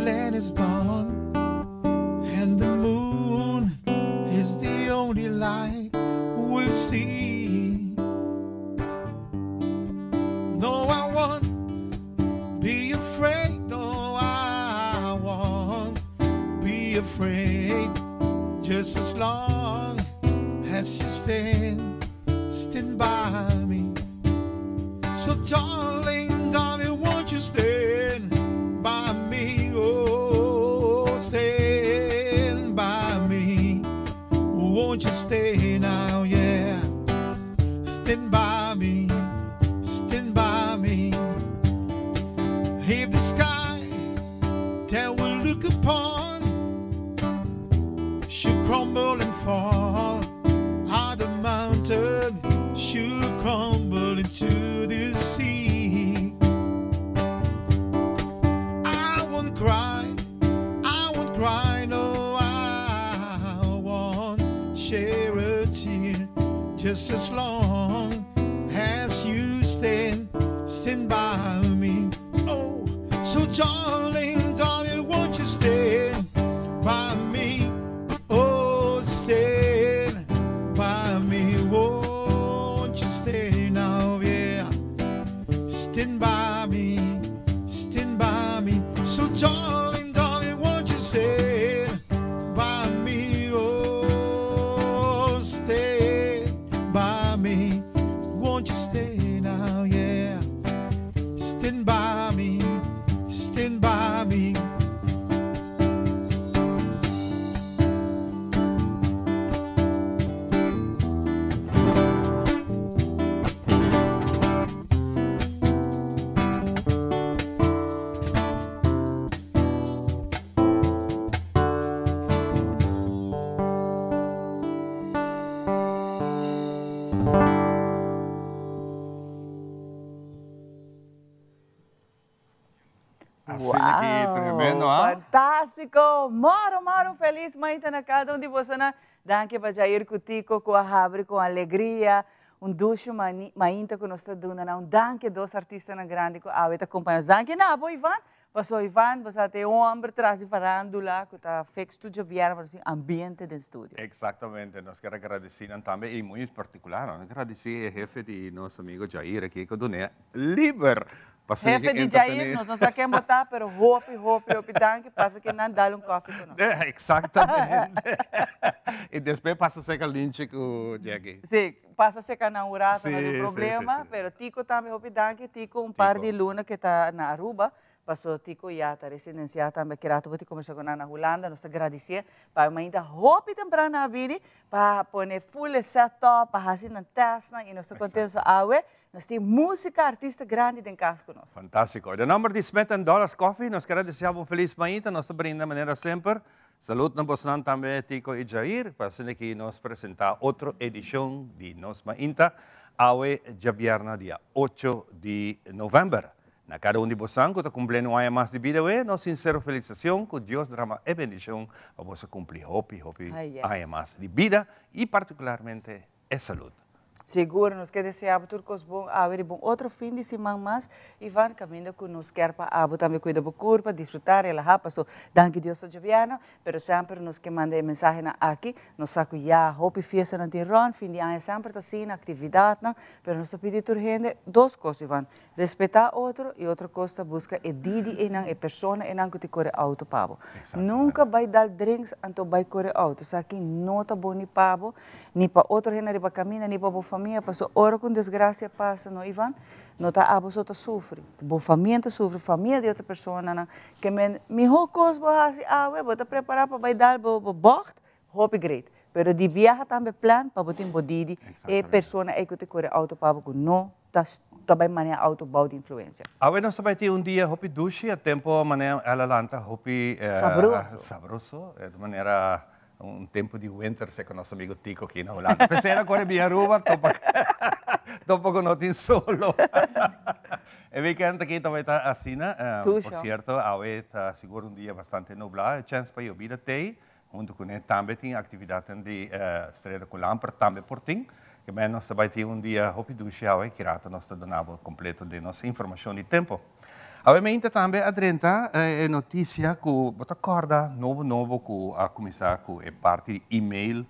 land is gone, and the moon is the only light we'll see. No, I won't be afraid. No, I won't be afraid. Just as long as you stand, stand by me. So, darling, darling, won't you stand by me? Oh, stand by me. Won't you stay now? Yeah. Stand by me. Stand by me. If the sky that we look upon should crumble and fall, or the mountain should crumble into the sea. I won't cry, I won't cry, no, I won't share a tear. Just as long as you stand, stand by me. Oh, so darling, darling, won't you stand by me? Oh, stand by me, won't you stay now? Yeah, stand by me, stand by me. So darling, darling, won't you stand by me? Oh, stand by me, won't you stay now? Yeah, stand by me, stand by me. Asina aki, tremendo, ah? Fantástiko! Moro, moro felis mainta na kada un di boso. Danki pa Jair ku Tico ku a habri ku alegria. Un dushi mainta ku nos ta duna na un danki dos artistanan grandi ku awe ta kompañá nos. Danki na abo, Ivan. Paso Ivan, bo sa ta e homber tras di farándula ku ta fix tur djobièrnè pa nos tin ambiente den studio. Exactamente, nos kier a gradeci nan tambe y muy en particular nos kier gradeci e hefe di nos amigo Jair aki cu dun'e liber pa sigui Hefe di Jair, nos no sa ken bo ta, pero hopi, hopi, hopi danki, pasa ke nan dal un koffie cu nos. Exactamente. Y despues pasa seca linchi cu Jackie. Si, pasa seca nan un rato, no tin problema, pero Tico tambe hopi danki, Tico un par di luna ke ta na Aruba, paso Tico ya ta residencia tambe, ki rato bo tin combersa cu nan na Hulanda, nos ta gradicie pa e mainta hopi tempran nan a bini pa pone full e set up, pa haci nan testnan y nos ta contento awe, nos tin musica, artista grandi den cas cu nos. Fantastico. Den nomber di Smith and Dollars Coffee nos kier a desea bo un feliz mainta, nos ta brinda manera semper. Salud na bosnan tambe Tico y Jair, pa asina ki nos presenta otro edicion di Nos Mainta, awe djabièrnè dia ocho di november. Na kada un di bosan ku ta kumpliendo un aña mas di bida awe, nos sinsero felisitacion, ku Dios drama e bendicion pa boso kumpli hopi hopi aña mas di bida y particularmente e salud. Sigur, nos ke desea bo tur kos bon awe riba un otro fin di siman mas, Ivan, kaminda ku nos kier pa abo tambe kuida bo kurpa, disfrutá, relahá, paso danki Dios ta djobièrnu, pero semper nos ke manda e mensahenan aki, nos sa ku ya hopi fiestanan tin rònt, fin di aña semper ta asina, aktividatnan, pero nos ta pidi tur hende dos kos, Ivan, Respetá otro i otro kos ta buska e didi einan, e persona einan ku ta kore outo pa bo. Nunka bai dal drinks anto bai kore outo. Esaki no ta bon ni pa bo, ni pa otro hende riba kaminda, ni pa bo famia, pasobra ora ku un desgrasia pasa, no Ivan, no ta abo so ta sufri, bo famia ta sufri, famia di otro personanan. Ke men mihó kos bo hasi awe, bo ta prepará pa bai dal bo bògt, Hopi great. Pero di biaha tambe plan pa bo tin bo didi e persona ei ku ta kore auto pa bo ku no ta ta bai maneha auto bou di influensia. Awe nos ta bai tin un dia hopi dushi, e tempo manera el a lanta hopi Sabroso. Sabroso, di manera un tempo di winter segun nos amigo Tico aki na Hulanda. P'esei el a kore bin Aruba topa topa ku no tin solo. E weekend aki ta bai ta asina. Por cierto awe ta sigur un dia bastante nubla, e chens pa yobida t'ei. Huntu kuné tambe tin aktividatnan di Streda ku Lamper tambe por tin. Ke men nos ta bai tin un dia hopi dushi awe, ki rato nos ta duna bo kompleto den nos informashon di tempu. Obviamente tambe a drenta e noticia cu bo ta corda nobo nobo cu a cuminsa cu e parti di email,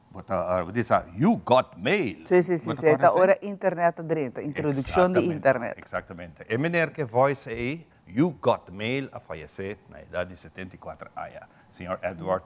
bo ta bisa you got mail. Si, si, si, si, ta ora internet a drenta, introduccion di internet. Exactamente. E meneer cu e voice ey, you got mail, a fayece na edad di 74 aña. Señor Edward,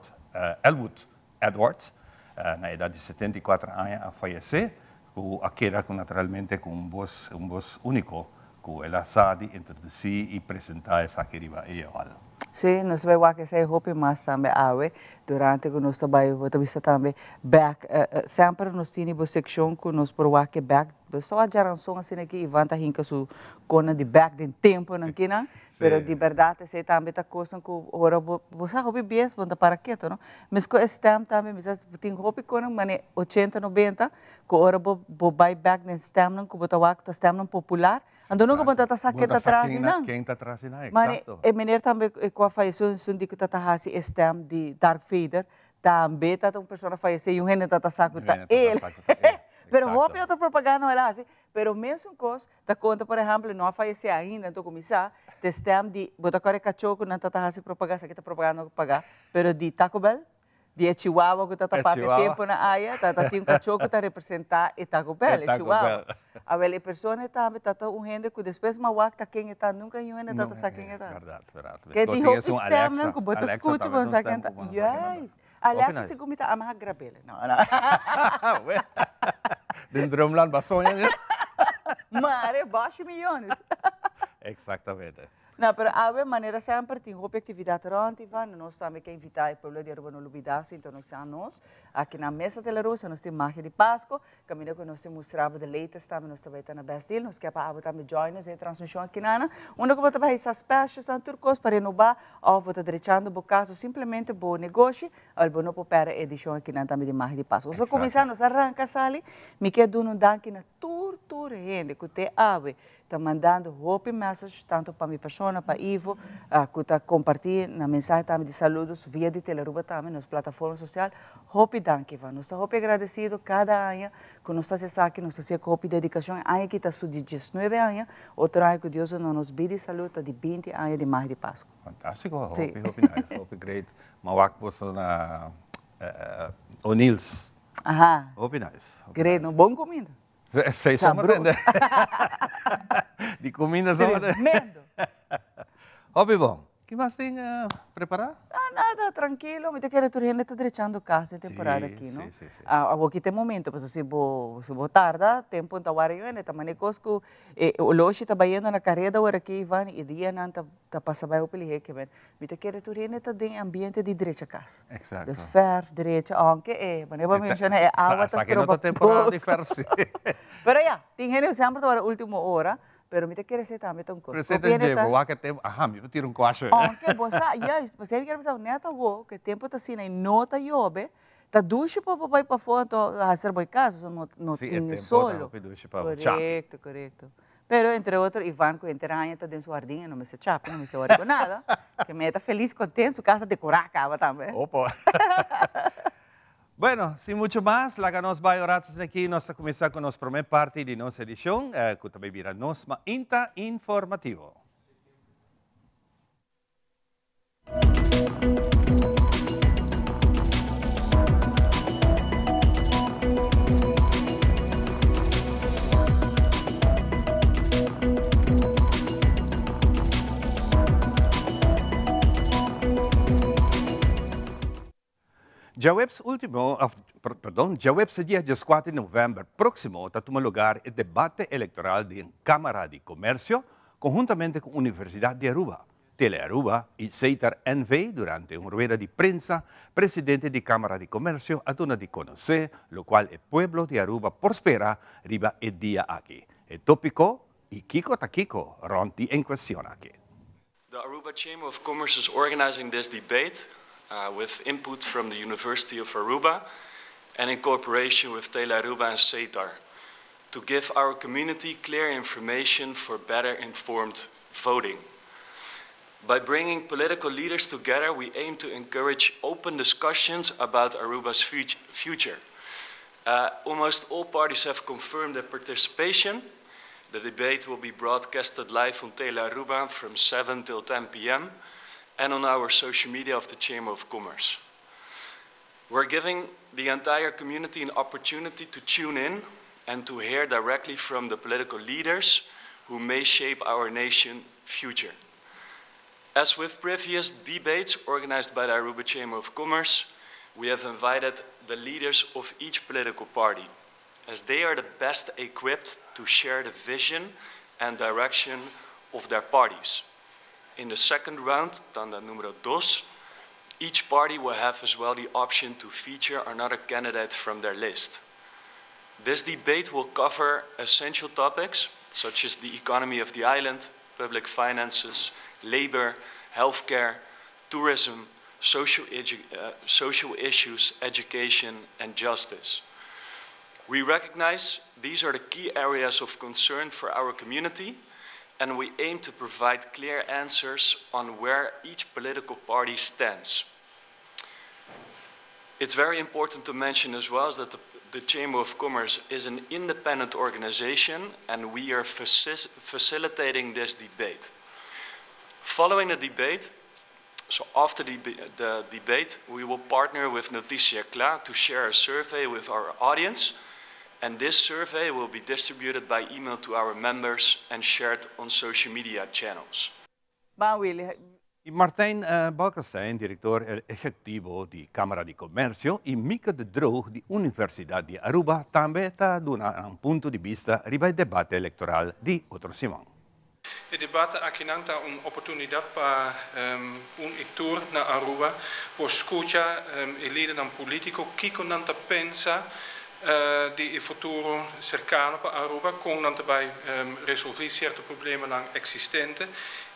Elwood Edwards, na edad di 74 aña a fayece, cu a keda cu naturalmente cu un bos, un bos unico cu el a sa di introduci y presenta esaki riba AOL. Sí, nos ta bay wak esey hopi mas tambe awe, durante cu nos ta bay, bo ta bisa tambe bek, semper nos tini bo seccion cu nos por wak e bek, bo sa wak djaranson asina aki Ivan ta hinca su conan di bek den temponan kinan, Pero di berdad esey tambe ta cosnan cu ora bo, bo sa hopi bies bo no ta para keto no. Mesco e stem tambe mi sa tin hopi conan mane ochenta nobenta cu ora bo bo bay bek den stemnan cu bo ta wak ta stemnan popular anto nunca bo no ta sa ken ta tras di nan. Ken ta tras di nan, Mane exacto. e meneer tambe cu a falleció esun di cu ta ta haci e stem di Darth Vader tambe ta ta un persona fayece y un hende ta ta sa cu ta el. Pero hopi otro propaganda el a haci pero mesun cos Ta konta por ehèmpel no a fayesé ainda anto kuminsá te stèm di bo ta kòrè kachó ku nan ta ta hasi propaganda esaki ta propaganda no pagá pero di Taco Bell di e chihuahua ku ta ta papia tempunan aya ta ta tin un kachó ku ta representá e Taco Bell e chihuahua awel e persona e tambe ta ta un hende ku despues mas wak ta ken e ta nunka niun hende ta ta sa ken e ta ke tin hopi stèmnan ku bo ta skucha bo no sa ken ta juist Alexa segun mi ta ama ha grabele no no. Den droomland ba soña mi. Mare bashi millones. Exactamente. No, pero awe manera semper tin hopi actividad rond Ivan, nos tambe ke invita e pueblo di Aruba no lubida sintonisa nos aki na Mesa de la Rosa, nos tin magia di Pasco, Caminda cu nos tin mustra bo the latest tambe nos ta bay ta na Best Deal. Nos kier pa abo tambe join nos den e transmision aki nana. Unda cu bo ta bay hisa specials nan tur cos pa renoba of bo ta drechando bo cas of simplemente bo negoshi, al bo no por perde e edicion aki nan tambe di Magia di Pascu. Nos a cuminsa, nos a ranca sali. Mi kier duna un danki na tur tur hende cu te awe ta mandando hopi message tanto pa mi persona, pa Ivo, cu ta comparti nan mensahe tambe di saludos via di Telearuba tambe, nos plataforma social. Hopi danki Ivan, nos ta hopi agradecido cada aña cu nos ta haci esaki, nos ta haci'e cu hopi dedicacion. E aña aki ta su di diesnuebe aña, otro aña cu Dios duna nos bida y salud ta di binti aña di Magia di Pascu. Fantastico, hopi hopi nice, hopi great. Ma wak boso na O'Neill's. Hopi nice. Great, no? Bon cuminda. Esei so m'a Di cuminda so m'a Tremendo. Hopi bon. Ki mas tin prepara? Ah, nada, trankilo. Mi ta kere tur hende ta drechando cas den temporada aki, no? Si, si, si. Awor ki ta e momento, pasobra si bo, si bo tarda, tempo no ta wara yu hende. Ta manera cos cu e oloshi ta bayendo na careda awor aki, Ivan, y dianan ta, ta pasa bay hopi lihe kimen. Mi ta kere tur hende ta den e ambiente di drecha kas. Exacto. Dus verf, drecha, aunke e, manera bo menciona, e awa ta Sa ke no stroba ta temporada di verf si. Pero ya, tin hende ku semper ta wòrdu ultimo ora, pero mi ta kere esei tambe ta un kos. Pero esei ta dje, bo wak e tempu, aha, mi por tira un kuasho. Aunke bo sa, juist, p'esei mi kere bisa bo, nèt awor ku e tempu ta asina i no ta yobe, ta dushi pa bo bai pafó anto hasi bo e kas, pasobra no Si, e tin tempu ta solo. hopi dushi pa bo chapi. Korekto, korekto. Pero entre otro Ivan cu henter aña ta den su hardin e no mester chapi, no mester worry cu nada. Ke me ta feliz content, su casa decora caba tambe. Opo. Bueno, sin mucho mas, laga nos bai un rato aki, nos ta cuminsa cu nos prome parti di nos edicion, cu ta bay bira nos Mainta Informativo. Djaweps ultimo, of perdon, djaweps e dia dieskuater di novèmber próksimo ta tuma lugar e debate elektoral den Kámara di Komersio konhuntamente ku Universidat di Aruba, Telearuba i Setar NV. Durante un rueda di prensa, presidente di Kámara di Komersio a duna di konosé lokual e pueblo di Aruba por spera riba e dia aki. E tópiko i kiko ta kiko rònt di en kuestion aki. The Aruba Chamber of Commerce is organizing this debate with input from the University of Aruba and in cooperation with Telearuba and Setar to give our community clear information for better informed voting. By bringing political leaders together, we aim to encourage open discussions about Aruba's future. Almost all parties have confirmed their participation. The debate will be broadcasted live on Tele Aruba from 7 till 10 p.m. and on our social media of the Chamber of Commerce. We're giving the entire community an opportunity to tune in and to hear directly from the political leaders who may shape our nation future. As with previous debates organized by the Aruba Chamber of Commerce, we have invited the leaders of each political party, as they are the best equipped to share the vision and direction of their parties. In the second round, tanda numero dos, each party will have as well the option to feature another candidate from their list. This debate will cover essential topics such as the economy of the island, public finances, labor, healthcare, tourism, social issues, education, and justice. We recognize these are the key areas of concern for our community, and we aim to provide clear answers on where each political party stands. It's very important to mention as well is that the Chamber of Commerce is an independent organization and we are facilitating this debate. Following the debate, so after the debate, we will partner with Noticia Cla to share a survey with our audience, and this survey will be distributed by email to our members and shared on social media channels. Ban, Willy. I Martijn Balkestein, direktor ehekutivo di Kámara di Komersio, i Mika de Droog di Universidat di Aruba tambe ta duna un punto di bista riba e debate elektoral di otro siman. E debate aki ta un oportunidat pa un i tur na Aruba por skucha e lidernan polítiko kiko nan ta pensa di futuro serkano pa Aruba, kon nan ta bai resolvé sierto problemanan eksistente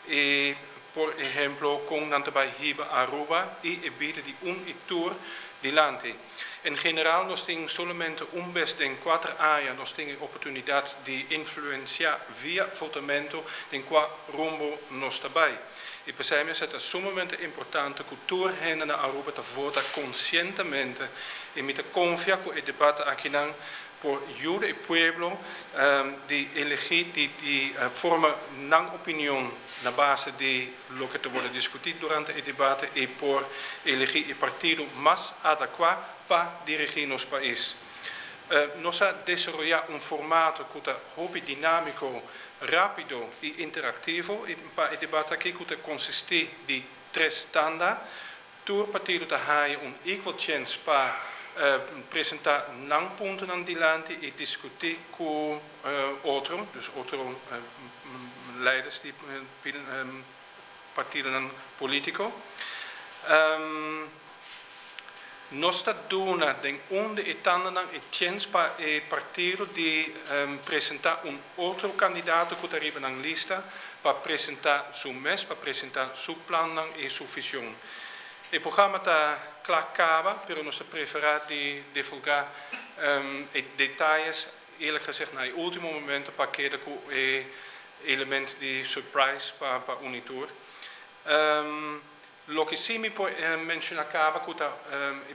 i, por ehèmpel, kon nan ta bai hiba Aruba i e bida di un i tur dilanti. En general, nos tin solamente un bes den 4 aña nos tin e oportunidat di influensiá via votamentu den kua rumbo nos ta bai. I p'esei ta sumamente importante ku tur hende na Aruba ta vota konsientemente i mi ta konfia ku e debate aki nan por yuda e pueblo di eligí, di forma nan opinion na base di loke ta wòrdu diskutí durante e debate i por eligí e partido mas adekuá pa dirigí nos pais. Nos a desaroyá un formato ku ta hopi dinámiko, rápido i interaktivo pa e debate aki, ku ta konsistí di tres tanda. Tur partido ta haña un equal chance pa presentá nan puntonan dilanti i diskutí ku otro, dus otro leiders di partido polítiko. Nos ta duna den un di e tandanan e chèns pa e partido di presentá un otro kandidato ku ta riba nan lista pa presentá su mes, pa presentá su plan i su vishon. E programa ta kla kaba, pero nos ta preferá di divulgá detaye, eerlijk gezegd, na último momento pa keda ku e elemento di surprise pa un i tur. Loke si mi por menshoná kaba ku ta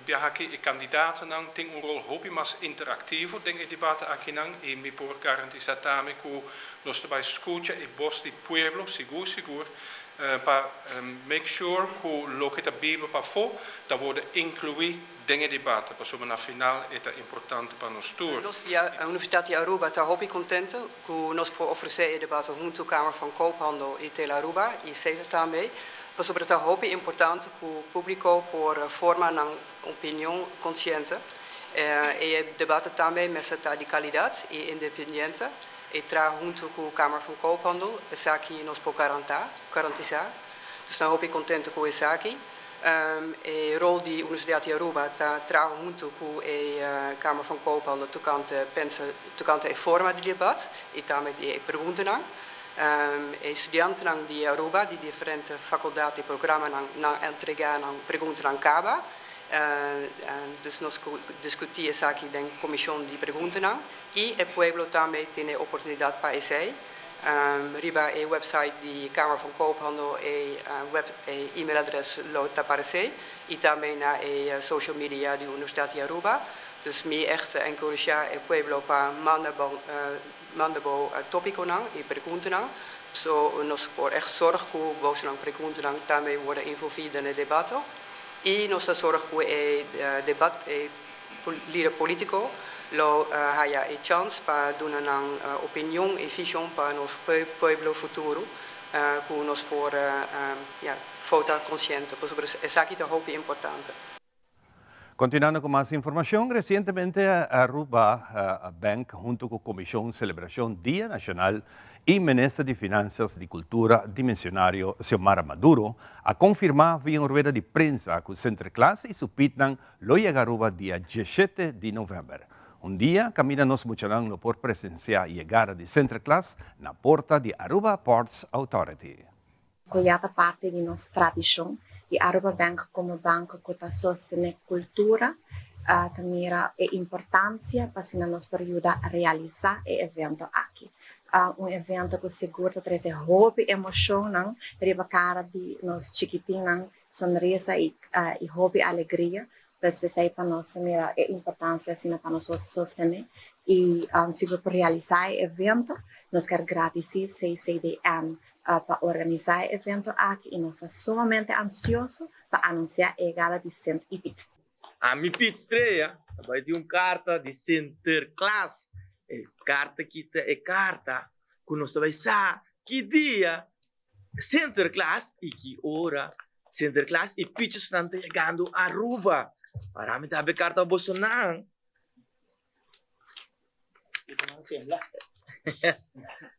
biaha aki e kandidatonan tin un ròl hopi mas interaktivo den e debate aki nan i mi por garantisá tambe ku nos ta bai skucha e bos di pueblo sigur sigur pa make sure ku loke ta biba pafó ta wòrdu inkluí den e debate, pasobra na final ta importante pa nos tur. Nos di Universidat di Aruba ta hopi kontentu ku nos por ofresé e debate huntu ku Kamer van Koophandel i Tele Aruba i Setar tambe. Pasobra ta hopi importante ku públiko por forma un opinion konsiente. E debate tambe mester ta di kalidat i independiente. I traha huntu ku Kamer van Koophandel, esaki nos por garantisá. Dus ta hopi kontentu ku esaki. E ròl di Universidat di Aruba ta traha huntu ku e Kamer van Koophandel tokante pensa tokante e forma di debate i tambe e preguntanan. E studiantenan di Aruba di diferente fakultat i programanan a entregá nan preguntanan kaba. Dus nos a diskutí esaki den komishon di preguntanan i e pueblo tambe tin e oportunidat pa esei. Riba e website di Kamer van Koophandel e web e e-mailadres lo ta aparesé i tambe na e social media di Universidat di Aruba. Dus mi echt ta enkurashá e pueblo pa manda bo manda bo tópikonan i preguntanan, so nos por echt sòrg ku bosonan preguntanan tambe wòrdu envolví den e debate i nos ta sòrg ku e debat e lider polítiko lo haya e chans pa duna nan opinion i vishon pa nos pueblo futuro ku nos por ya vota konsiente pasobra esaki ta hopi importante. Continuando cu mas informacion, recientemente Aruba Bank hunto cu Comision Celebracion Dia Nacional y Minister di Finanzas di Cultura Dimensionario Xiomara Maduro a confirma via un rueda di prensa cu Sinterklaas y su Pietnan lo yega Aruba dia 17 di november. Un dia caminda nos muchanan lo por presencia yegada di Sinterklaas na porta di Aruba Ports Authority. Ku ya ta parti di nos tradishon i Aruba Bank komo banko ku ta sostené kultura ta mira e importansia pa asina nos por yuda realisá e evento aki. Un evento ku sigur ta trese hopi emoshonnan riba kara di nos chikitinnan, sonrisa i hopi alegria. Pues p'esei pa nos ta mira e importansia asina pa nos por sostené i sigur por realisá e evento. Nos kier gradisí CCDM pa organisá e evento aki i nos ta sumamente ansioso pa anunsiá e yegada di Sint i Piet. Ami Piet Strea ta bai tin un karta di Sinterklaas. E karta ki ta e karta ku nos ta bai sa ki dia Sinterklaas i ki ora Sinterklaas i Pietjesnan ta yegando Aruba. Para mi ta habri karta pa bosonan.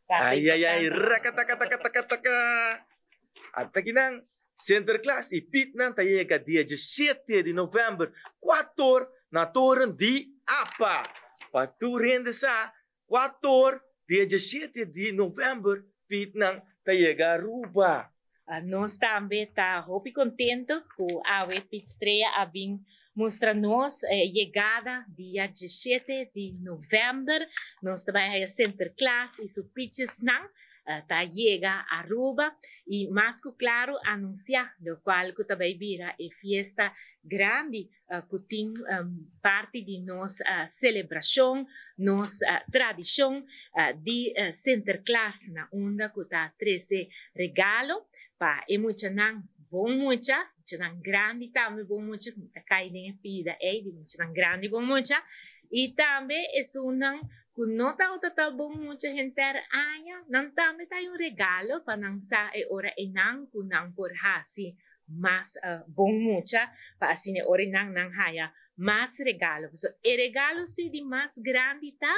Ay, ay, ay, rakatakatakatakataka. Ata kinan, Sinterklaas i Pietnan ta yega dia 17 di novèmber, kuator na toren di apa. Pa tur hende sa, kuator dia 17 di novèmber Pietnan ta yega Aruba. Nos tambe ta hopi contento cu awe Piet Strea a bin mustra nos yegada dia 17 di november. Nos ta bay haya Sinterklaas y su pietjesnan ta yega Aruba y mas cu claro anuncia locual cu ta bay bira e fiesta grandi cu tin parti di nos celebracion, nos tradicion di Sinterklaas na unda cu ta trece regalo pa e muchanan bon mucha, muchanan grandi tambe bon mucha, cu ta cay den e pida ey di muchanan grandi bon mucha, y tambe esunnan cu no tabata ta bon mucha henter aña, nan tambe ta hay un regalo pa nan sa e ora eynan cu nan por haci mas bon mucha pa asina e ora nan nan haya mas regalo. Pasobra e regalo si di mas grandi ta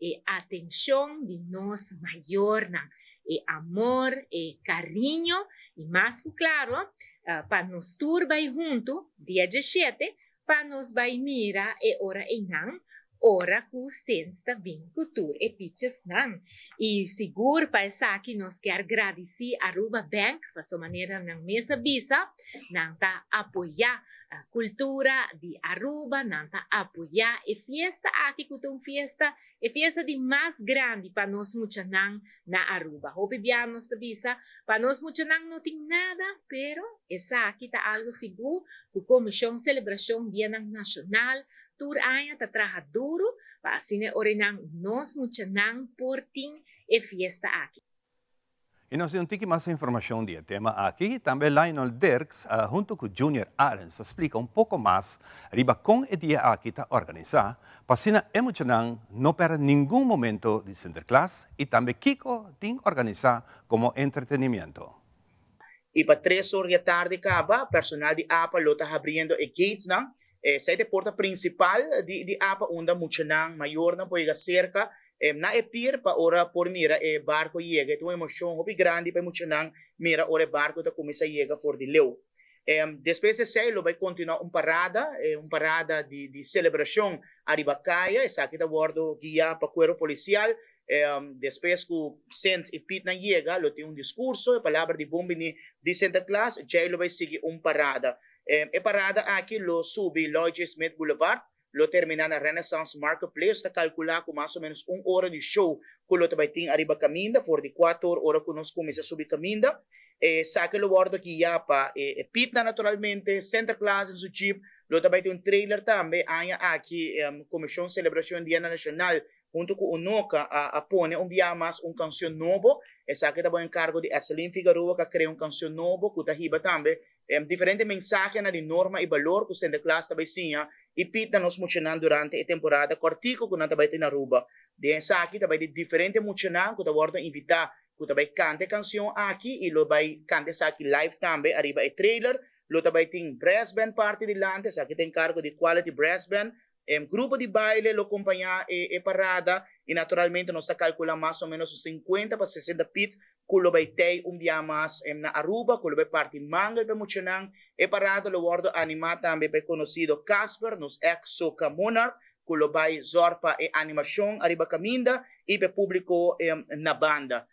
e atencion di nos mayornan, e amor, e cariño y mas cu claro pa nos tur bay hunto dia 17 pa nos bay mira e ora eynan ora cu Sint ta bin cu tur e pichesnan. Y sigur pa esaki nos kier gradici Aruba Bank paso manera nan mes a bisa, nan ta apoya cultura di Aruba, nan ta apoya e fiesta aki cu ta un fiesta, e fiesta di mas grandi pa nos muchanan na Aruba. Hopi bia nos ta bisa, pa nos muchanan no tin nada, pero esaki ta algo sigur cu Comision Celebracion Dianan Nacional tur aña ta traha duro pa asina ora nan nos muchanan por tin e fiesta aki. Y nos tin un tiki mas informacion di e tema aki. Tambe Lionel Dirks hunto cu Junior Arends ta splica un poco mas riba con e dia aki ta organisa pa asina e muchanan no perde ningun momento di Sinterklaas y tambe kico tin organisa como entretenimiento. Y pa 3 or di atardi caba, personal di APA lo ta habriendo e gates nan. Esey ta e porta principal di APA unda muchanan, mayornan por yega cerca na e pier pa ora por mira e barco yega. Ta un emocion hopi grandi pa muchanan mira ora e barco ta cuminsa yega for di leu. Despues di esey lo bay continua un parada di celebracion ariba caya. Esaki ta wordo guia pa cuerpo policial. Despues cu Sint y Piet nan yega, lo tin un discurso, e palabra di bon bini di Sinterklaas, djey lo bay sigui un parada. E parada aki lo subi Lloyd J. Smith Boulevard, lo termina na Renaissance Marketplace. Ta calcula cu mas o menos un ora di show cu lo bay tin ariba caminda, for di 4 ora cu nos cuminsa subi caminda. Esaki lo wordo guia pa e Pietnan naturalmente, Sinterklaas den su jeep. Lo ta bai tin un trailer tambe aña aki Comision Celebracion Dia Nacional hunto cu Unoca a a pone un bia mas un cancion nobo. Esaki ta bo encargo di Etseline Figaroa cu a crea un cancion nobo cu ta hiba tambe diferente mensahenan di norma y balor cu Sinterklaas ta bai siña y pit na nos muchanan durante e temporada cortico cu nan ta bai tin na Aruba. Den esaki ta bai di diferente muchanan cu ta wordo invita cu ta bai canta e cancion aki y lo bai canta esaki live tambe ariba e trailer. Lo ta bai tin brass band parti dilanti, esaki ta encargo di Quality Brass Band. E grupo di baile lo compaña e e parada y naturalmente nos ta calcula mas o menos un 50 pa 60 pit cu lo bai tey un bia mas na Aruba, cu lo bai parti mangel pa e muchanan. E parada lo wordo anima tambe pa e conocido Casper, nos ex Soca Monarch, cu lo bai zorg pa e animacion ariba caminda y pa e publico na banda.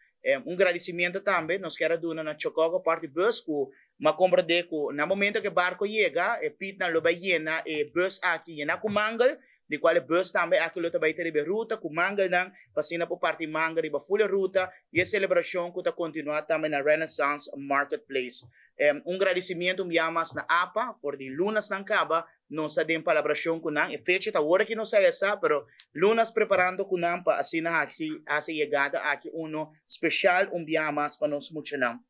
Un gradicimiento tambe nos kier a duna na Chococo Party Bus cu m'a comprende cu na momento cu e barco yega e pitnan lo bay yena e bus aki yena cu mangel, di cual e bus tambe aki lo ta bay ta riba e ruta cu mangelnan pa asina por parti mangel riba full e ruta y e celebracion cu ta continua tambe na Renaissance Marketplace. Un gradicimiento un bia mas na apa for di lunasnan caba Nos ta den palabrashon ku nan. E fecha ta ora ki nos a esa, pero lunas preparando ku nan pa asina hasi hasi e yegada aki uno speshal un biaha mas pa nos muchanan.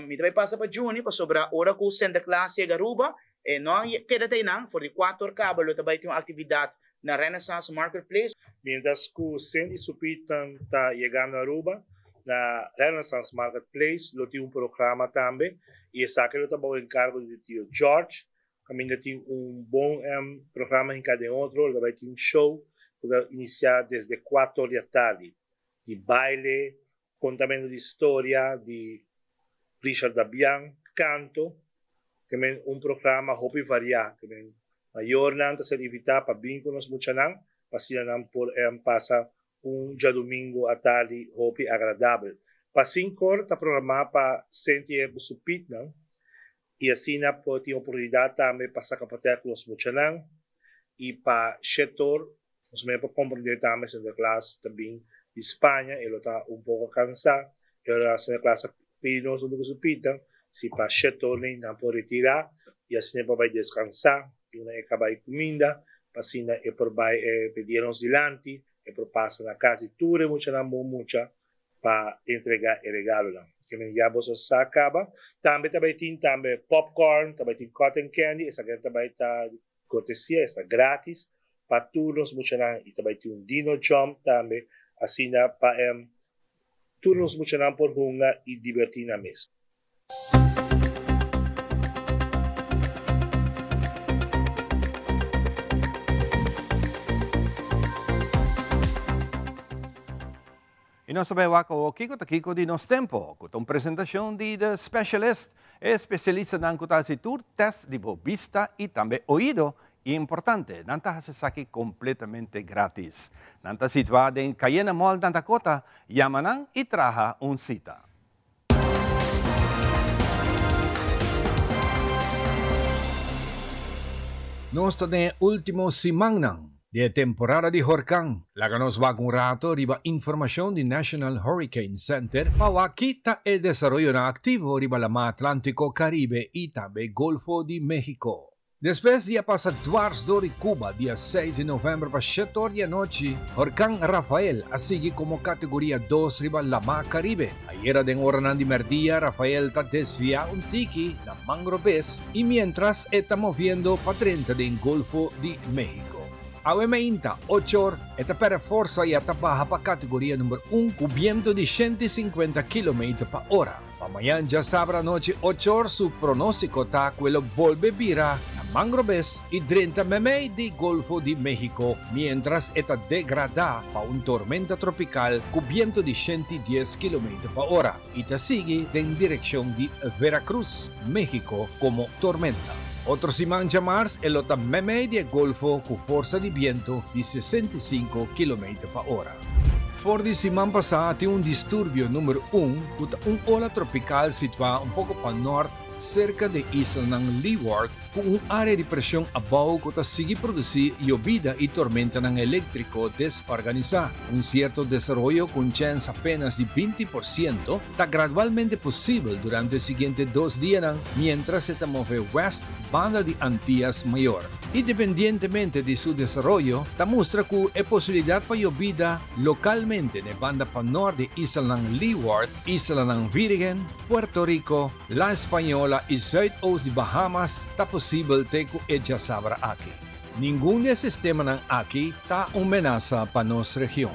Mi ta bai pasa pa Juni pasobra ora ku Sinterklaas yega Aruba e no a keda ta einan, for di kuater or kaba lo ta bai tin un aktividat na Renaissance Marketplace. Mientras ku Sint i su pitan ta yegando Aruba, na Renaissance Marketplace lo tin un programa tambe i esaki lo ta bou enkargo di tio George. Kaminda tin un bon programa hinká den otro, lo ta bai tin un show ku ta inisiá desde kuater or di atardi, di baile, kontamentu di storia di Richard Dabian, kanto, ke men un programa hopi variá, ke men mayornan ta ser invitá pa bin ku nos muchanan pa asina nan por pasa un djadumingu atardi hopi agradabel. Pa sinkor ta programá pa senti e ku su pitnan i asina por tin oportunidat tambe pa saka potè ku nos muchanan i pa shetor nos mester por komprendé tambe Sinterklaas ta bin di Spaña e lo ta un poko kansá e ora Sinterklaas a pidi nos huntu ku su pitnan si pa shetor nei nan por retirá i asina e por bai deskansá i una e kaba e kuminda pa asina e por bai e pedié nos dilanti e por pasa na kas di tur e muchanan bon mucha pa entrega e regalonan. Kimen ya boso sa caba. Tambe ta bay tin tambe popcorn, ta bay tin cotton candy, esaki ta bay ta di cortesia, esta gratis pa tur nos muchanan y ta bay tin un dino jump tambe asina pa tur nos muchanan por hunga y diverti nan mes. Y nos ta bay wak awo kico ta kico di nos tempo, cu ta un presentacion di The Specialist, e especialistanan cu ta haci tur test di bo bista y tambe oido, y importante, nan ta haci esaki completamente gratis. Nan ta situa den Cayena Mall na Dakota, yama nan y traha un cita. Nos ta den e ultimo simannan di e temporada di horkan. Laga nos wak un rato riba informashon di National Hurricane Center pa wak ki ta e desaroyonan aktivo riba Lamá Atlantiko, Karibe i tambe Golfo di Mexico. Despues di a pasa dwars dor di Cuba dia seis di november pa shete or di anochi, Horkan Rafael a sigui komo kategoria dos riba Lamá Karibe. Ayera den oranan di mèrdia Rafael ta desviá un tiki na man robes i miéntras e ta moviendo pa drenta den Golfo di México. Awe meinta, ocho or, e ta pèrdè forsa i a ta baha pa kategoria number un ku bientu di 150 kilometer pa ora. Pa mañan djasabra anochi ochor su pronóstiko ta ku e lo bolbe bira na man robes i drenta meimei di Golfo di México miéntras e ta degradá pa un tormenta tropikal ku bientu di 110 kilometer pa ora i ta sigui den direkshon di Veracruz, México komo tormenta. Otro siman djamars e lo ta meimei di e golfo ku forsa di bientu di 65 kilometer pa ora. For di siman pasá tin un disturbio number un ku ta un ola tropikal situá un poko pa nòrt. serka di islanan Leeward ku un área di preshon abou ku ta sigui produsí yobida i tormentanan eléktriko desorganisá. Un sierto desaroyo ku un chèns apénas di 20% ta gradualmente posibel durante e siguiente dos dianan miéntras e ta move wèst banda di Antias Mayor. Independientemente di su desaroyo, ta mustra ku e posibilidat pa yobida lokalmente na e banda panòrt di islanan Leeward, Islanan Vírgen, Puerto Rico, La Española i zuidoost di Bahamas ta posibel te ku e djasabra aki. Ningun di e sistemanan aki ta un menasa pa nos region.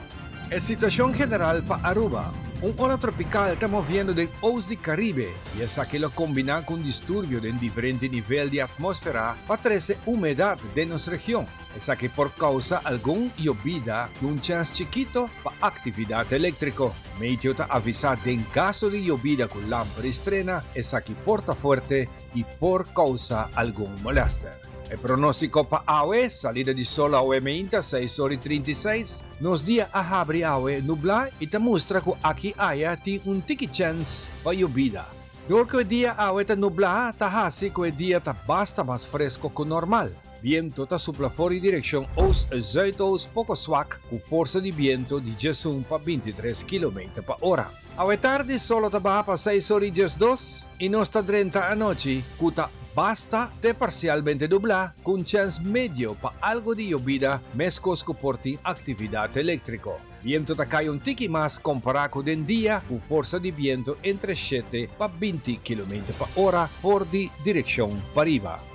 E situashon general pa Aruba, Un ola tropikal ta moviendo den oost di Karibe i esaki lo kombiná ku un disturbio den diferente nivel di atmósfera pa trese humedat den nos region. Esaki por kousa algun yobida ku un chèns chikito pa aktividat eléktriko. Meteo ta avisá den kaso di yobida ku lamper i strena, esaki por ta fuerte i por kousa algun molèster. E pronóstiko pa awe, Salida di sol awe meinta seis ora i 36, Nos dia a habri awe nublá i ta mustra ku aki aya tin un tiki chèns pa yobida. Dor ku e dia awe ta nublá ta hasi ku e dia ta basta mas fresko ku normal. Biento ta supla for di direkshon oost-zuidoost poko swak ku forsa di biento di 11 pa 23 kilometer pa ora. Awe tardi solo ta baha pa 6 ora i 12 i nos ta drenta anochi ku ta basta te parsialmente nublá ku un chèns medio pa algu di yobida meskos ku por tin aktividat eléktriko. Biento ta kai un tiki mas kompará ku den dia ku forsa di biento entre 7 pa 20 kilometer pa ora for di direkshon pariba.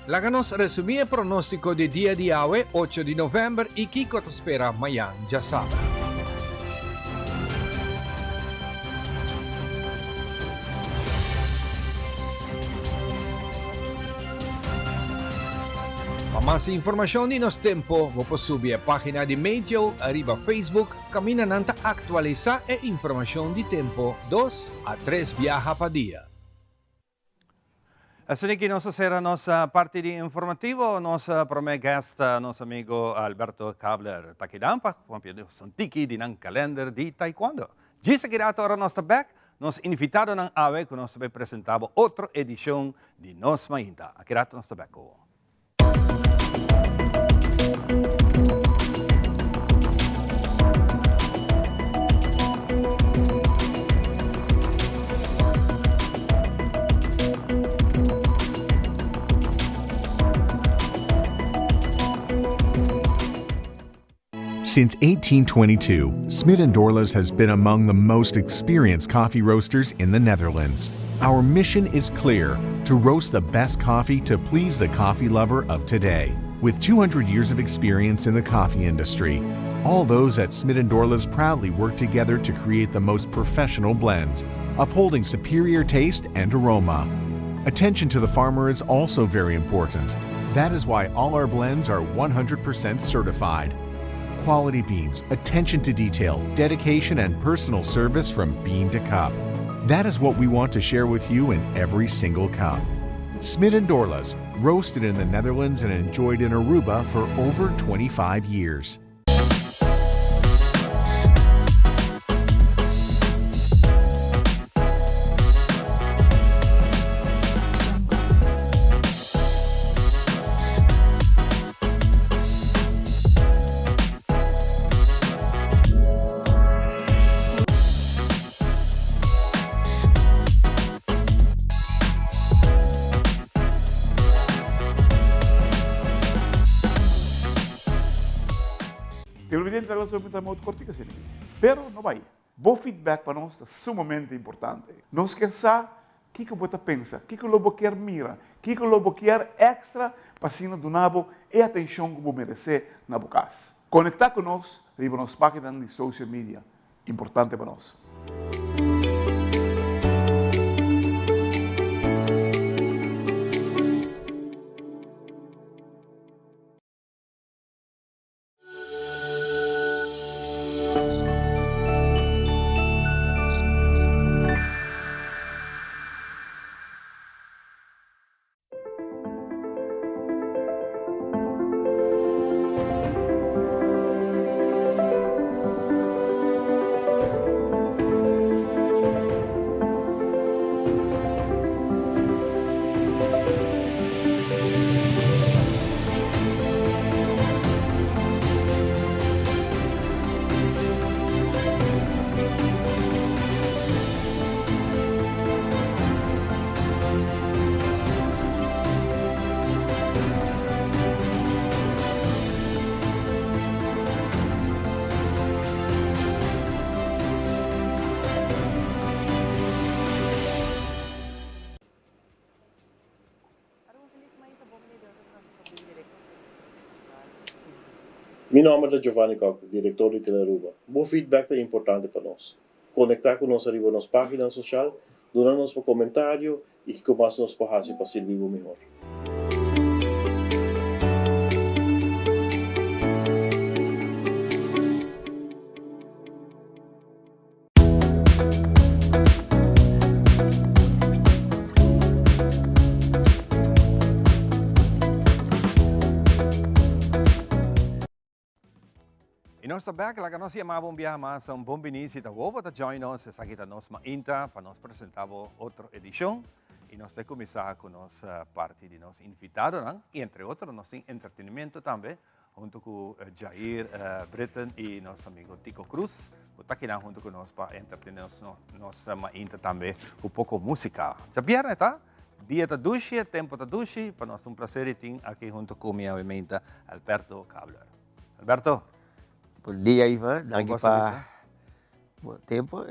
Laga nos resumí e pronóstiko di dia di awe, 8 di novèmber, i kiko ta spera mayan djasabra. Pa mas informashon di nos tempu, bo por subi e página di Meteo riba Facebook, kaminda nan ta aktualisá e informashon di tempu dos a tres biaha pa dia. Asina ki nos a sera nos parti di informativo. Nos prome guest, nos amigo Alberto Kabler ta kidan pa papia nos un tiki di nan kalender di taekwondo. Djis aki rato ora nos ta bek, nos invitadonan awe ku nos ta bay presenta bo otro edishon di Nos Mainta. Aki rato nos ta bek ku. Since 1822, Smit & Dorlas has been among the most experienced coffee roasters in the Netherlands. Our mission is clear, to roast the best coffee to please the coffee lover of today. With 200 years of experience in the coffee industry, all those at Smit & Dorlas proudly work together to create the most professional blends, upholding superior taste and aroma. Attention to the farmer is also very important. That is why all our blends are 100% certified. Quality beans, attention to detail, dedication, and personal service from bean to cup. That is what we want to share with you in every single cup. Smit & Dorlas, roasted in the Netherlands and enjoyed in Aruba for over 25 years. Televidente ta laat ta modo cortico asina aki. Pero no bay. Bo feedback pa nos ta sumamente importante. Nos kier sa kico bo ta pensa, kico lo bo kier mira, kico lo bo kier extra pa asina duna bo e atencion cu bo merece na bo cas. Conecta cu nos riba nos paginanan di social media. Importante pa nos. Mi nomber ta Giovanni Kock, director di Telearuba. Bo feedback ta importante pa nos. Conecta cu nos ariba nos pagina social, duna nos bo comentario y kico mas nos por haci pa sirbi bo mihor. Y nos ta back, laga nos yama bo un biaha mas, un bon bini si ta wobo ta join nos, esaki ta nos mainta pa nos presenta bo otro edicion. Y nos ta cuminsa cu nos parti di nos invitadonan y entre otro nos tin entretenimento tambe. Hunto cu Jair Britten y nos amigo Tico Cruz, cu ta kinan hunto cu nos pa entretene nos, nos mainta tambe cu poco musica. Djabierne ta, dia ta dushi, e tempo ta dushi, pa nos ta un placer di tin aki hunto cu mi awe mainta Alberto Kabler. Alberto. Bon dia Ivan, danki pa bo tempo.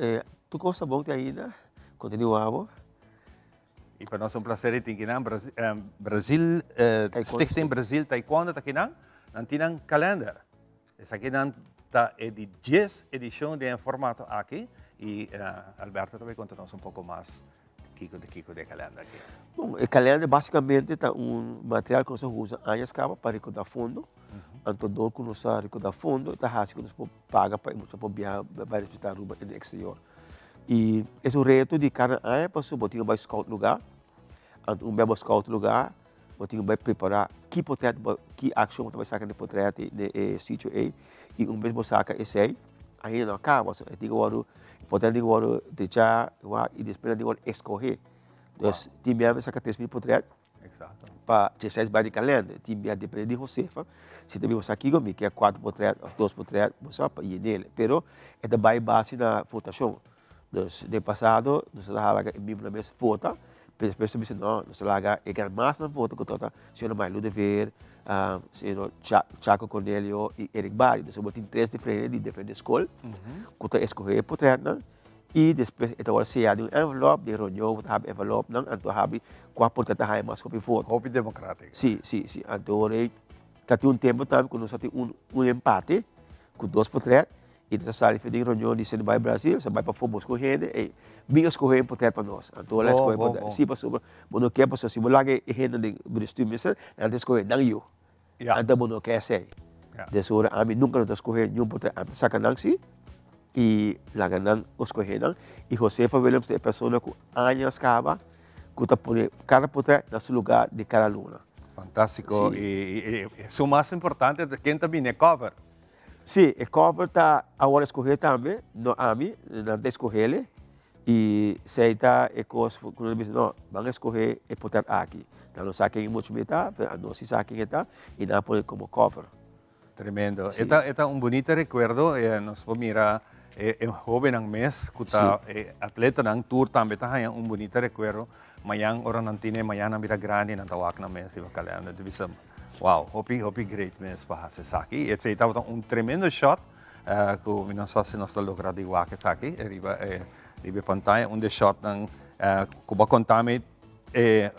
Tur cos ta bon te ainda, continua bo. Y pa nos un placer di tin kinan Brasil, Stichting Brasil Taekwondo ta kinan, nan tin nan kalender. Esakinan ta e di dies edicion den e formato aki y Alberto ta bay conta nos un poco mas kico di kico di e kalender aki. Bon, e kalender basicamente ta un material cu nos a usa añas caba pa recorda fondo. Anto door cu nos a recorda fondo ta haci cu nos por paga pa e mucha por biaha bay representa Aruba en exterior. Y es un reto di cada aña pasobra bo tin ku bai scout lugar, anto un bia bo scout lugar bo tin ku bai prepara ki potret bo ki accion bo ta bai saca den potret den e sitio ey y un bes bo saca esey ainda no a caba e tin ku wordo e potret tin ku wordo drecha wak y despues nan tin ku wordo escoge. Dus tin bia mi saca 3000 potret. Pa djeseis bai di kalender, tin bia depende di Josefa, si ta bin bo sa kiko mi ke kuater potret of dos potret, bo sa pa yenel, pero e ta bai base na votashon. Dus den pasado nos ta laga e miembronan mes vota, pero despues ta bisa no, nos ta laga e gran masnan vota ku tabata señora Marilou de Veer, señor Chaco Cornelio i Eric Barry. Dus bo tin tres diferente di diferente skol ku ta eskohe e potretnan. I despues e ta wòrdu seyá den un envelòp, den reunion bo ta habri envelòpnan, anto habri kua por ta ta haña mas hopi voto. Hopi demokratiko. Sí, sí, sí. Anto ora ei ta tin un tempu tambe ku nos a tin un un empate ku dos potrèt i nos a sali for den reunion di sende bai Brasil, nos a bai pafó buska un hende, ei bin a skohe un potrèt pa nos. Anto ora a skohe potrèt. Sí, pasobra bo no ke pasobra si bo laga e hende den bestuurmeester nan ta skohe nan yu. Anto bo no ke esei. Des ora ami nunka no ta skohe niun potrèt, ami ta saka nan si i laga nan skohe nan. I Josefa Willems ta e persona ku añas kaba ku ta pone kada potrèt na su lugar di kada luna. Fantástiko. I esun mas importante ta ken ta bini e cover. Si, e cover ta awor eskohe tambe, no ami, nan ta eskohele. I esei ta e kos ku nan a bisa, no, ban eskohe e potrèt aki. Nan no sa ken e mucha mi ta, pero anos si sa ken e ta, i nan a pone komo cover. Tremendo. E ta, e ta un bunita rekuerdo. Nos por mira e e hóbennan mes ku ta e atletanan tur tambe ta haña un bunita rekuerdo. Mañan ora nan tine, mañan nan bira grandi nan ta wak nan mes riba kalender. Ta bisa, wow, hopi, hopi great mes pa hasi esaki. I esei tabata un tremendo shot. Cu mi no sa si nos ta logra di wak esaki riba e riba e pantaya. Un de shotnan cu bo a conta mi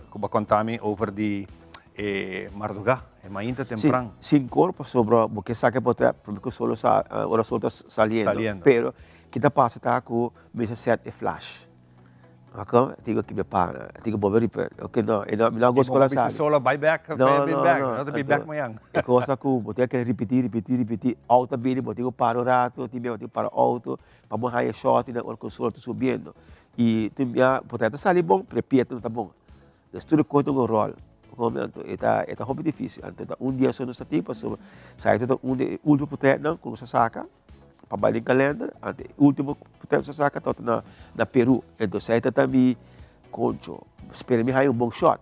cu bo a conta mi over di e marduga, e mainta tempran. Si, sin cor pasobra bo ke saca e potret prome cu sol sa ora sol ta saliendo. Saliendo. Pero ki ta pasa ta cu mester set e flash. Ako tigo ki prepara, tigo bolbe ripe. Ok, no, e no, mi no a gosta ku la sali. Solo bai bek, no, bin no, bek, no, no ta bin bek mañan. E cosa ku bo tin ke ripiti, ripiti, ripiti, auto a bini, bo tin ku para un rato, tin bia bo tin ku para auto, pa bo haña shòt i nan ora ku sol ta subiendo. I tin bia bo ta sali bon, pero e pia no ta bon. Des tur e kos ta un ròl. Anto e ta, e ta hopi difisil. Anto ta un dia so nos ta tin pasobra sa e ta un di e ultimo potrètnan ku nos a saka. Pa bai den kalender, ante e ultimo tempo sa saka tabata na na Peru. Entonces ahí ta mi concho, spera mi haya un bon shot.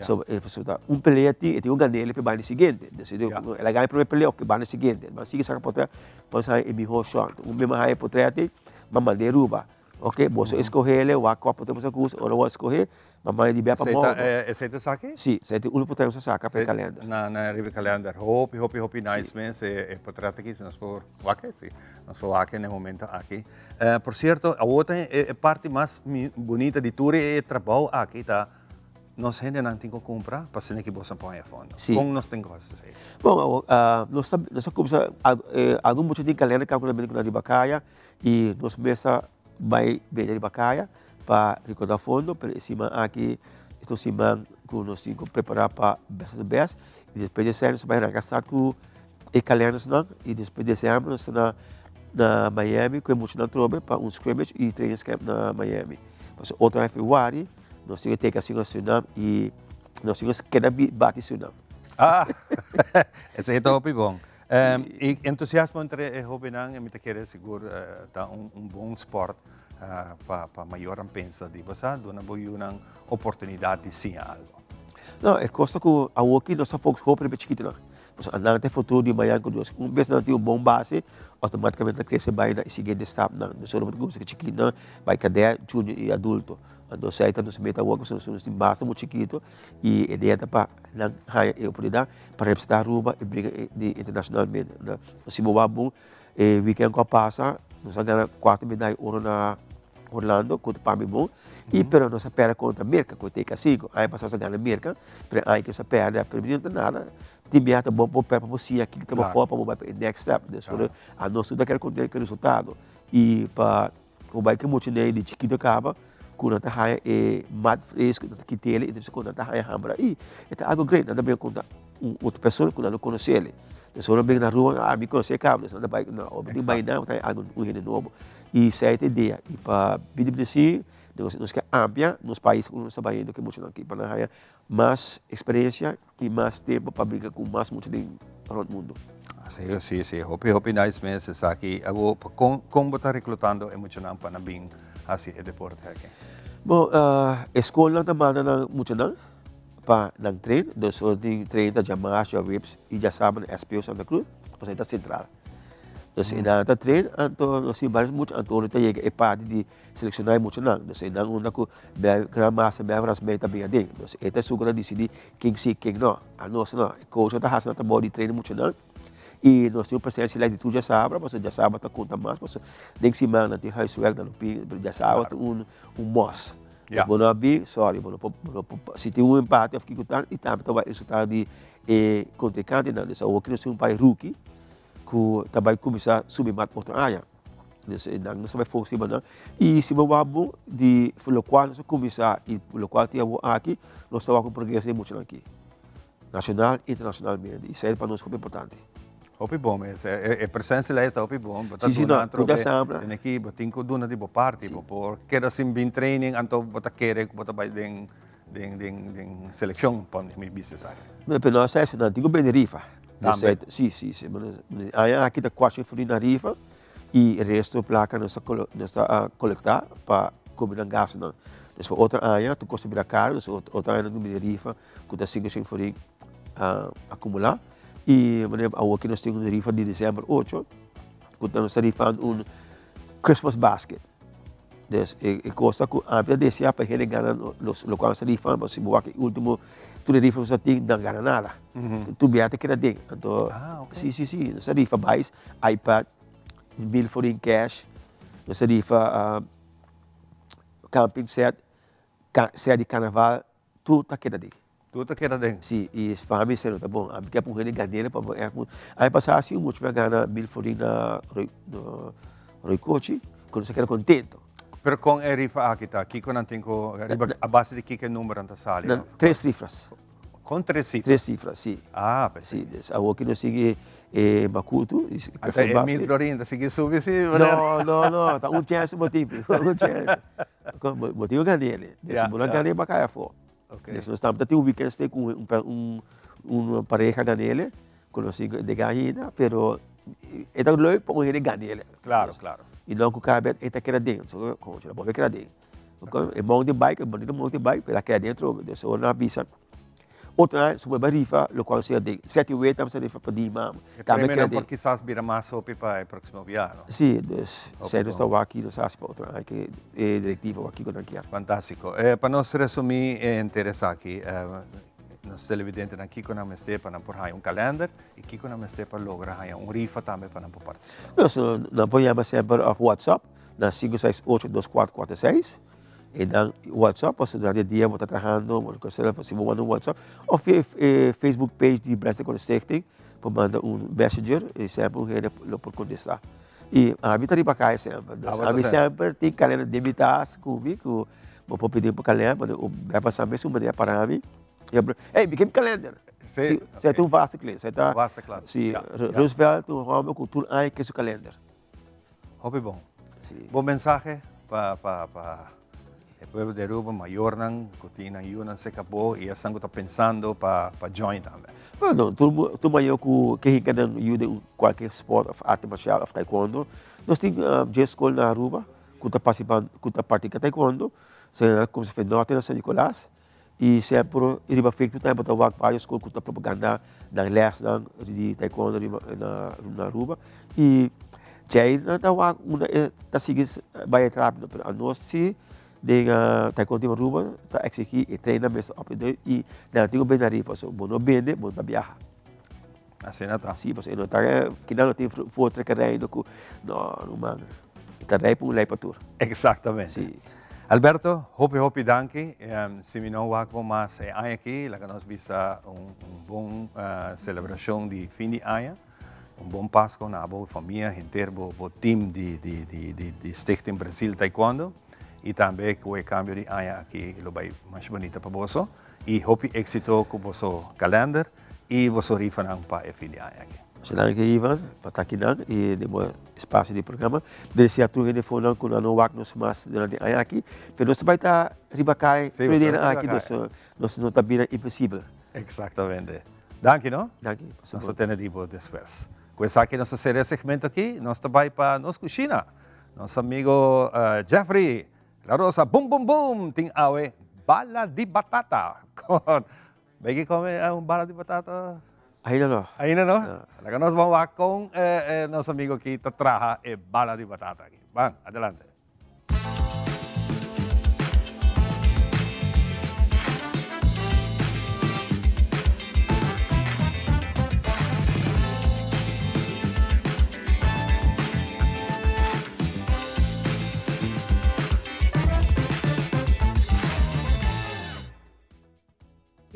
So e pasobra ta un pelea tin, e tin ku gan'el pa e bai na e siguiente. Entonces el a gana e primer pelea, oke bai na e siguiente. Mas sigui saka potret pa nos haya e mihor shot. Un bes mi haya e potret ei, mi a mand'e Aruba. Oke, boso escoge el, wak kua potret boso a gusta, ora bo a escoge, Ma manda di bia pa Esei morto. ta, esei ta esaki? Sí, esei ta e último portret ku nos a saka pa e kalender. Na, na riba e kalender. Hopi, hopi, hopi nice mes e, e portret aki, si nos por wak e, si nos por wak e na e momento aki. Por sierto, awor ta e, e parti mas mi bunita di tur e trabou aki ta. Nos hendenan tin ku kumpra pa asina ki boso por haña fondo. Sí. Kon nos tin ku hasi esei? Bon, awor, nos ta, nos a kuminsá, algun mucha tin kalender kaba ku nan bini ku nan riba kaya i nos mes a bai bende riba kaya pa rekoudá fondo, pero e siman aki e ta un siman ku nos tin ku prepará pa Best of the Best i despues di esei nos ta bai ranka start ku e kalendersnan i despues di desèmber nos ta na na Miami ku e muchanan atrobe pa un scrimmage i training camp na Miami. Pasobra otro aña februari Nos tin ke teka sin Surinam i nos tin ke keda bati Surinam. Ah, esei ta hopi bon. I entusiasmo entre e hobennan mi ta kere sigur ta un bon sport pa mayornan pensa di bo sa duna bo yunan oportunidat di siña algo. No, e kos ta ku awoki nos ta focus hopi riba e chikitonan. Pasobra nan ta e futuro di mañan ku Dios. Un bes nan tin un bon base, automaticamente nan krese bai na e siguiente stapnan. Nosotros bo ta kuminsa ku chikitonan bai kadet, junior i adulto. Anto esei ta nos meta awor pasobra nos tin basta mucha chikito i e idea ta pa nan haña e oportunidat pa representá Aruba i bringa di internacionalmente. Si bo wak bon e weekend ku a pasa nos a gana kuater medaya oro na Orlando ku ta pa mi bon i pero nos a pèrdè kontra Merka ku e teka sinku. Aña pasá nos a gana Merka pero e aña aki nos a pèrdè pero mi no ta nada tin biaha ta bon pa bo pèrdè pa bo siña kiko ta bo for pa bo bai pa e next step. Anos tur ta kere konten ku e resultado i pa Bo bai ke mucha nei di chikito kaba ku nan ta haña e mat fresku, nan ta kit'el i ta ku nan ta haña hamber ai. E ta algu great, nan ta bringa konta un otro persona ku nan no konosel. Des ora bringa na rua, ah mi konosé kaba, des nan ta bai na ora bo bai nan bo ta haña algu un hende nobo. I esei ta e idea. I pa bini bini si nos ke amplia nos pais ku nos ta bayendo ke muchanan aki pa nan haña mas experiencia y mas tempo pa brinca cu mas mucha den rond mundo. Si, si, si. Hopi, hopi nice mes esaki. Abo, con, con bo ta reclutando e muchanan pa nan bin haci e deporte aki? Bon, e scolnan ta manda nan muchanan pa nan train. Dus ora tin train ta djamas, djaweps y djasabra na SPO Santa Cruz, pasobra e ta central. Dus e nan ta train, anto nos tin varios mucha, anto ora ta yega e parti di Selecciona e muchanan. Dus einan unda cu Gran Master Bev Rasmey ta bin aden. Dus e ta esun cu ta dicidi ken si, ken no. Anos no. E coach ta haci nan trabou di train e muchanan. Y nos tin un presencia like di tur djasabra, pasobra djasabra ta conta mas, pasobra den siman nan tin huiswerk, nan no bin, pero djasabra ta un un must. Dus bo no a bin, sorry, bo no por, bo no por, si tin un empate of kico tan, y tambe ta wak e resultado di e contrincantenan. Dus awor ki nos tin un par di rookie cu ta bay cuminsa subi mat otro aña. Dus nan no sa bai focus riba nan. Y si bo wak bon di locual nos a cuminsa y locual tin awor aki, nos ta wak un progreso den muchanan aki. Nacional, internacionalmente. Y esey pa nos hopi importante. Hopi bon mes. E presencia ley ta hopi bon. Bo ta Sí, sí, duna no. Cu atrobe ta sambra. den ekipo. Bo tin cu duna di bo parti. Bo por keda sin bin training anto bo ta kere cu bo ta bai den den den den seleccion pa mi bisa esaki. No, pero no a sa eso. Nan tin cu bende rifa. Tambe. Sí, sí, sí. Aña aki ta cuatro florin na rifa. Y resto placa nos ta nos ta colecta pa cubri nan gastonan. Despues otro aña tur cos ta bira caro, dus otro aña nan ta bini rifa cu ta cinco shen florin acumula. Y manera awor nos tin un rifa di december ocho cu nos ta rifando un Christmas basket. Dus e cos ta cu ami ta desea pa hende gana locual nos ta rifando, pasobra si bo wak e ultimo tur e rifa nos ta tin nan gana nada. Tur biaha ta keda den. Anto si si si nos ta rifa bais, ipad, mil florin cash, nos ta rifa camping set, set di carnaval, tur ta keda den. Tur ta keda den. Si, y pa mi esei no ta bon. Ami ke pa un hende gan'el pa bo ègt bon. Aña pasá si un mucha mi a gana mil florin na Rooi Kochi, ku nos a keda kontento. Pero kon e rifa aki ta? Kiko nan tin ku, riba a base di kiko e numbernan ta sali? Nan, tres sifras. Kon tres sifras? Tres sifras, si. Ah, p'esei. Si, des awor ki nos sigui e makutu. Anto e mil florin ta sigui subi si? No, no, no, ta un chèns bo tin, un chèns. Bo tin ku gan'el. Si bo no gan'el, bo a kai afó. Des nos tambe ta tin un weekend stay cu un pareha ganele, cu nos tin de gallina, pero e ta leuk pa un hende ganele. Claro, claro. Y no cu cada bes e ta keda den, so como bo keda den. E mountain bike, e bonito mountain bike, pero a keda den atrobe. Des ora nan a bisa, otro aña si bo bai rifa locual sea den seti weta bo sa rifa pa di mama. E premionan por kisas bira mas hopi pa e proximo biaha, no? Si, dus esei nos ta wak ki nos hasi pa otro aña ke e directiva wak kiko nan kier. Fantástiko. Pa nos resumí e henter esaki, nos televidentenan kiko nan mester pa nan por haña un kalender i kiko nan mester pa logra haña un rifa tambe pa nan por partisipá. Nos nan por yama semper òf WhatsApp na 568 2446. Einan WhatsApp, pasobra durante e dia bo ta trahando, bo ta kosera, si bo manda un WhatsApp of via e Facebook page di Brazil Taekwondo Stichting por manda un messenger y semper un hende lo por contesta. Y ami ta riba caya semper, dus ami semper tin kalender den mi tas cu mi cu bo por pidi un kalender, pasobra un bia pasa mes un manera para mi, ey mi ke mi kalender. Si, si ta un vaste klant, si ta, si Roosevelt ta un homber cu tur aña ke su kalender. Hopi bon. Bo mensahe pa pa pa e pueblo di Aruba, mayornan ku tin nan yunan serka bo i esnan ku ta pensando pa pa join tambe. Bueno, tur tur mayor ku ke hinka nan yu den kualke sport of arte marcial of taekwondo, nos tin dje skol na Aruba ku ta partisipa ku ta practica taekwondo, se nan a kuminsa fe norte na San Nicolas. I semper riba Facebook tambe bo ta wak varios kos ku ta propaganda nan lèsnan di taekwondo riba na na Aruba i djei nan ta wak unda e ta sigui bai rápido pero anos si den taekwondo di Aruba ta eksigí e trainer mester up to date i nan tin ku bende ariba pasobra bo no bende bo no ta biaha. Asina ta. Si pasobra e no ta kinan no tin voortrekkerij no ku no ruman e ta rei pa un lei pa tur. Exactamente. Si. Alberto, hopi hopi danki. Si mi no wak bo mas e aña aki, laga nos bisa un bon celebracion di fin di aña, un bon Pasco na abo famia, henter bo bo team di di di di Stichting Brazil Taekwondo y tambe cu e cambio di aña aki lo bay masha bunita pa boso y hopi exito cu boso kalender y boso rifanan pa e fin di aña aki. Masha danki Ivan pa ta akinan y den bo espacio di programa. Desea tur hende fonan cu nan no wak nos mas durante e aña aki, pero nos ta bay ta riba cay Sí, tur e nos ta dianan riba aki, cay. nos nos no ta bira invisibel. Exactamente. Danki no. Danki, pasa Nos ta bon. tene di bo despues. Cu esaki nos ta cera e segmento aki, nos ta bay pa nos cushina. Nos amigo Jeffrey La Rosa, bum bum bum, tin awe bala di batata. Bay ki come un bala di batata? Ainda no. Ainda no? Laga nos ban wak con nos amigo aki ta traha e bala di batata aki. Ban, adelante.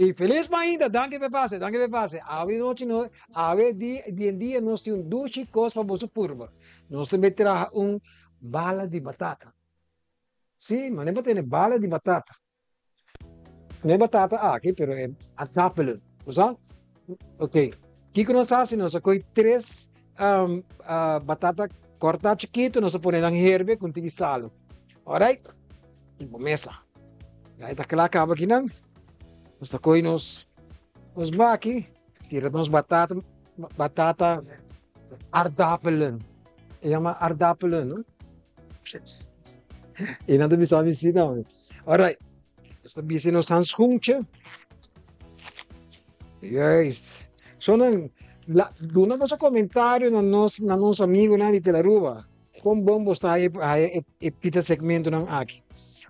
Y feliz mainta, danki p'e pase, danki p'e pase. Awe nochi no, awe di di dia nos tin un dushi kos pa boso purba. Nos ta bay traha un bala di batata. Sí, mane bo tene bala di batata. No e batata aki, pero e aardappelen. Bo sa? Ok. Kiko nos hasi? Nos a koy tres batata kortá chikito, nos a pone nan herbe ku un tiki salu. Alright? I bo mesa. Ya e ta kla kaba kinan. Nos ta koy nos nos baki, tira nos batata, batata aardappelen. E yama aardappelen, no? I nan ta bisa mi si tambe. Alright. Nos ta bisti nos handschoentje. Juist. So nan, la, duna boso comentario na nos, na nos amigonan di Telaruba. Kon bon bo sta haya e, e pita segmentonan aki.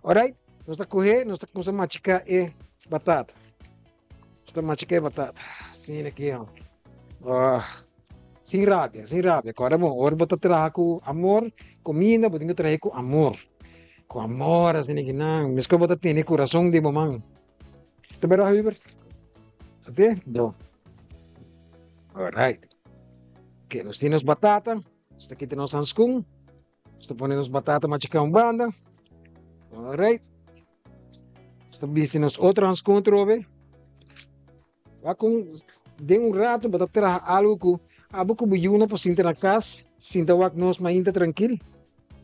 Alright, nos ta kohe, nos ta kusa machiká e batata. Nos ta machiká e batata. Asina aki, oh. Ah, sin rabia, sin rabia. Kòrda bon, ora bo ta traha ku amor, kuminda bo tin ku traha ku amor. Ku amor, asina aki nan. Meskos bo ta tene kurason di bo man. Ta berdad, Hubert? Ate? Bon. Alright. Oké, nos tin nos batata. Nos ta kita nos hanskun. Nos ta pone nos batata machiká un banda. Alright. Nos ta bisti nos otro hanskun atrobe. Wak un, den un rato bo ta traha algo ku abo ku bo yuna por sinta na kas, sinta wak nos mainta trankil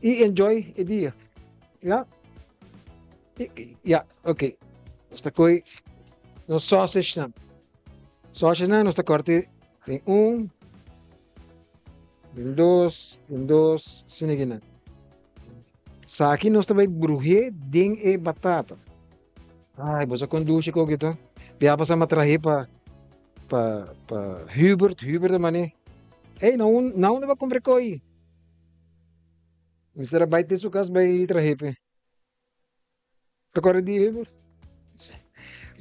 i enjoy e dia. Ya? Ya, ok. Nos ta koi nos sausage nan. Sausage nan nos ta korte den un, Den dos, den dos, asina ki nan. Saki nos ta bai bruhé den e batata. Ai, bo sa kon dushi koki ta. Bia pasa ma trahe pa pa pa Hubert, Hubert a mane. Ey, na un na unda ba kumpra koi? Mester a bai te su kas bai trahe pe. Ta kòrda di Hubert?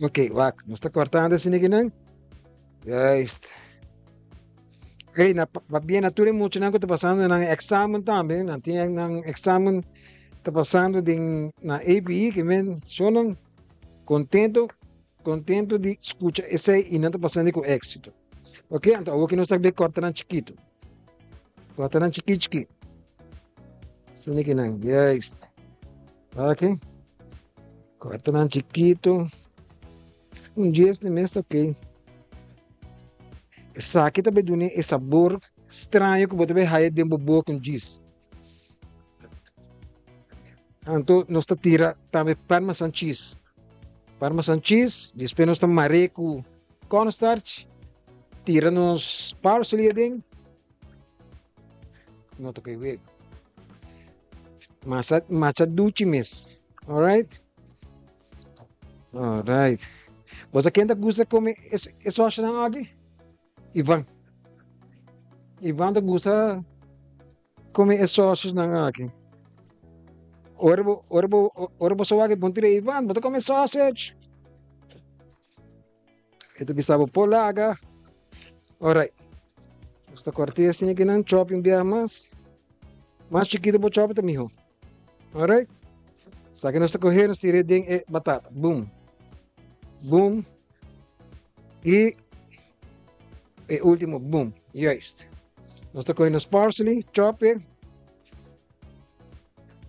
Ok, wak, nos ta kòrtando asina ki nan. Juist. Hey, na, pa bien na tur e muchanan ku ta pasando nan examen tambe, nan tin nan examen. ta pasando den na APE ke men shonnan kontento kontento di skucha esei i nan ta pasando ku éksito. Ok, anto awor ke nos ta be kòrta nan chikitu. Kòrta nan chiki chiki. Asina ke nan, juist. Ok. Kòrta nan chikitu. Un dies di mes ta ok. Esaki ta bai duna e sabor straño ku bo ta bai haya den bo boka un djis. Anto nos ta tira tambe parmesan cheese. Parmesan cheese, despues nos ta mar'é ku cornstarch, tira nos parsley aden. No ta koe wega. Masa, macha duchi mes. Alright? Alright. Bosa ken ta gusta come es e sausage aki? Ivan. Ivan ta gusta come e sausage nan aki. Ora bo, ora bo, ora bo sa wak bon tira Ivan, bo ta come sausage. E ta bisa bo polaga. Alright. Nos ta corte asina aki nan, chop un biaha mas. Mas chikito bo chop ta miho. Alright. Sa ke nos ta kohe, nos tira den e batata. Boom. Boom. I e último, boom. Juist. Nos ta kohe nos parsley, chop e.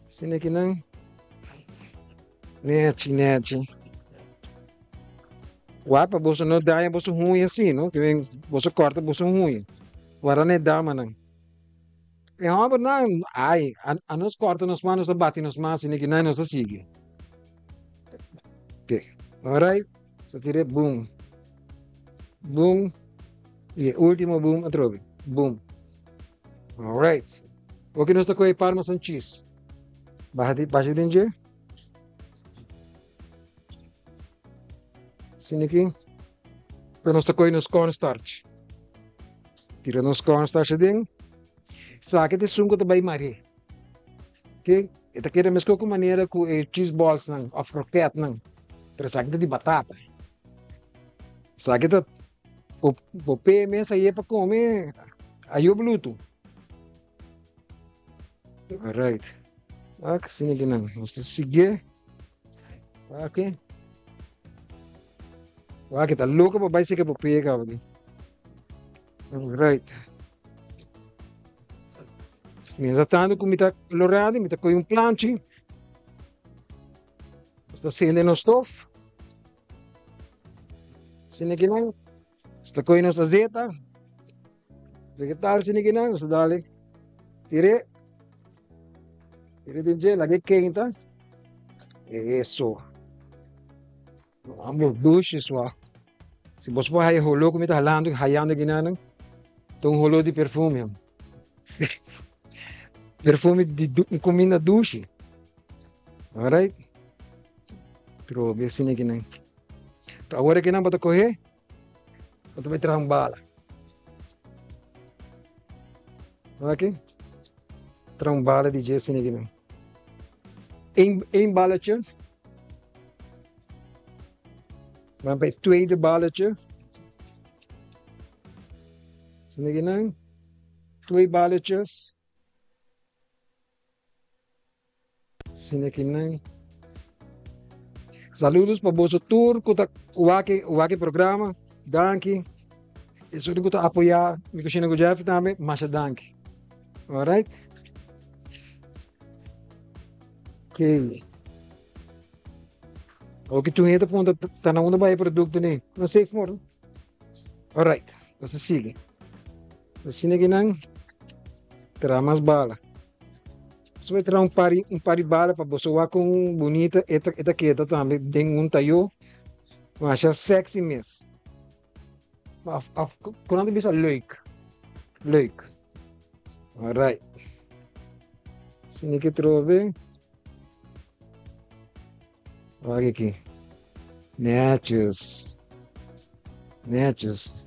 Asina aki nan. Nechi, nechi. Wak pa boso no daña boso huña así, no? Que ven, boso corta boso huña. Guarda na e damanan. E hombernan, ai, a, a nos corta nos man, nos ta bati nos man, asina ki nan nos ta sigui. Ok, alright. So tira boom. Boom. Y e último boom atrobe. Boom. Alright. Oke nos ta kohe parmesan cheese. Baja di, baja den dje. Asina aki. Pero nos ta kohe nos cornstarch. Tira nos cornstarch aden. Esaki ta esun ku ta bai mar'é. Ok, e ta keda meskos ku manera ku e cheese balls nan òf kroket nan. Pero esaki ta di batata. Esaki ta bo bo p'e mes aye pa kome ayo blutu. Alright. Ak, asina ki nan. Nos ta siguié. Aki. Wak, ta loko pa bai seke bo pie kaba di. Alright. Mientras tanto ku mi ta loradi, mi ta kohe un planchi. Nos ta sende nos stof. Asina ki nan. Nos ta kohe nos azeta. Vegetal asina ki nan, nos ta dale. Tire. Tire den dje, laga e kenta. Eso. Amo dushi swa. Si bos por haya holó ku mi ta halando, hayando ginanan, ta un holó di perfume. Perfume di du, kuminda dushi. Alright. Trobe asina kinan. To awor kinan bo ta kohe, bo ta bai traha un bala. Ok. Traha un bala di dje asina kinan. Eén, één balletje. Maar bij het tweede balletje. Asina Twee balletjes. Asina kinan. Saludos pa boso tur ku ta wak wak e programa. Danki. Esun ku ta apoyá Mi Kushina ku Jeffrey tambe, masha danki. Alright. Ok. Oke tur hende ta puntra ta na unda bai e produkto ni. No safe moro. Alright, nos ta sigui. Asina ki nan traha mas bala. Nos bai traha un par un par di bala pa boso wak kon bunita e ta e ta keda tambe den un tayo. Masha sexy mes. Of of kon nan ta bisa leuk. Leuk. Alright. Asina ki trobe. Wak aki. Netjes. Netjes.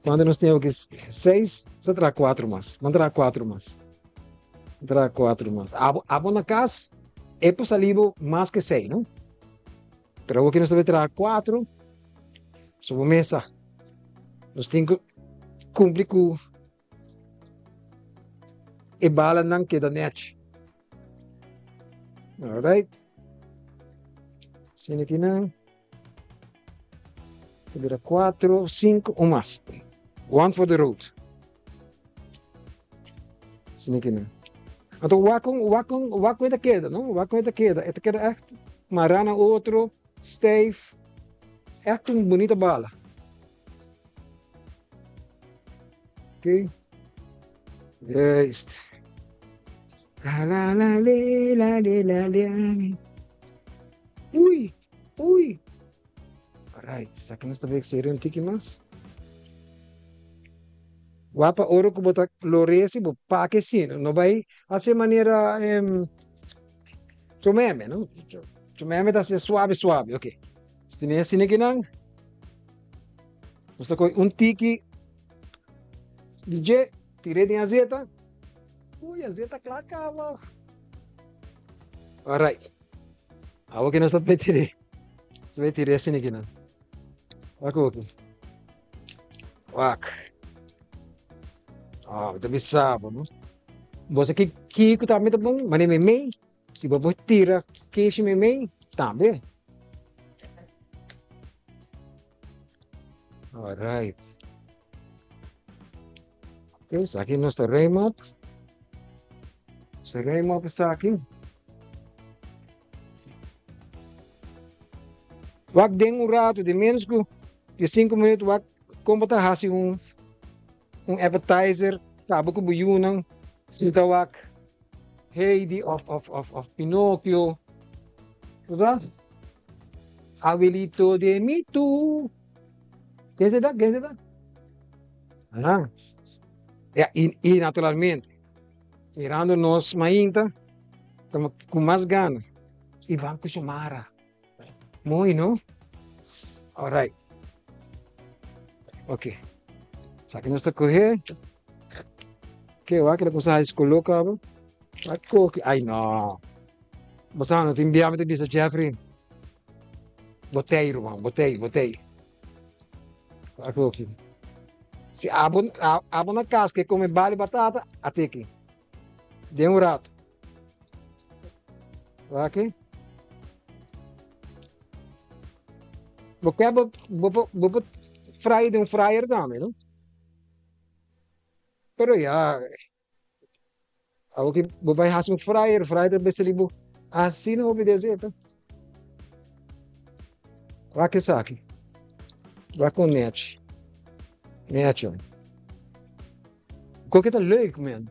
Cuando nos tin aki seis, sa traha cuatro mas. Man traha cuatro mas. Traha cuatro mas. Abo, abo na cas, e por sali bo mas que seis, no? Pero awor ki nos ta traha cuatro, so bo mesa. Nos tin cu cumpli cu e balanan keda nèchi. Alright. Sino aki nan. Ta bira 4, 5, un mas. One for the road. Sino aki nan. Anto wak kon, wak kon, wak kon e ta keda, no? Wak kon e ta keda. E ta keda echt mará na otro, stijf. Echt un bunita bala. Ok. Juist. La la la le la le la le. Ui, ui. Alright, sa nos ta serio un tiki mas. Wapa oro ku bo ta loresi bo pake si, no bai hasi manera chomeme, no? Chomeme ta hasi suave suave, ok. Sine sine kinan. Nos ta koi un tiki di dje, tir'é den azeta. Ui, azeta kla kaba. Alright. Awor ke nos ta bai tir'é. Nos ta bai tir'é asina kinan. Wak oki. Wak. Ah, mi ta bisa bo, no? Bo sa ki kiko tambe ta bon? Mane meimei. Si bo por tira keshi meimei, tambe. Alright. Ok, esaki nos ta ruim op. Nos ta ruim op esaki. Wak den un rato, di menos ku di 5 minuut, wak kon bo ta hasi un un appetizer, kaba ku bo yunan, sinta wak Heidi of of of of Pinocchio. Bo sa? Abuelito de mi tu. Ken se ta? Ken se ta? Ah. Ja, y, y naturalmente, mirando nos mainta, estamos con más gana. Y van con Xiomara. Mooi, no? Alright. Ok. Sa que nos ta coger. Que wa que la cosa es coloca. Wa coge. Ay, no. Basta no tin biami te bisa Jeffrey. Botei, ruman, botei, botei. Wa coge. Si abo, abo na cas que come bali batata, ateki. Den un rato. Wak. Bo ke bo bo bo bo fry den fryer tambe, no? Pero ya, awor ki bo bai hasi un fryer, fryer ta bes bo asina hopi di azeta. Wak esaki. Wak kon nechi. Nechi. Koke ta leuk, man.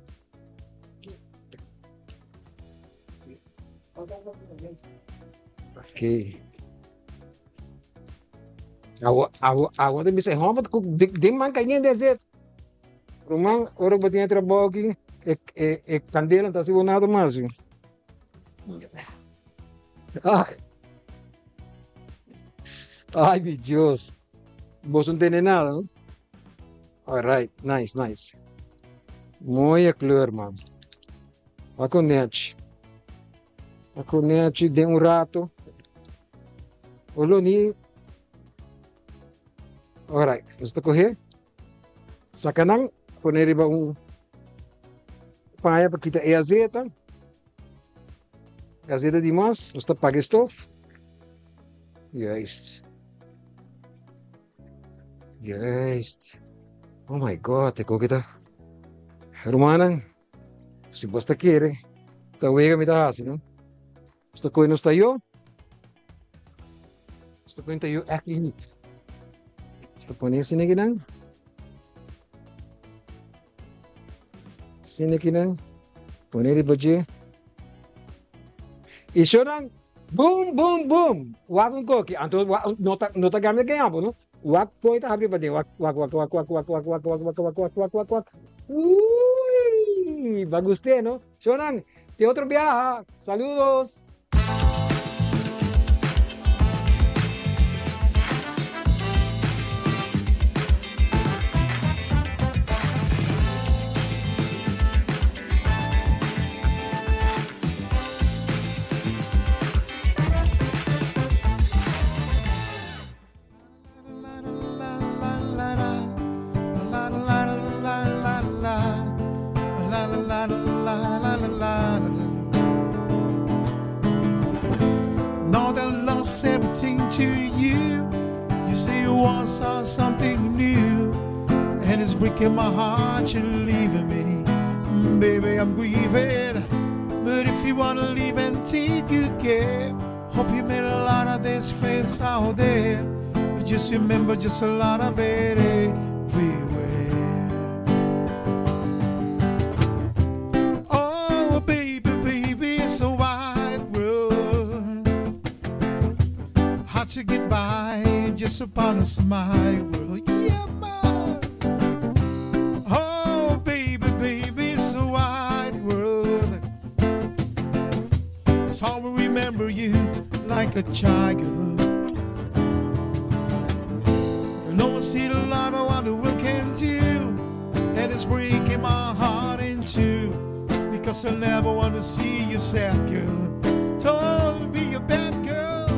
Ok. Awo, awo, awo ta bisa, homber, ku den man cayente azet. Ruman, ora bo tin trabou aki, e, e, e candela ta hasi bo nada mas. Ah. Ay, mi Dios. Bo no tene nada, no? Alright, nice, nice. Mooie kleur, man. Wak un nechi. Wak un nechi den un rato. Olo ni. Alright, nos ta coge. Saca nan, pone riba un paña pa kita e azeta. Azeta di mas, nos ta paga e stof. Juist. Juist. Oh my God, e koki ta. Rumannan, si bos ta kere, ta wega mi ta hasi, no? Nos ta kohe nos tayo. Nos ta kohe tayo echt lief. Nos ta pone asina kinan. Asina kinan. Pone riba dje. I shonan, boom, boom, boom. Wak un koki. Anto no ta no ta gana gaña bo, no? Wak koi ta habri paden. Wak, wak, wak, wak, wak, wak, wak, wak, wak, wak, wak, wak, wak, wak, wak. Uy! Ba gust'é, no? Shonan, te otro biaha. Saludos! everything to you. You say you want something new, and it's breaking my heart you're leaving me. Baby, I'm grieving. But if you wanna leave and take good care, hope you made a lot of these friends out there. But just remember, just a lot of it everywhere. Oh, baby, baby, it's a wide world. Hard to get by just upon a smile. Yeah, man. Oh, baby, baby, it's a wide world. So I will remember you like a child. You know I see a lot of what the world can do, and it's breaking my heart in two. Because I never want to see you sad, girl. Don't be a bad girl,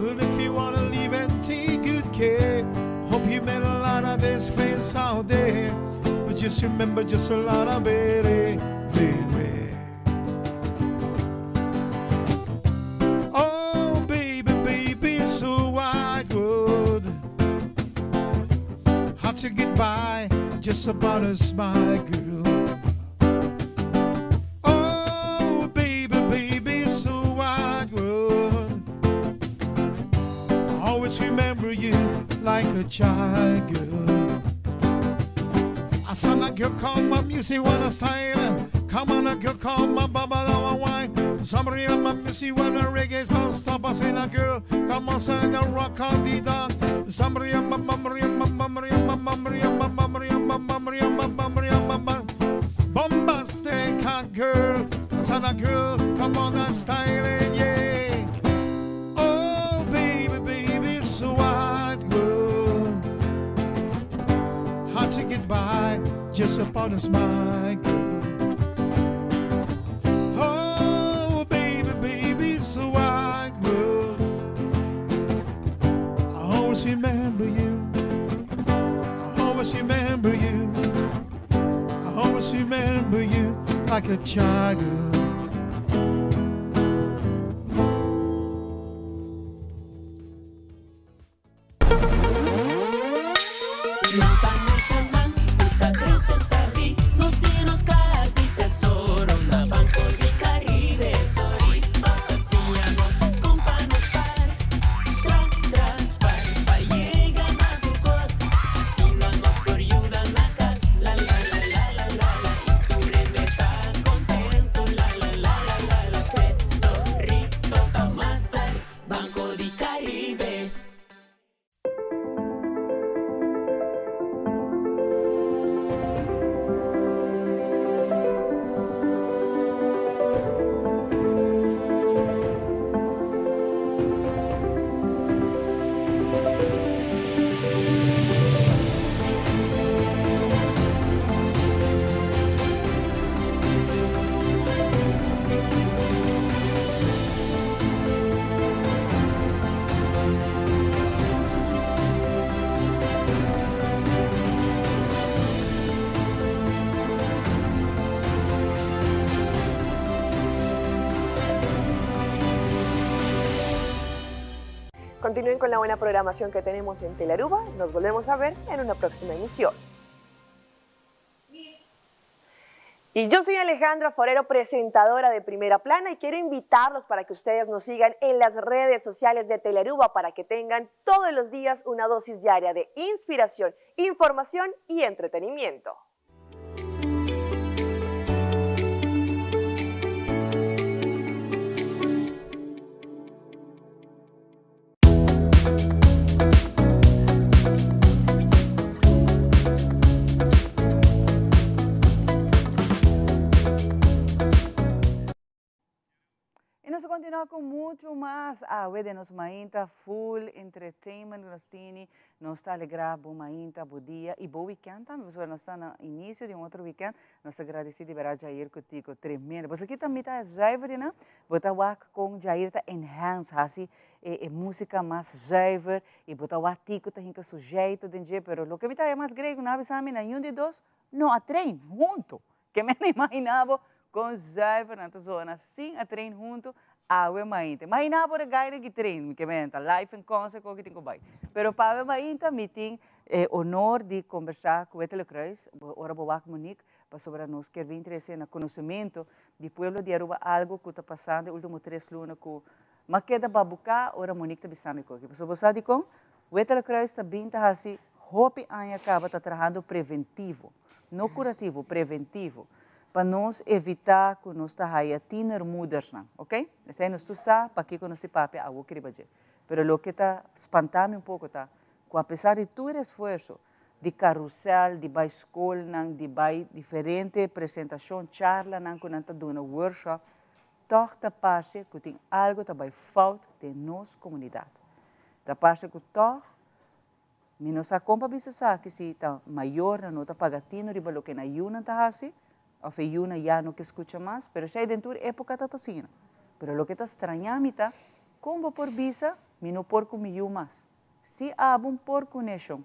but if you wanna leave and take good care, hope you met a lot of best friends out there. But just remember, just a lot of it everywhere. Oh, baby, baby, it's a wide world. Hard to get by just about a smile, girl. Oh, baby, baby, it's a wide world. I always remember you like a child, girl. I saw that girl call my music when I silent. Come on, a girl call my baba that one wine. Somebody on my music when the reggae's don't stop. I say that girl, come on, sing a rock on the dog. Somebody on my mummery, my mummery, my mummery, my mummery, my mummery, my mummery, my mummery. Bombastic girl, I said that girl, come on and style it, yeah. Oh, baby, baby, it's a wide world. Hard to get by just about a smile, girl. Oh, baby, baby, it's a wide world. I always remember you. I always remember you. I always remember you like a child. Nos ta muchanan ku ta krese sabí, nos tin nos kaha di tesoro na Banco di Caribe. Sorry pa siña nos kon pa nos par, tra tras par pa yega na tur kos. Asina nos por yuda na kas. La la la la la la la i tur hende ta kontentu. La la la la la la tesorito ta master. Banco di Caribe. Continúen con la buena programación que tenemos en Telaruba. Nos volvemos a ver en una próxima emisión. Y yo soy Alejandra Forero, presentadora de Primera Plana, y quiero invitarlos para que ustedes nos sigan en las redes sociales de Telearuba para que tengan todos los días una dosis diaria de inspiración, información y entretenimiento. Y nos ta continua cu mucho mas awe den nos mainta full entertainment cu nos tini. Nos ta alegra bo mainta, bo dia y bo weekend tambe pasobra nos ta na inicio di un otro weekend. Nos ta gradici di bera Jair cu Tico tremendo. Boso kita mita e zuiver di nan? Bo ta wak con Jair ta enhance haci e musica mas zuiver y bo ta wak Tico ta hinca su jeito den dje pero loke mi ta haya mas grei cu nan a bisa mi nan yun di dos no a train hunto. Ke men imagina bo con zuiver nan ta zona sin a train hunto. Awe mainta. Imagina bo de gaina ki train, mi ke menta, live in concert ko ki tin ku bai. Pero pa awe mainta mi tin e honor di kombersá ku Wetele Kruis, ora bo wak Monique, pasobra nos kier bin trese na konosementu di pueblo di Aruba algu ku ta pasando e ultimo tres luna ku m'a keda babuká ora Monique ta bisa mi koki. Pasobra bo sa dikon? Wetele Kruis ta bin ta hasi hopi aña kaba ta trahando preventivo, no kurativo, preventivo. Pa nos evita cu nos ta haya tienermoedersnan, ok? Esey nos tur sa pakico nos tin papia awo riba dje. Pero loke ta spanta mi un poco ta cu apesar di tur esfuerzo di carusel, di bay scolnan, di bay diferente presentacion, charlanan cu nan ta duna, workshop, toch ta parce cu tin algo ta bay fout den nos comunidad. Ta parce cu toch Mi no sa kon pa bisa esaki si ta mayornan no ta paga tino riba loke nan yunan ta hasi of e yunan ya no ke skucha mas, pero esei den tur epoka ta asina. Pero loke ta straña mi ta kon bo por bisa mi no por ku mi yu mas. Si abo un por ku neshon,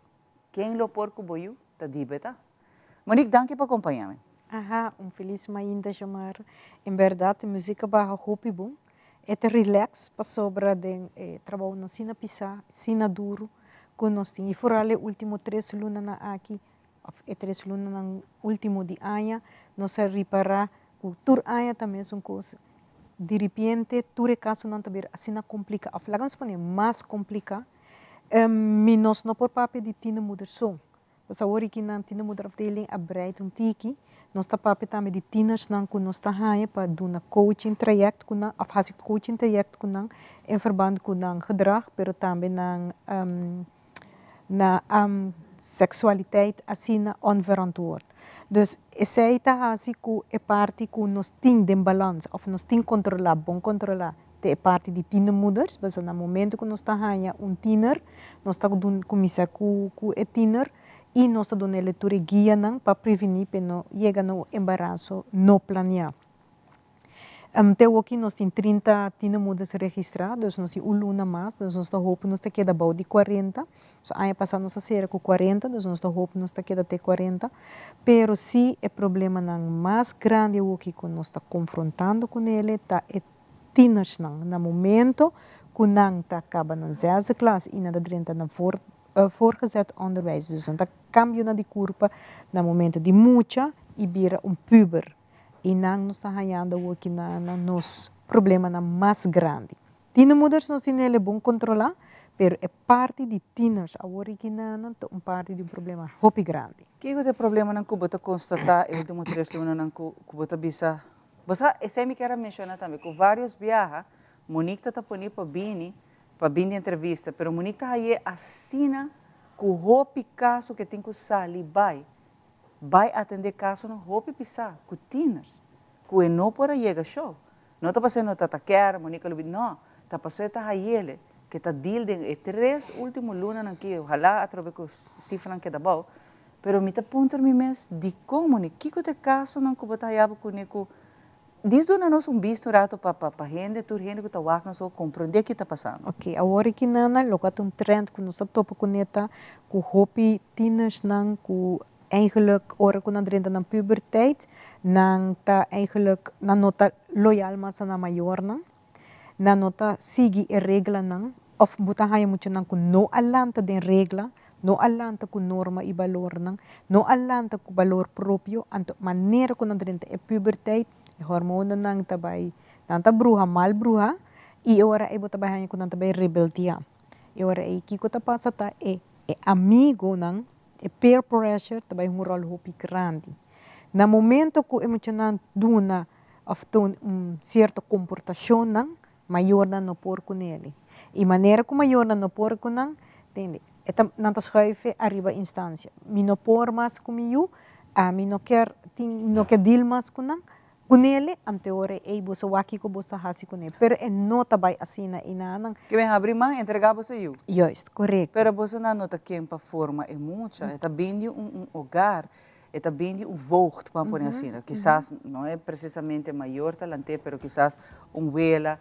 ken lo por ku bo yu? Ta dibe ta. Monique danki pa kompaña mi. Aha, un felis mainta Xiomara. En berdad e musica baha hopi bon. E ta relax pasobra den e trabou no asina pisa, asina duru ku nos tin. I foral e ultimo tres lunanan aki, of e tres lunanan ultimo di aña, nos a ripara ku tur aña ta mesun kos. Diripiente tur e kasonan ta bira asina komplika, of laga nos pone mas komplika. Mi nos no por papia di tienermoeder so. Nos awor aki na tienermoederafdeling a breid un tiki. Nos ta papia tambe di tienersnan ku nos ta haña pa duna coaching traject ku nan of hasi coaching traject ku nan en verband ku nan gedrag pero tambe nan na seksualiteit asina onverantwoord. Dus esei ta hasi ku e parti ku nos tin den balans of nos tin kontrolá, bon kontrolá Ta e parti di tienermoeders, pasobra na momento ku nos ta haña un tiener, nos ta kuminsá ku ku e tiener i nos ta duna el tur e guianan pa prevení pa e no yega na un embaraso no planiá. Te awoki nos tin 30 tienermoeders registrá, dus nos tin un luna mas, dus nos ta hopi nos ta keda bou di 40. So aña pasá nos a sera ku 40, dus nos ta hopi nos ta keda te 40. Pero sí e problemanan mas grandi awoki ku nos ta konfrontando kuné ta e tienersnan na momento ku nan ta kaba nan zesde klas i nan ta drenta na voor voorgezet onderwijs, dus nan ta kambio na di kurpa na momento di mucha i bira un puber i nan nos ta hañando awoki na na nos problemanan mas grandi. Tienermoeders nos tin el e bon kontrolá, pero e parti di tieners awor aki na nan ta un parti di un problema hopi grandi. Kiko ta e problemanan ku bo ta konstatá e ultimo tres lunanan ku ku bo ta bisa Bo sa, esei mi kier a menciona tambe, cu varios biaha Monique ta ta poni pa bini, pa bin di entrevista, pero Monique ta haye asina cu hopi caso cu e tin cu sali bay, bay atende casonan hopi pisa cu tieners, cu e no por a yega show. No ta pasobra e no ta ta kier, Monique a lo bin, no, ta pasobra e ta hayele, cu e ta deal den e tres ultimo lunanan aki, ojalá atrobe cu cifranan keda abao, Pero mi ta puntra mi mes, dikon Monique? Kiko ta e kasonan ku bo ta haya bo kuné ku Dis duna nos un bista un rato pa pa hende, tur hende ku ta wak nos por komprondé ki ta pasando. Ok, awor aki nana loke ta un trend ku nos ta topa kuné ta ku hopi tienersnan ku eigenlijk ora ku nan drenta nan puberteit nan ta eigenlijk nan no ta loyal mas na nan mayornan, nan no ta sigui e reglanan Of bo ta haña muchanan ku no a lanta den regla, no a lanta ku norma i balornan, no a lanta ku balor propio, anto manera ku nan drenta e puberteit, e hormonanan ta bai, nan ta bruha mal bruha, i e ora ei bo ta bai haña ku nan ta bai rebeldiá. E ora ei kiko ta pasa ta e e amigonan, e peer pressure ta bai hunga un ròl hopi grandi. Na momento ku e muchanan duna òf tona un sierto komportashonnan, Mayornan no por ku neli. I manera ku mayornan no por ku nan, tende, e ta, nan ta schuife ariba instansia. Mi no por mas ku mi yu, ami no kier tin, no kier deal mas ku nan, ku neli, ante ora ei boso wak kiko boso ta hasi kuné. Pero e no ta bai asina i nan. Ke ben habri man, entrega boso yu. Juist, korekto. Pero bosonan no ta ken pa forma e mucha. E ta bin di un un hogar E ta bin di un voogd, ban pone asina. Kisas no e precisamente mayor ta lant'é, pero kisas un wela,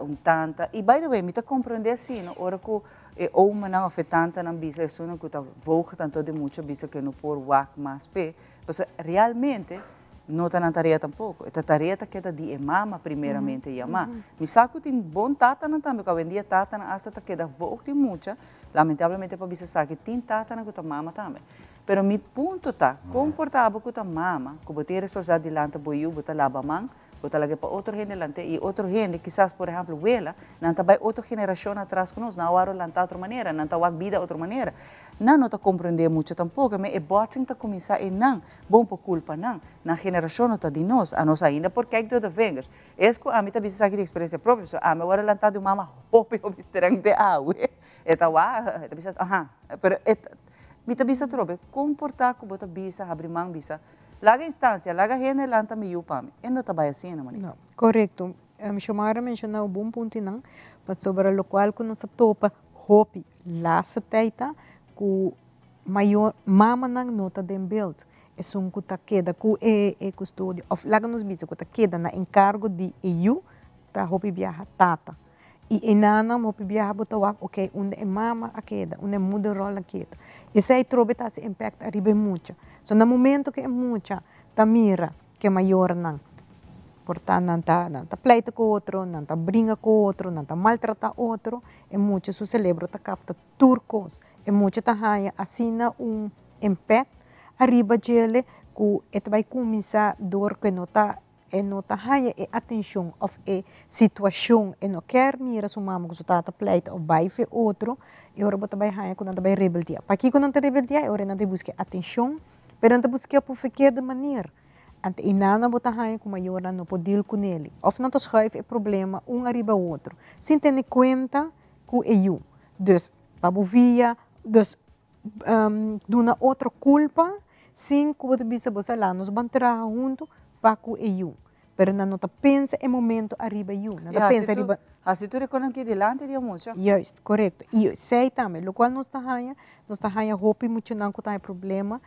un tanta. I by the way, mi ta comprende asina ora cu e omanan of e tantanan bisa esunnan cu ta voogd anto di mucha bisa cu e no por wak mas p'e, pasobra realmente No ta nan tarea tampoco. E ta tarea ta keda di e mama primeramente yama. Mi sa cu tin bon tatanan tambe cu awendia tatanan hasta ta keda voogd di mucha, lamentablemente pa bisa esaki tin tatanan cu ta mama tambe. Pero mi punto ta, con por ta abo cu ta mama, cu bo tin e responsabilidad di lanta bo yu, bo ta laba man, Bo ta laga pa otro hende lant'é i otro hende, kisas por ehèmpel wela, nan ta bai otro generashon atras ku nos, nan a wòrdu lantá otro manera, nan ta wak bida otro manera. Nan no ta komprendé muchu tampoko, me e bòtsing ta kuminsá einan, bon por kulpa nan, nan generashon no ta di nos, anos ainda por kijk door de vingers. Es ku ami ta bisa esaki di eksperensia propio, pasobra ami a wòrdu lantá di un mama hopi hopi streng te awe, e ta wak, e ta bisa, aha, pero e ta, mi ta bisa atrobe, kon por ta ku bo ta bisa, habri man bisa, Laga instancia, laga hende lanta mi yu pa mi. E no ta bai asina, Monique. No, corecto. Xiomara a menciona un bon puntonan pasobra locual cu nos ta topa hopi laatste tijd ta cu mayor, mamanan no ta den beeld. Esun cu ta keda cu e custodia of laga nos bisa cu ta keda na encargo di e yu ta hopi biaha tata. I e nannan hopi biaha bo ta wak, ok, unda e mama a keda, unda e moederrol a keda. Esei trobe ta hasi impact ariba e mucha. So na momento ku e mucha ta mira ku e mayornan por ta nan ta nan ta pleita ku otro, nan ta bringa ku otro, nan ta maltrata otro, e mucha su celebro ta kapta tur kos. E mucha ta haña asina un impact ariba djele ku e ta bai kuminsá dor ku e no ta E no ta haña e atencion of e situacion, e no kier mira su mama cu su tata pleita of bay fe otro, e ora bo ta bay haña cu nan ta bay rebeldia. Pakico nan ta rebeldia? E ora nan ta busca e atencion, pero nan ta busca op un verkeerde manier. Ante e nana bo ta haña cu mayornan no por deal cu neli, of nan ta schuif e problema un ariba otro, sin tene cuenta cu e yu. Dus, pa bo via, dus duna otro culpa sin cu bo ta bisa bo sa la nos ban traha hunto pa cu e yu pero nan no ta pensa e momento ariba e yu nan ta pensa riba. Haci tur e cosnan aki dilanti di e mucha. Juist, corecto y esey tambe locual nos ta haya nos ta haya hopi muchanan cu ta haya problema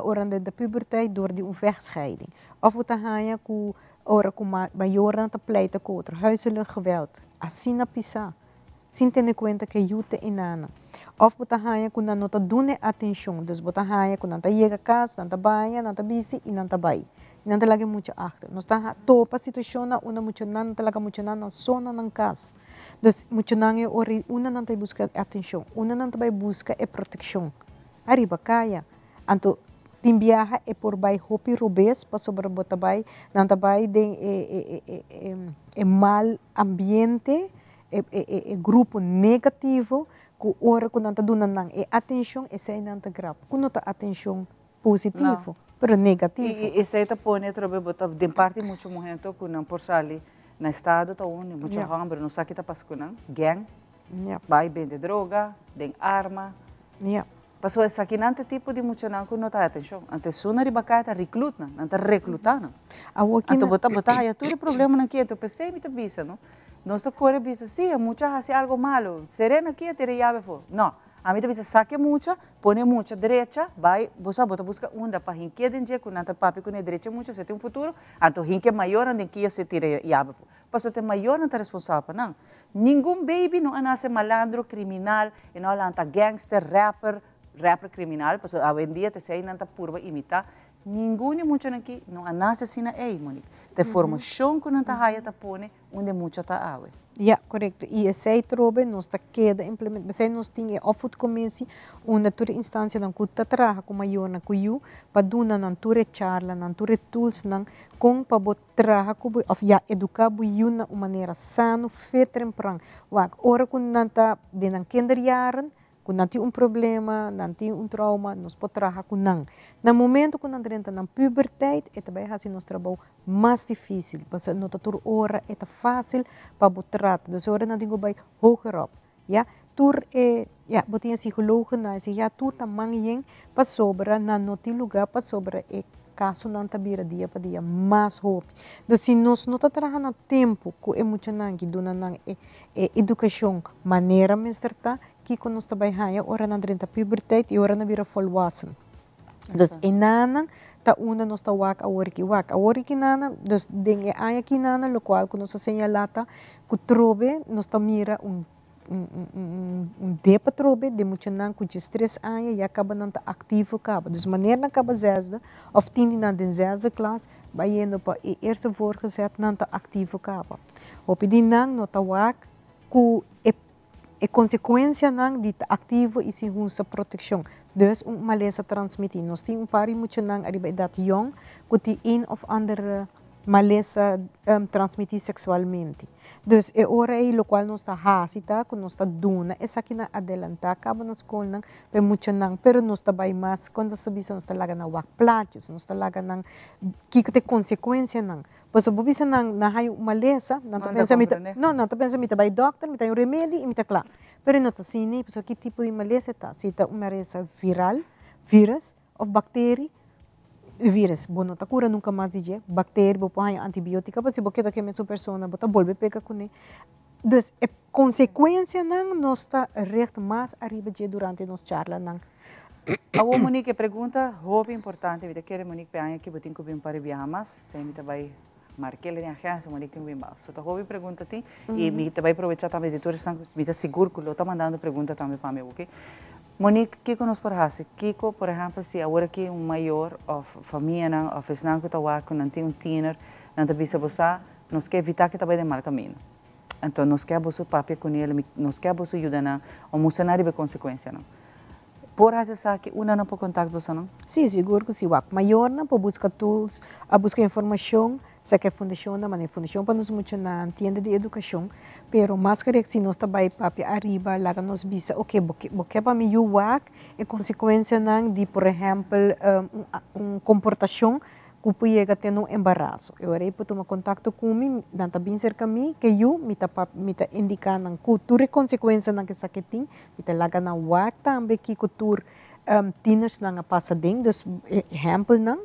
ora nan ta puberteit door di un vechtscheiding of bo ta haya cu ora cu mayornan ta pleita cu otro huiselijk geweld asina pisa. Sin tene kuenta ke yu ta inana. Òf bo ta haña ku nan no ta duna e atenshon. Dus bo ta haña ku nan ta yega kas, nan ta baña, nan ta bisti i nan ta bai. I nan ta laga e mucha achter. Nos ta topa situashonnan unda muchanan nan ta laga muchanan nan so na nan kas. Dus muchanan e ora ei unda nan ta bai buska e atenshon, unda nan ta bai buska e protekshon? Ariba kaya. Anto tin biaha e por bai hopi robes pasobra bo ta bai, nan ta bai den e e mal ambiente. E grupo negativo ku ora ku nan ta duna nan e atenshon esei nan ta grab ku no ta atenshon positivo pero negativo. I esei ta pone atrobe bo ta den parti muchu muhé anto ku nan por sali na estado ta uni muchu hòmber no sa ki ta pasa ku nan gang bai bende droga den arma Pasobra esakinan ta e tipo di muchanan ku no ta haya atenshon. Anto esun riba kaya ta reclut nan, nan ta recluta nan. Anto bo ta bo ta haya tur e problemanan aki. Anto p'esei mi ta bisa no, nos ta kore bisa si e mucha a hasi algo malo, ser'e na kia tira e yabe afó. No, ami ta bisa saka e mucha, pone e mucha drecha, bai, bo sa bo ta buska unda pa hinki'e den dje ku nan ta papia kuné drecha e mucha, si e tin un futuro, anto hinki e mayornan den kia si e tira e yabe afó. Pasobra ta e mayornan ta responsabel pa nan. Ningun baby no a nace malandro, criminal, e no a lanta gangster, rapper, rapper criminal, pasobra awendia ta esey nan ta purba imita. Ningun di muchanan aki no a nace asina ey, Monique. Ta e formacion cu nan ta haya ta pone unda e mucha ta awe. Ya, corecto. Y esey trobe nos ta keda implementa, p'esey nos tin e opvoedcommissie unda tur e instancianan cu ta traha cu mayornan cu yu pa duna nan tur e charlanan, tur e toolsnan con pa bo Traha ku bo, òf ya eduká bo yu na un manera sano, fe trempran. Wak, ora ku nan ta den nan kinderjaren, ku nan tin un problema, nan tin un trauma, nos por traha ku nan. Na momento ku nan drenta nan puberteit, e ta bai hasi nos trabou mas difísil, pasobra no ta tur ora e ta fásil pa bo trata. Dus e ora nan tin ku bai hoger op, ya. Tur e, ya, bo tin e psicologennan, e psikiater, tur ta man yen pasobra nan no tin lugar pasobra e kasonan ta bira dia pa dia mas hopi. Dus si nos no ta traha na tempu ku e muchanan ki duna nan e e edukashon manera mester ta, kiko nos ta bai haña ora nan drenta puberteit i ora nan bira volwassen. Dus e nanan ta unda nos ta wak awor ki wak. Awor ki nana, dus den e aña ki nana lokual ku nos a señalá ta ku trobe nos ta mira un. un un un dep atrobe den muchanan ku diestres aña ya kaba nan ta aktivo kaba. Dus manera nan kaba zesde òf tin di nan den zesde klas bayendo pa e eerste voorgezet nan ta aktivo kaba. Hopi di nan no ta wak ku e e konsekuensianan di ta aktivo i sin husa protekshon. Dus un malesa transmití. Nos tin un par di muchanan ariba edat yòn ku tin een òf ander malesa transmití seksualmente. Dus e ora ei lokual nos ta hasi ta ku nos ta duna esakinan adelantá kaba na skolnan pa e muchanan, pero nos ta bai mas kon nos ta bisa nos ta laga nan wak plaatjes, nos ta laga nan kiko ta e konsekuensianan. Pasobra bo bisa nan nan haña un malesa, nan ta pensa mi ta, no, nan ta pensa mi ta bai dòkter, mi ta haña un remedi i mi ta kla. Pero no ta asina, pasobra ki tipo di malesa e ta, si ta un malesa viral, virus, òf bakteri, virus bo no ta kura nunka mas di dje, bakteri bo por haña antibiotika, pero si bo keda ku e mesun persona bo ta bolbe pega kuné. Dus e konsekuensianan nos ta richt mas ariba dje durante nos charlanan. Awor Monique e pregunta hopi importante, mi ta kere Monique pe aña aki bo tin ku bin para biaha mas, esei mi ta bai mark'el den agensia, Monique tin ku bin bou. So ta hopi pregunta tin i mi ta bai probecha tambe di tur esnan ku mi ta sigur ku lo ta mandando pregunta tambe pa mi awor. Monique, kiko nos por hasi? Kiko, por ehèmpel, si awor aki un mayor òf famianan òf esnan ku ta wak ku nan tin un tiener, nan ta bisa bo sa, nos ke evitá ke ta bai den mal kaminda. Anto nos ke boso papia ku nel, nos ke boso yuda nan o mustra nan riba e konsekuensianan. Por hasi esaki unda nan por kontakt bosonan? Sí, sigur ku sí. Wak, mayornan por buska tools, a buska informashon, sa ke fundashonnan, mane fundashon pa nos muchanan, tienda di edukashon, pero mas gerek si nos ta bai papia ariba, laga nos bisa, oke, bo ke bo ke pa mi yu wak e konsekuensianan di, por ehèmpel, un un komportashon ku por yega te na un embaraso. E ora ei por tuma kontakto ku mi, nan ta bin serka mi, ke yu, mi ta pap mi ta indiká nan ku tur e konsekuensianan ku esaki tin, mi ta laga nan wak tambe kiko tur tienersnan a pasa den, dus ehèmpelnan,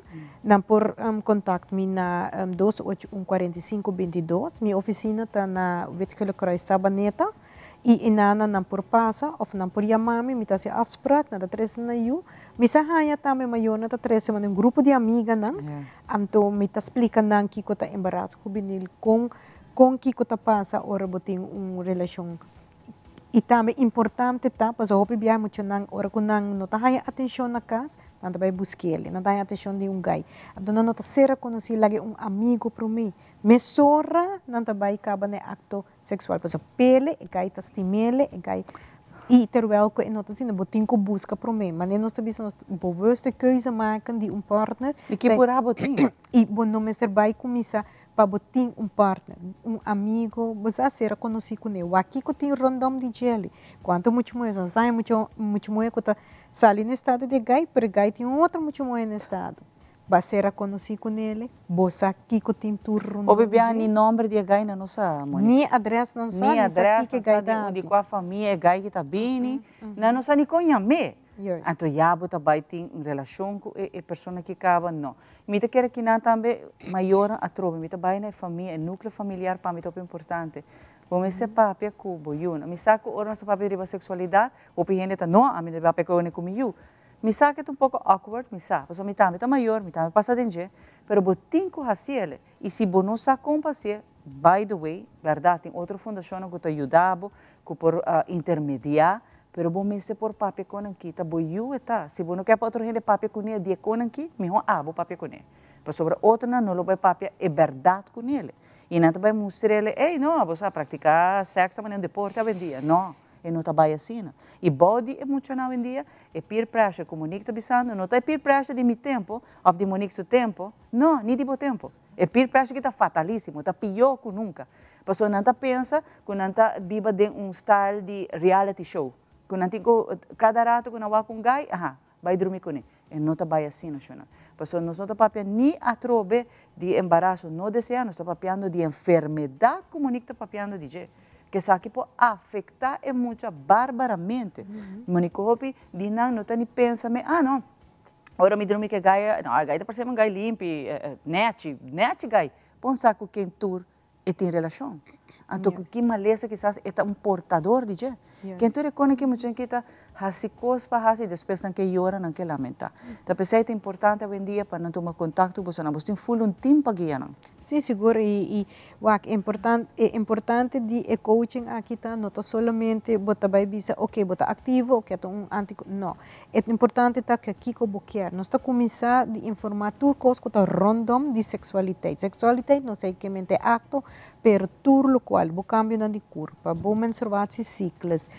nan por kontakt mi na dos ocho un kuarenta i sinku binti dos, mi ofisina ta na Wit Gele Kruis Sabaneta, i inana nan por pasa òf nan por yama mi, mi ta hasi afsprak, nan ta trese nan yu, mi sa haña tambe mayornan ta trese un grupo di amiganan, anto mi ta splika nan kiko ta embaraso hubenil, kon kon kiko ta pasa ora bo tin un relashon I tambe importante ta, pasobra hopi biaha muchanan ora ku nan no ta haña atenshon na kas, nan ta bai busk'el, nan ta haña atenshon di un gai. Anto nan no ta ser rekonosí, laga un amigu promé. Mesora nan ta bai kaba na e akto seksual, pasobra pele e gai ta stim'el, e gai, i terwèl ku e no ta asina, bo tin ku buska promé. Manera nos ta bisa nos bewuste keuze maken di un partner. I ki purá bo tin? I bo no mester bai kuminsá Pa bo tin un partner, un amigo, bo sa sera konosí kuné. Wak kiko tin rondom di djeli. Kuantu mucha muhé, nos ta haña mucha mucha muhé ku ta sali na estado di e gai, pero e gai tin un otro mucha muhé na estado. Bo a sera konosí kunele, bo sa kiko tin tur rondom Hopi di biaha dje. ni nomber di e gai nan no sa, Monica. Ni adres nan sa, Ni ni sa adres kiko e nan sa, gai ta di hasi. kua famia e gai ki ta bini, nan no sa ni kon yam'é. Anto ya bo ta bai tin un relashon ku e persona ki kaba? No. Mi ta kere kinan tambe mayornan atrobe. Mi ta bai na e famia, e nukleo familiar pa mi ta hopi importante. Bo mester papia ku bo yunan. Mi sa ku ora nos ta papia riba seksualidat, hopi hende ta, no, ami no ta papia ku ku mi yu. Mi sa ku e ta un poko awkward, mi sa, pasobra mi tambe ta mayor, mi tambe pasa den dje, pero bo tin ku hasiel. I si bo no sa kon pa hasié, by the way, bèrdat tin otro fundashonnan ku ta yuda bo, ku por intermediá, pero bo mester por papia kon nan ki, ta bo yu e ta. Si bo no ke pa otro hende papia kuné di e kon nan ki, mihó abo papia kuné. Pasobra otronan no lo bai papia e bèrdat kunele. I nan ta bai mustr'ele, ey no, abo sa praktiká sèks ta manera un deporte awendia. No, e no ta bai asina. I bou di e muchanan awendia, e peer pressure ku Monique ta bisando, no ta e peer pressure di mi tempu òf di Monique su tempu, no, ni di bo tempu. E peer pressure ki ta fatalísimo, ta pió ku nunka. Pasobra nan ta pensa ku nan ta biba den un style di reality show, ku nan tin ku kada rato ku nan wak un guy, aha, bai drumi kuné. E no ta bai asina, shona. Pasobra nos no ta papia ni atrobe di embaraso no deseá, nos ta papiando di enfermedat ku Monique ta papiando di dje. Ku esaki por afektá e mucha barbaramente. Monique hopi di nan no ta ni pensa me, ah no, Ora mi drumi ku e gai, no, e gai ta parse un gai limpi, nèchi, nèchi gai. Bon sa ku ken tur e tin relashon. Anto ku ki malesa kisas e ta un portador di dje. Ken tur e kone ki mucha ki ta hasi kos pa hasi i despues nan ke yora, nan ke lamentá. Ta p'esei ta importante awendia pa nan tuma kontakto ku boso nan. Boso tin ful un tim pa guia nan. Sí, sigur. I wak, e importante di e coaching aki ta no ta solamente bo ta bai bisa ok bo ta aktivo, ok ta un anti, no. E importante ta ke kiko bo kier. Nos ta kuminsá di informá tur kos ku ta rondom di seksualiteit. Seksualiteit no sekemente e akto, pero tur lokual, bo kambionan di kurpa, bo menstruatiecyclus,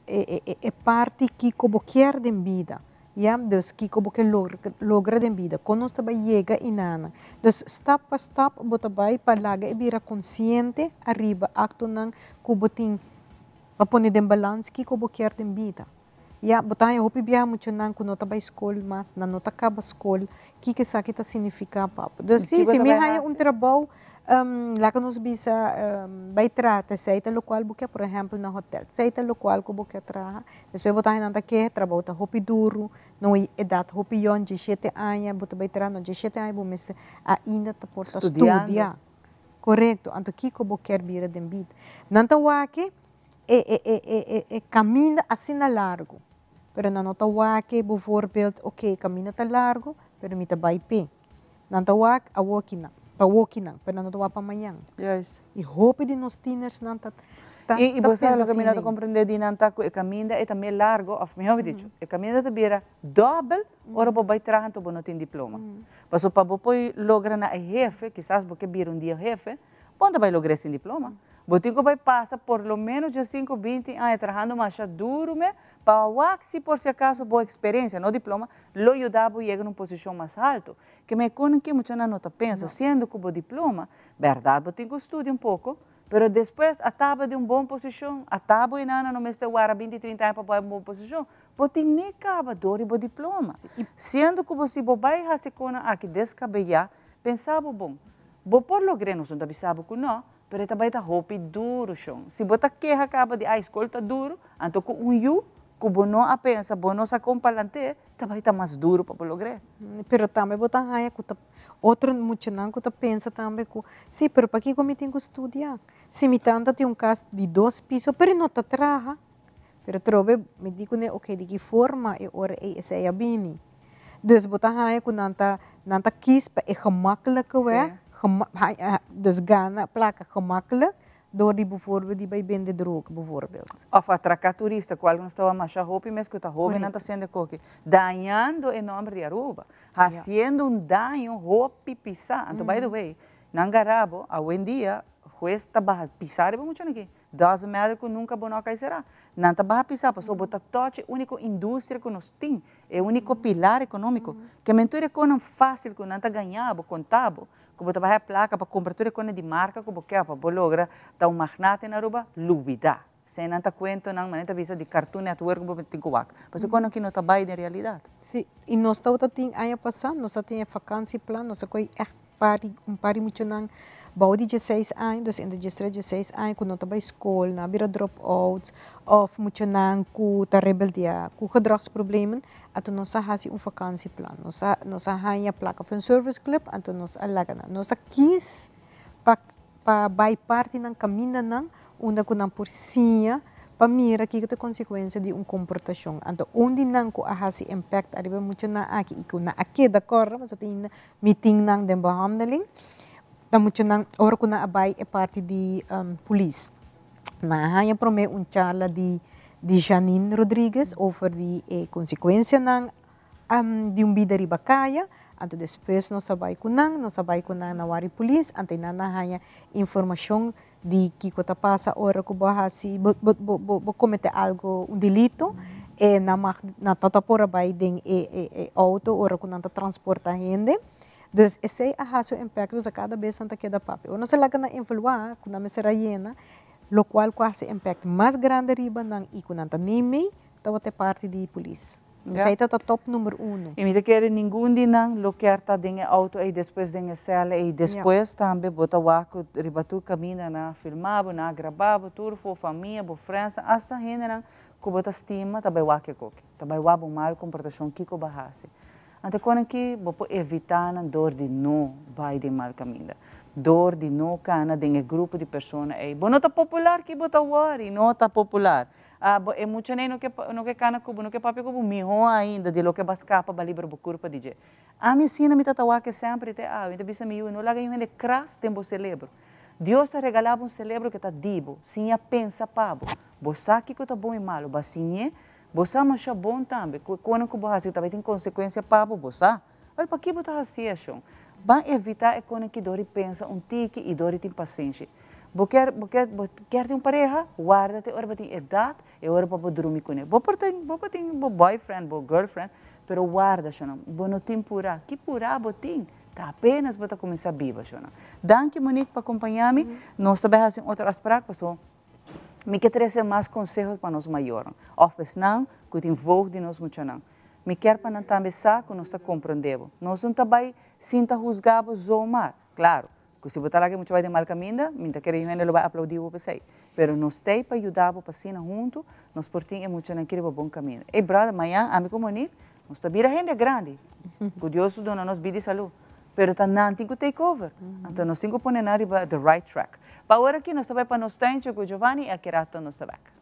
e parti kiko bo kier den bida, ya, dus kiko bo ke logra den bida, kon nos ta bai yega inana. Dus stap pa stap bo ta bai pa laga e bira konsiente ariba aktonan ku bo tin pa pone den balans kiko bo kier den bida. Ya, bo ta haña hopi biaha muchanan ku no ta bai skol mas, nan no ta kaba skol, kiko esaki ta signifiká pa bo? Dus si, si mi haña un trabou, laga nos bisa bai traha ta esei ta lokual bo ke, por ehèmpel na hotèl, esei ta lokual ku bo ke traha, despues bo ta haña nan ta keha, trabou ta hopi duru, na un edat hopi yòn, diesshete aña bo ta bai traha, no diesshete aña bo mester ainda ta por ta studia. Korekto, anto kiko bo kier bira den bida? Nan ta wak e e e e e e caminda asina largo, pero nan no ta wak e bijvoorbeeld ok e caminda ta largo pero mi ta bay p'e. Nan ta wak awokinan, pa awokinan, pero nan no ta wak pa mañan. Juist. Y hopi di nos tienersnan ta ta Y y ta bo sa pensa loke mi no asina ta ei. comprende di nan ta cu e caminda e ta me largo of mihor dicho e caminda ta bira dobel ora bo bay traha anto bo no tin diploma. Pasobra pa bo por logra na e hefe, kisas bo ke bira un dia hefe, Bo no ta bai logra sin diploma. Bo tin ku bai pasa por lo menos diesinku, binti aña trahando masha duru me pa wak si por si akaso bo eksperensia, no diploma, lo yuda bo yega na un posishon mas haltu. Ke me kono ke muchanan no ta pensa, siendo ku bo diploma, bèrdat bo tin ku studia un poko, pero despues a taba den un bon posishon, a tabo e nana no mester wara binti, trinta aña pa bo bai un bon posishon. Bo tin ni kaba dor di bo diploma. Siendo ku bo si bo bai hasi konan aki deskabeyá, pensa bo bon. Bo por logr'é, nos no ta bisa bo ku nò, pero e ta bai ta hopi duru, shon. Si bo ta keha kaba di ai skol ta duru, anto ku un yu ku bo no a pensa, bo no sa kon palant'é, ta bai ta mas duru pa bo logr'é. Pero tambe bo ta haña ku ta otro muchanan ku ta pensa tambe ku, si, pero pakiko mi tin ku studia? Si mi tanta tin un kas di dos piso, pero e no ta traha. Pero trobe mi di kuné, oke, di ki forma e ora ei esei a bini? Dus bo ta haña ku nan ta nan ta kies pa e gemakkelijke weg, dus gana plaka gemakkelijk door di bijvoorbeeld di bai bende droga bijvoorbeeld. Of atraká turista, kual nos ta wak masha hopi mes ku ta hobennan ta sende koki, dañando e nòmber di Aruba, hasiendo un daño hopi pisá. Anto by the way, nan gara bo, awendia hues ta baha pisá riba muchanan aki. Doesn't matter ku nunka bo no a kai será. Nan ta baha pisá pasobra bo ta touch e úniko industria ku nos tin, e úniko pilar ekonómiko. Ke men tur e konan fásil ku nan ta gañá bo, konta bo, ku bo ta bai haya plaka pa kumpra tur e konan di marka ku bo ke pa bo logra ta un magnate na Aruba, lubidá. Esei nan ta kuentonan, manera ta bisa, di Cartoon Network bo tin ku wak. Pasobra e konan aki no ta bai den realidat. Sí, i nos tabata tin aña pasá, nos ta tin e vakansieplan, nos a kohe ègt Pari, un par di muchanan bou di dieseis aña, dus entre diestres dieseis aña ku no ta bai skol, nan a bira drop outs, òf muchanan ku ta rebeldiá ku gedragsproblemen, anto nos a hasi un vakansieplan. Nos a nos a haña plaka for un service club, anto nos a laga nan. Nos a kis pa pa bai parti nan kamindanan unda ku nan por siña pa mira kiko ta e konsekuensia di un komportashon. Anto un di nan ku a hasi impact ariba e muchanan aki i ku nan a keda kòrda, pasobra tin hende Mi tin nan den behandeling. Ta muchanan ora ku nan a bai e parti di polis. Nan a haña promé un charla di di Janine Rodriguez over di e konsekuensianan di un bida riba kaya. Anto despues nos a bai ku nan, nos a bai ku nan na wari polis, anto einan nan a haña informashon di kiko ta pasa ora ku bo a hasi bo bo bo bo komete algo un delito e nan mag nan ta ta por a bai den e e e outo ora ku nan ta transporta hende dus esei a hasi un impakto dus kada bes nan ta keda papia ora nos a laga nan evaluá ku nan mester a yena lokual ku a hasi impakto mas grandi riba nan i ku nan ta neem mee tabata e parti di polis. Esei ta ta top number uno. I mi ta kere ningun di nan lo kier ta den e auto ei despues den e sèl ei. Despues tambe bo ta wak ku riba tur kaminda nan a filma bo, nan a graba bo, tur for famia, bo frensnan, asta hendenan ku bo ta stima ta bai wak e koki. Ta bai wak bo mal komportashon kiko bo a hasi. Anto kon aki bo por evitá nan dor di no bai den mal kaminda. Dor di no kana den e grupo di persona ei. Bo no ta popular ki bo ta worry, no ta popular. Abo e muchanan ei no ke no ke kana ku bo, no ke papia ku bo, mihó ainda di loke bo a skapa bo a libra bo kurpa di dje. Ami asina mi ta ta wak semper i te awe, mi ta bisa mi yu, no laga niun hende kras den bo selebro. Dios a regalá bo un selebro ke ta di bo, siña pensa pa bo. Bo sa kiko ta bon i malu, bo a siñ'é, bo sa masha bon tambe ku e konan ku bo hasi ta bai tin konsekuensia pa bo, bo sa. Wel paki bo ta hasi ashon? Ban evita e konan ki dor di pensa un tiki i dor di tin pasenshi. Bo kier bo kier bo kier tin un pareha? Warda te ora bo tin edat e ora pa bo drumi kuné. Bo por tin bo por tin bo boyfriend, bo girlfriend, pero warda shonnan. Bo no tin purá. Ki purá bo tin? Ta apenas bo ta kuminsá biba shonnan. Danki Monique pa kompañá mi. Nos ta bai hasi un otro afsprak paso mi ke trese mas konseho pa nos mayornan òf pa esnan ku tin voogd di nos muchanan. Mi kier pa nan tambe sa ku nos ta komprondé bo. Nos no ta bai sinta husgá bo zomaar. Klaro, ku si bo ta laga e mucha bai den mal kaminda, mi ta kere yu hende lo bai aplaudí bo p'esei. Pero nos t'ei pa yuda bo pa asina huntu nos por tin e muchanan ki riba bon kaminda. Ey brother, mañan ami ku Monique nos ta bira hende grandi. Ku Dios duna nos bida i salú. Pero ta nan tin ku take over. Anto nos tin ku pone nan riba the right track. Pa awor aki nos ta bai pa nos tuintje ku Giovanni i aki rato nos ta bek.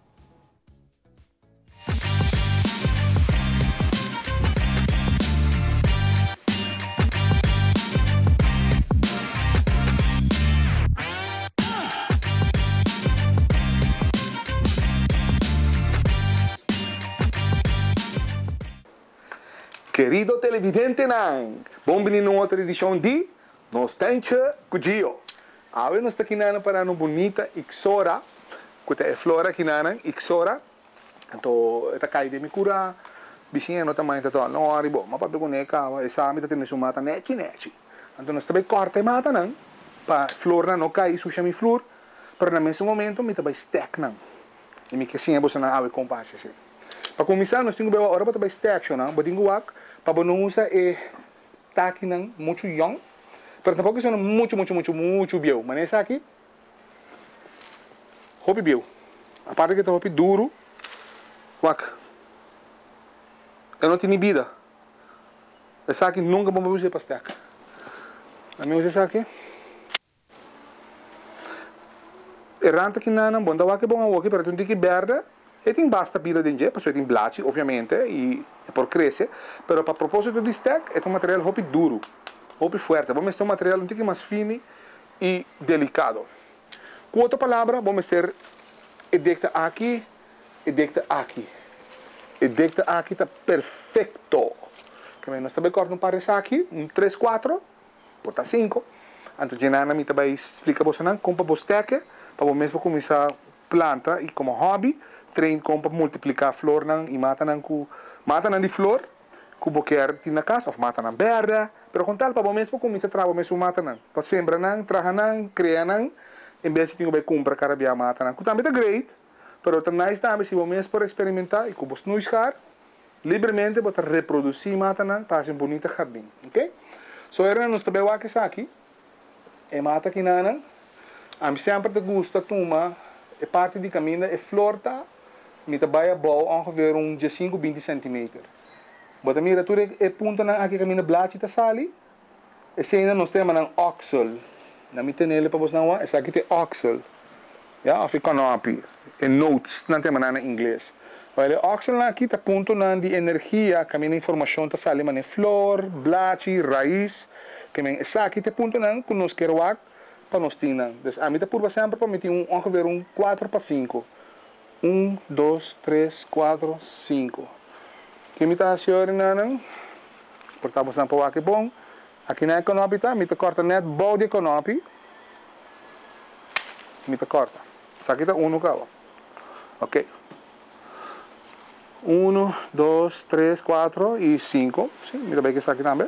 Kerido televidentenan, bon bini na un otro edishon di Nos Tuintje ku Gio. Awe nos ta kinanan pa nan un bunita Ixora Ku ta e flor akinanan, Ixora, anto e ta kai den mi kura, bisiña no ta mainta to, no ori bo, ma papia ku ne kaba, e sa mi ta tene su mata nechi nechi. Anto nos ta bai kòrta e matanan pa e flornan no kai i susha mi flur, pero na mesun momento mi ta bai stèk nan. I mi ke siña bosonan awe kon pa hasi asina. Pa kuminsá nos tin ku bai wak ora bo ta bai stèk shonnan, bo tin ku wak pa bo no usa e takinan muchu yòn, pero tampoko esnan muchu muchu muchu muchu bieu, manera esaki. Hopi bieu. Aparte ke ta hopi duru, wak, e no tin ni bida. Esaki nunka bo por usa pa stek. Ami usa esaki. E ranta ki nan bon ta wak e bon awoki, pero e ta un tiki berde. E tin basta bida den dje, pasobra e tin blachi, obviamente, i e por krese. Pero pa proposito di stek, e ta un material hopi duru, hopi fuerte. Bo mester un material un tiki mas fini i delikado. Ku otro palabra, bo mester e dekta aki, e dekta aki. E dekta aki ta perfekto. Keme nos ta bai kòrta un par esaki, un tres, kuatro, por ta sinku. Anto djenana mi ta bai splika bosonan kon pa bo stèke, pa bo mes por kuminsá planta i komo hòbi, train kon pa multipliká flornan i matanan ku matanan di flor. Ku bo kier tin na kas òf matanan bèrdè, pero kon tal pa bo mes por kuminsá traha bo mes un matanan, pa sembra nan, traha nan, krea nan, en bes di tin ku bai kumpra kada bia matanan, ku tambe ta great, pero ta nice tambe si bo mes por eksperimentá i ku bo snoeischar libremente bo ta reprodusí matanan pa hasi un bunita hardin, ok. So era nos ta bai wak esaki, e mata kinanan, ami semper ta gusta tuma e parti di kaminda e flor ta, Mi ta bai abou ongeveer un diesinku binti centimeter. Bo ta mira tur e puntonan aki kaminda blachi ta sali? Eseinan nos ta yama nan oksel. Na mi tenele pa bosnan wak, esaki ta e oksel, ya, òf e kònòpi, e notes nan ta yama nan na ingles. Wèl, e okselnan aki ta puntonan di energia kaminda informashon ta sali manera flor, blachi, rais. Ke men esaki ta e puntonan ku nos kier wak pa nos tin nan. Dus ami ta purba semper pa mi tin un ongeveer un kuater pa sinku. Un, dos, tres, kuatro, sinku. Ke mi ta hasi ora nan? Por ta boso nan por wak e bon. Aki nan e konopi ta, mi ta kòrta nèt bou di e konopi. Mi ta kòrta. Esaki ta unu kaba. Oke. Unu, dos, tres, kuatro i sinku. Si, mi ta bai ku esaki tambe.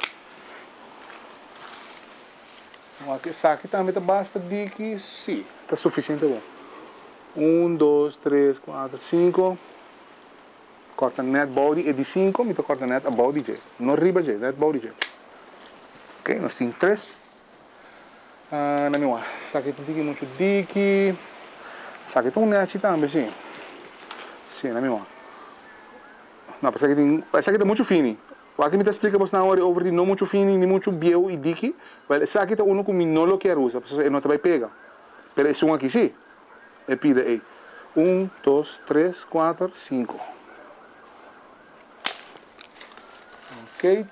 Wak esaki tambe ta basta diki? Si, ta sufisiente bon. Un, dos, tres, kuater, sinku. Kòrta nèt bou di e di sinku, mi ta kòrta nèt abou di dje. No riba dje, nèt bou di dje. Ok, nos tin tres. Na mi wak, esaki ta un tiki muchu diki. Esaki ta un nèchi tambe, si. Si, na mi wak. No, pero esaki tin, esaki ta muchu fini. Wak mi ta splika bosnan awor over di no muchu fini ni muchu bieu i diki. Wèl, esaki ta unu ku mi no lo kier usa, pasobra e no ta bai pega. Pero esun aki sí, e pida ei. Un, dos, tres, kuater, sinku. Ok.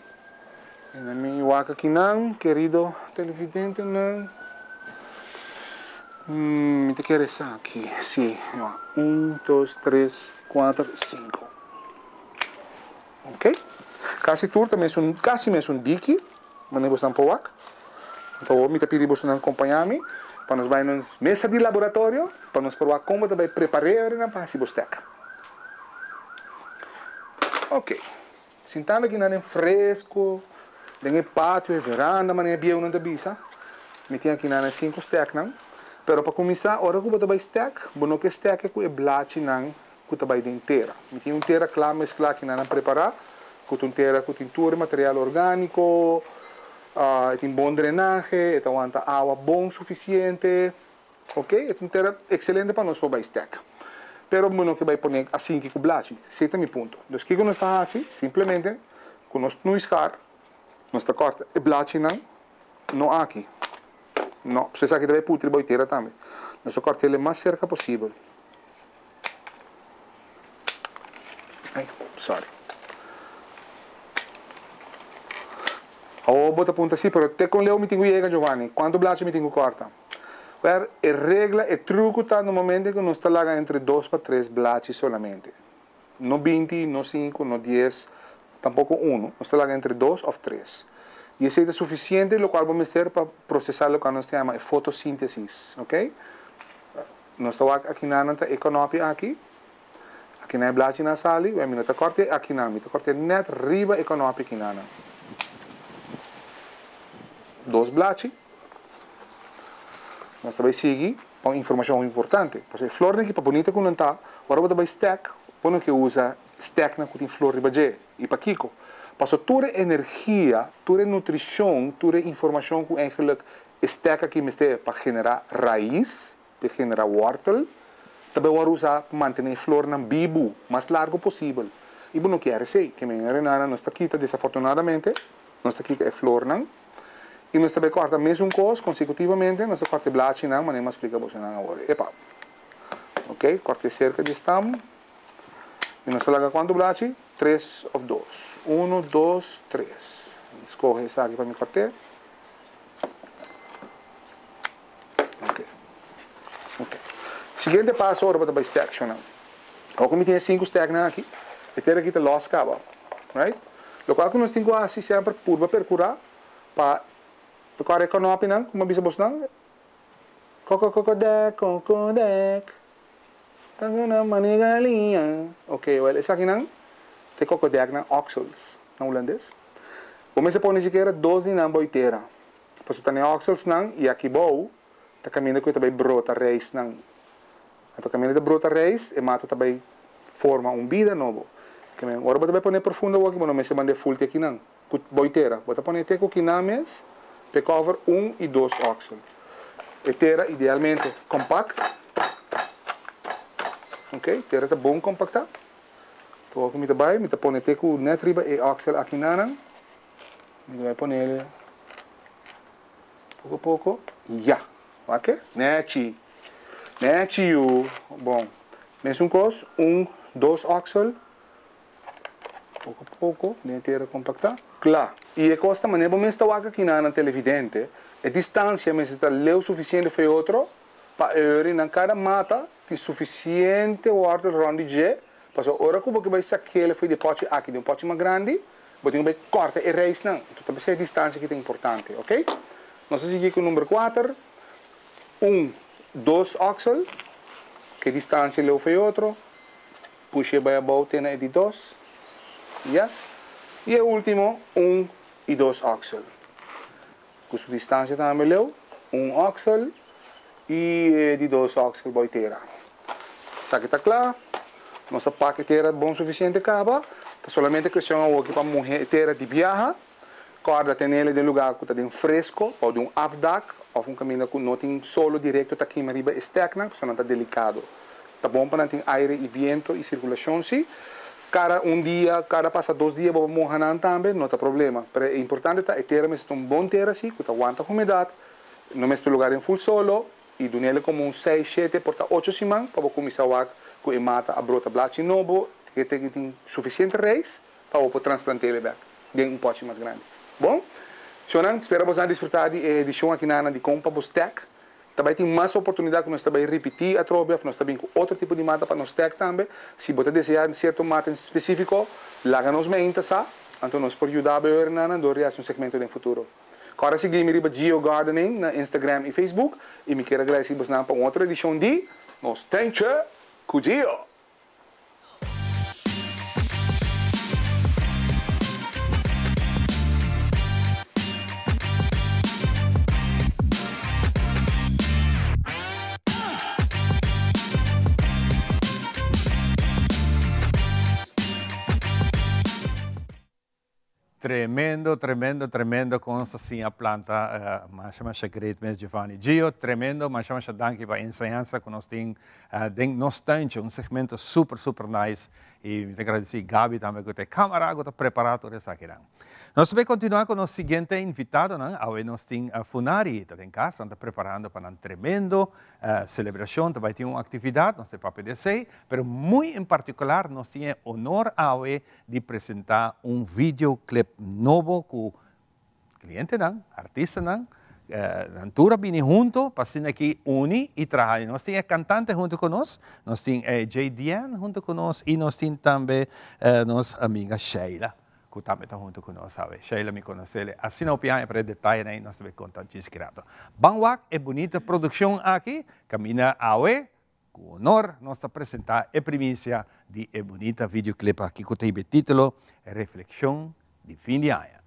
En mi wak akinan, kerido televidentenan. Mi ta kere esaki, sí. Un, dos, tres, kuater, sinku. Ok. Kasi tur ta mesun, kasi mesun diki, manera bosonan por wak. Anto awor mi ta pidi bosonan kompañá mi pa nos bai nos mesa di laboratorio pa nos por wak kon bo ta bai prepar'é orinan pa hasi bo stek. Ok. Sintando akinan den fresco, den e patio, e veranda manera e bieunan ta bisa, mi tin akinan e sinku steknan. Pero pa kuminsá, ora ku bo ta bai stek, bo no ke steke ku e blachinan ku ta bai den tera. Mi tin un tera kla mesklá ki nan a prepará, ku ta un tera ku tin tur e material orgániko, e tin bon drenahe, e ta wanta awa bon sufisiente, ok. E ta un tera ekselente pa nos por bai stek. Pero bo no ke bai pone asinki ku blachi, esei ta mi punto. Dus kiko nos ta hasi? Simplemente ku nos snoeiskar nos ta kòrta e blachinan, no aki, no, pasobra esaki ta bai putri bou e tera tambe. Nos ta kòrta el mas serka posibel. Ay, sorry. Awor bo ta punta si, pero te con leu mi tin cu yega, Giovanni? Cuanto blachi mi tin cu corta? Wer, e regla, e truco ta normalmente cu nos ta laga entre dos pa tres blachi solamente. No binti, no cinco, no dies, tampoco uno. Nos ta laga entre dos of tres. Y esey ta suficiente locual bo mester pa procesa locual nos ta yama e fotosíntesis, ok? Nos ta wak akinan nan ta e konopi aki. Akinan e blachinan a sali. Wè mi no ta kòrt'é akinan, mi ta kòrt'é nèt riba e konopi akinanan. Dos blachi. Nos ta bai sigui pa un informashon hopi importante. Pasobra e flornan aki pa bonita ku nan ta, ora bo ta bai stèk, bo no ke usa stèknan ku tin flor riba dje. I pakiko? Pasobra tur e energia, tur e nutrishon, tur e informashon ku eigenlik E stek aki mester pa generá rais, pa generá wòrtel. Ta bai wòrdu usá pa mantené e flornan bibu mas largu posibel. I bo no kier esei. Ke men Renana nos ta kita desafortunadamente nos ta kita e flornan i nos ta bai kòrta mesun kos konsekutivamente nos ta kòrta e blachinan manera mi a splika bosonan awor. Epa. Ok, kòrta e serka di e stam i nos ta laga kuantu blachi? Tres òf dos. Unu, dos, tres. Mi skohe esaki pa mi kòrt'é. Ok. Ok. Siguiente paso ora bo ta bai stack shownan. Awor ku mi tin e sinku stacknan aki, e tera aki ta los kaba. Right? Lokual ku nos tin ku hasi semper purba perkurá pa kòrda e kònòpinan ku mi a bisa bosnan, Koko koko dèk koko dèk ta zona mane galiña. Ok, wèl esakinan ta e koko dèknan oksels na hulandes. Bo mester pone sikiera dos di nan bou tera, pasobra ta ne okselsnan i aki bou ta kaminda ku e ta bai brota reisnan. Anto kaminda ta brota reis, e mata ta bai forma un bida nobo. Ke men, ora bo ta bai pone profundo awor aki bo no mester manda e fulti akinan ku bou tera. Bo ta pone te ku kinan mes p'e cover un i dos oksel. E tera idealmente compact. Ok, tera ta bon compacta. Awor ku mi ta bai, mi ta pone te ku net riba e oksel akinanan. Mi ta bai ponele poko poko. Ya! Wak? Nechi! Nechi yu! Bon. Mesun kos, un, dos oksel. Poko poko, den e tera kompaktá. Kla. I e kos ta manera bo mes ta wak akinanan televidente, e distansia mester ta leu sufisiente for e otro pa e ori nan kada mata Tin sufisiente wòrtel rònt di dje, pasobra ora ku bo ke bai sak'el for di e pòchi aki den un pòchi mas grandi, bo tin ku bai kòrta e reisnan. Enton ta p'esei e distansia aki ta importante, oke? Nos a sigui ku number kuater, un, dos òksel, ke distansia leu for e otro, push'e bai abou te na e di dos, yes, i e último, un i dos òksel. Ku su distansia tambe leu, un òksel i e di dos òksel boi tera. Esaki ta kla, nos a pak e tera bon sufisiente kaba, ta solamente kuestion awoki pa muhe e tera di biaha, kòrda tenele den lugá ku ta den fresko òf den un afdak òf un kaminda ku no tin solo direkto ta kima riba e stèknan pasobra nan ta delikado. Ta bon pa nan tin aire i biento i sirkulashon si. Cada un dia, cada pasa dos dia bo por moha nan tambe, no ta problema. Pero e importante ta e tera mester ta un bon tera si, cu ta wanta humedad, no mester lugar den full solo, y dunele como un seis, shete, por ta ocho siman pa bo cuminsa wak cu e mata a brota blachi nobo, te ke tin suficiente reis pa bo por transplantele bek den un pochi mas grandi. Bon, shownan, spera boso a disfruta di e edicion akinana di con pa bo stek. Ta bai tin mas oportunidat ku nos ta bai ripití atrobe òf nos ta bin ku otro tipo di mata pa nos tèk tambe. Si bo ta deseá sierto mata en spesífiko, laga nos meinta sa, anto nos por yuda bo e orenanan dor di hasi un segmento den futuro. Kòrda sigui mi riba Gio Gardening na Instagram i Facebook i mi kier a gradisí bosnan pa un otro edishon di Nos Tenche ku Gio! Tremendo, tremendo, tremendo con nos ta siña planta masha masha great mes Giovanni. Gio, tremendo, masha masha danki pa enseñansa cu nos tin den nos tuintje, un segmento super super nice y mi ta gradici Gaby tambe cu ta e camara cu ta prepara tur esakinan. Nos ta bay continua cu nos siguiente invitadonan, awe nos tin Funari ta den cas, nan ta preparando pa nan tremendo celebracion, ta bay tin un actividad, nos ta papia di esey, pero muy en particular nos tin e honor awe di presenta un videoclip nobo cu clientenan, artistanan, nan tur a bini hunto pa asina aki uni y traha. Y nos tin e cantante hunto cu nos, nos tin e JDN hunto cu nos y nos tin tambe nos amiga Sheila cu tambe ta hunto cu nos awe. Sheila mi conocele asina hopi aña pero e detayenan ey nos ta bay conta djis grato. Ban wak e bunita produccion aki caminda awe. Ku honor nos ta presentá e primisia di e bunita videoclip aki ku ta hiba e título Reflexion di fin di aña.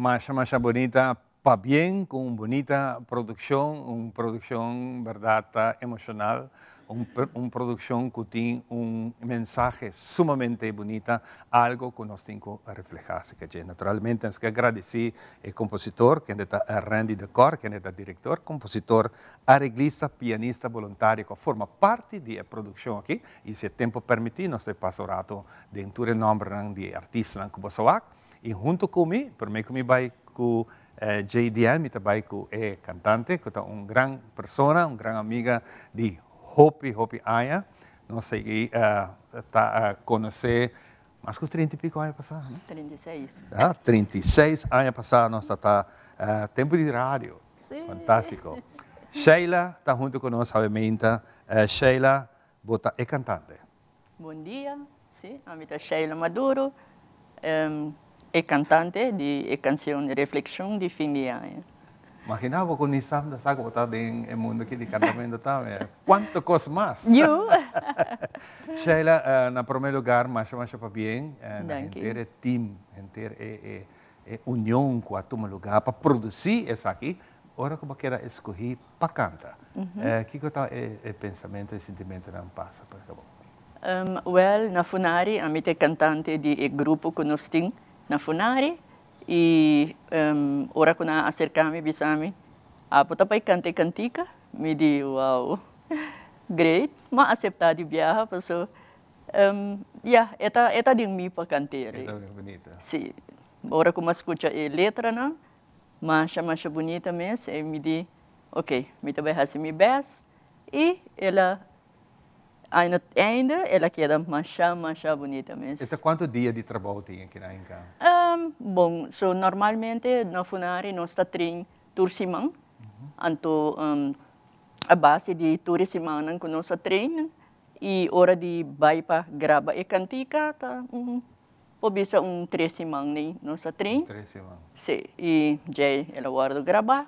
Masha masha bunita, pabien cu un bunita produccion, un produccion berdad ta emocional, un un produccion cu tin un mensahe sumamente bunita, algo cu nos tin cu refleha si cache. Naturalmente nos ke agradeci e compositor kende ta Randy de Kort, kende ta director, compositor, areglista, pianista boluntario cu a forma parti di e produccion aki y si e tempo permiti nos ta pasa un rato den tur e nombernan di e artistanan cu bo sa wak. Y hunto cu mi, prome cu mi bay cu JDN, mi ta bay cu e cantante, cu ta un gran persona, un gran amiga di hopi, hopi aña. Nos sigui ta conoce mas cu trinta y pico aña pasa, no? 36. Ah, 36 aña pasa nos ta ta tempo di radio. Si. Fantastico. Sheila ta hunto cu nos awe meinta. Sheila, bo ta e cantante. Bon dia, si, ami ta Sheila Maduro, e cantante di e cancion Reflexion di fin di aña. Magina bo cu ni Sam ta sa cu bo ta den e mundo aki di cantamento tambe. Cuanto cos mas! Yu! Sheila, na prome lugar masha masha pabien na Danki. henter e team, henter e e union cu a tuma lugar pa produci esaki, ora cu bo keda escogi pa canta. Kico ta e pensamento, e sintimentonan pasa por acabou? Wel, na Funari, ami ta e cantante di e grupo cu nos tin na Funari y ora cu nan a acerca mi bisa mi, Abo ta bay canta e cantica? Mi di, Wow, great, m'a acepta di biaha paso ya, e ta e ta den mi pa cant'e. E ta bien bunita. Si, ora cu m'a scucha e letranan, Masha masha bunita mes e mi di ok mi ta bai hasi mi best y el a aina einde el a keda masha masha bunita mes. E ta cuanto dia di trabou tin aki na Inca? Bon so normalmente na Funari nos ta train tur siman anto a base di tur e simannan cu nos a train y ora di bai pa graba e cantica ta un Por bisa un tres siman ni nos a train. Tres siman. Sí, y djey el a wordo graba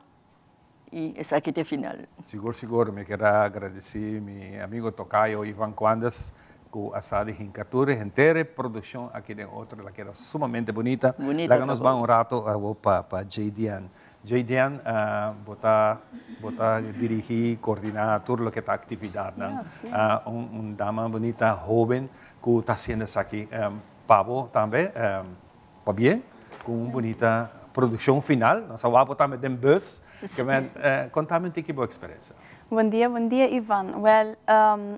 y esaki ta e final. Sigur sigur mi kier a agradeci mi amigo tocayo Ivan Cuandes cu a sa di hinca tur e henter e produccion aki den otro el a keda sumamente bunita. Bunita Laga nos ban un rato awo pa pa JDN. JDN bo ta bo ta dirigi coordina tur loke ta actividadnan. Un un dama bunita hoben Cu ta haciendo esaki pa bo tambe, pabien cu un bunita produccion final. Nos a wak bo tambe den bus. Contami un tiki bo experiencia. Bon dia, bon dia Ivan. Wel,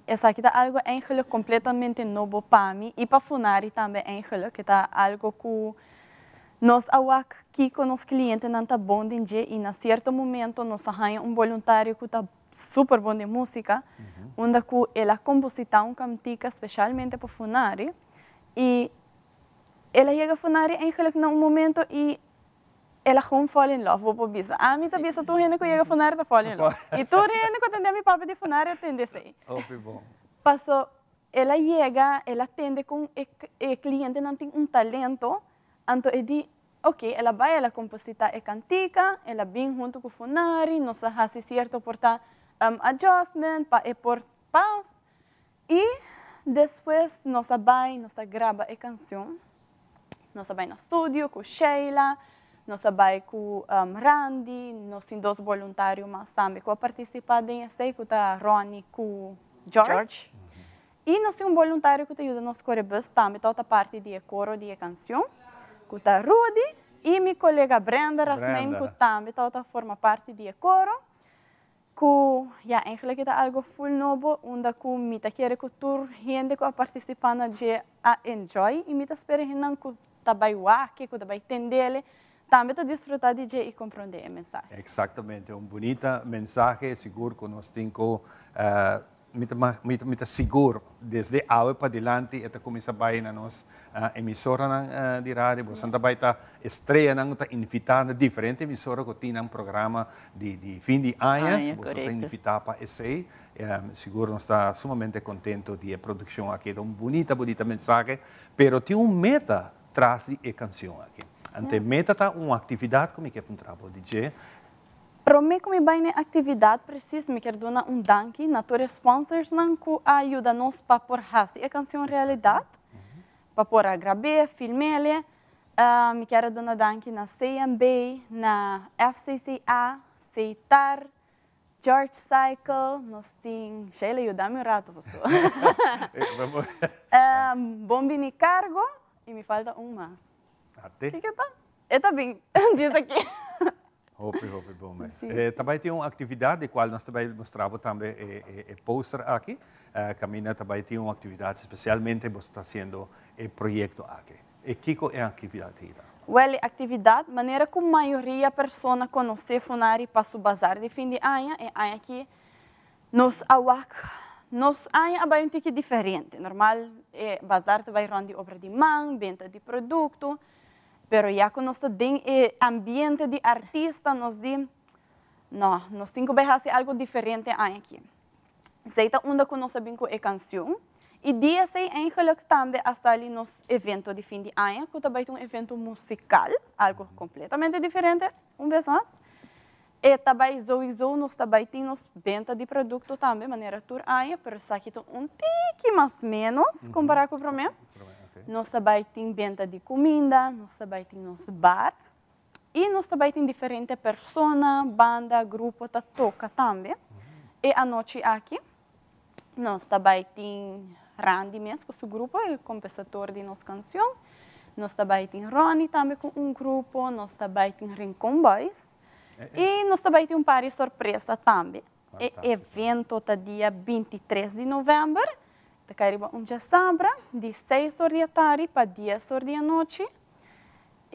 esaki ta algo eigenlijk completamente nobo pa mi y pa Funari tambe eigenlijk. E ta algo cu nos a wak kico nos clientenan ta bon den dje y na cierto momento nos a haña un boluntario cu ta super bon den músika, unda ku el a kompositá un kantika speshalmente pa Funari i el a yega Funari eigenlijk na un momento i el a gewoon fall in love, bo por bisa. Ami ta bisa tur hende ku yega Funari ta fall in love. I tur hende ku a tende mi papia di Funari a tende esei. Hopi bon. Paso el a yega, el a tende kon e klientenan tin un talento, anto e di, Ok, el a bai, el a kompositá e kantika, el a bin huntu ku Funari, nos a hasi sierto por ta adjustment pa e por pas i despues nos a bai, nos a graba e kansion, nos a bai na studio ku Sheila, nos a bai ku Randy, nos tin dos boluntario mas tambe ku a partisipá den esei ku ta Ronnie ku George. I nos tin un boluntario ku ta yuda nos kore bus tambe ta ota parti di e koro di e kansion ku ta Rudy i mi kolega Brenda Rasmijn ku tambe ta ota forma parti di e koro ku ya eigenlijk e ta algo ful nobo unda ku mi ta kere ku tur hende ku a partisipa na dje a enjoy i mi ta spera hendenan ku ta bai wak ku ta bai tendele tambe ta disfruta di dje i kompronde e mensahe. Exactamente, un bunita mensahe sigur ku nos tin ku Mi ta mi ta sigur desde awe padilanti e ta cuminsa bay na nos emisoranan di radio. Boso ta bay ta estreanan cu ta invita na diferente emisora cu tin nan programa di di fin di aña. Boso ta invita pa esey. Sigur nos ta sumamente contento di e produccion aki. E ta un bunita bunita mensahe pero tin un meta tras di e cancion aki. Anto e meta ta un actividad cu mi ke puntra bo di dje. Promé ku mi bai na e aktividat presis mi kier duna un danki na tur e sponsorsnan ku a yuda nos pa por hasi e kansion realidat, pa por a grab'é, film'é. Mi kier a duna danki na CMB, na FCCA, Setar, George Cycle, nos tin, Sheila yuda mi un rato paso. Bon Bini Cargo y mi falta un mas. Ate. Kiko ta? E ta bin djis aki. Hopi, hopi bon mes. Ta bai tin un actividad di cual nos ta bai mustra bo tambe e poster aki. Caminda ta bai tin un actividad especialmente boso ta haciendo e proyecto aki. E kiko e aktividat ei ta? Wèl, e aktividat, manera ku mayoria persona konosé Funari pa su bazar di fin di aña, e aña aki nos a wak nos aña a bai un tiki diferente. Normal e bazar ta bai rònt di obra di man, benta di produkto, pero ya ku nos ta den e ambiente di artista nos di, no, nos tin ku bai hasi algu diferente e aña aki. Esei ta unda ku nos a bin ku e kansion. I di esei eigenlik tambe a sali nos evento di fin di aña ku ta bai ta un evento musikal, algu kompletamente diferente un bes mas. E ta bai souiso nos ta bai tin nos benta di produkto tambe manera tur aña, pero esaki ta un tiki mas ménos kompará ku promé. Nos ta bai tin benta di kuminda, nos ta bai tin nos bar I nos ta bai tin diferente persona, banda, grupo ta toka tambe. E anochi aki nos ta bai tin Randy mes ku su grupo, e kompesator di nos kanshon. Nos ta bai tin Ronnie tambe ku un grupo, nos ta bai tin Rincon Boys. I nos ta bai tin un par di sorpresa tambe. E evento ta dia 23 di novèmber, ta kai riba un djasabra, di seis or di atardi pa dies or di anochi.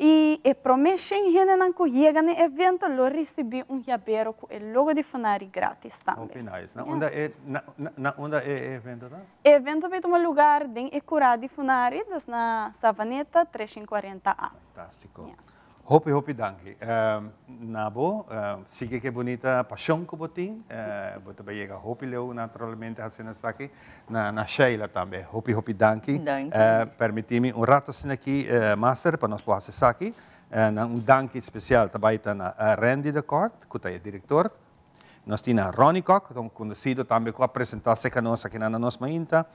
I e promé shen hendenan ku yega na e evento lo risibí un yabero ku e logo di Funari grátis tambe. Hopi nice. Na unda e na unda e evento ta? E evento bai tuma lugar den e kurá di Funari, dus na Savaneta 340 A. Fantástiko. Hopi hopi danki na bo. Sigui ke bunita pashon ku bo tin. Bo ta bai yega hopi leu naturalmente hasiendo esaki. Na Sheila tambe hopi hopi danki. Danki. Permiti mi un rato asina aki Master pa nos por hasi esaki. Na un danki spesial ta bai ta na Randy de Kort ku ta e direktor. Nos tin na Ronnie Kock, ku ta un konosido tambe ku a presentá serka nos akinan na nos mainta,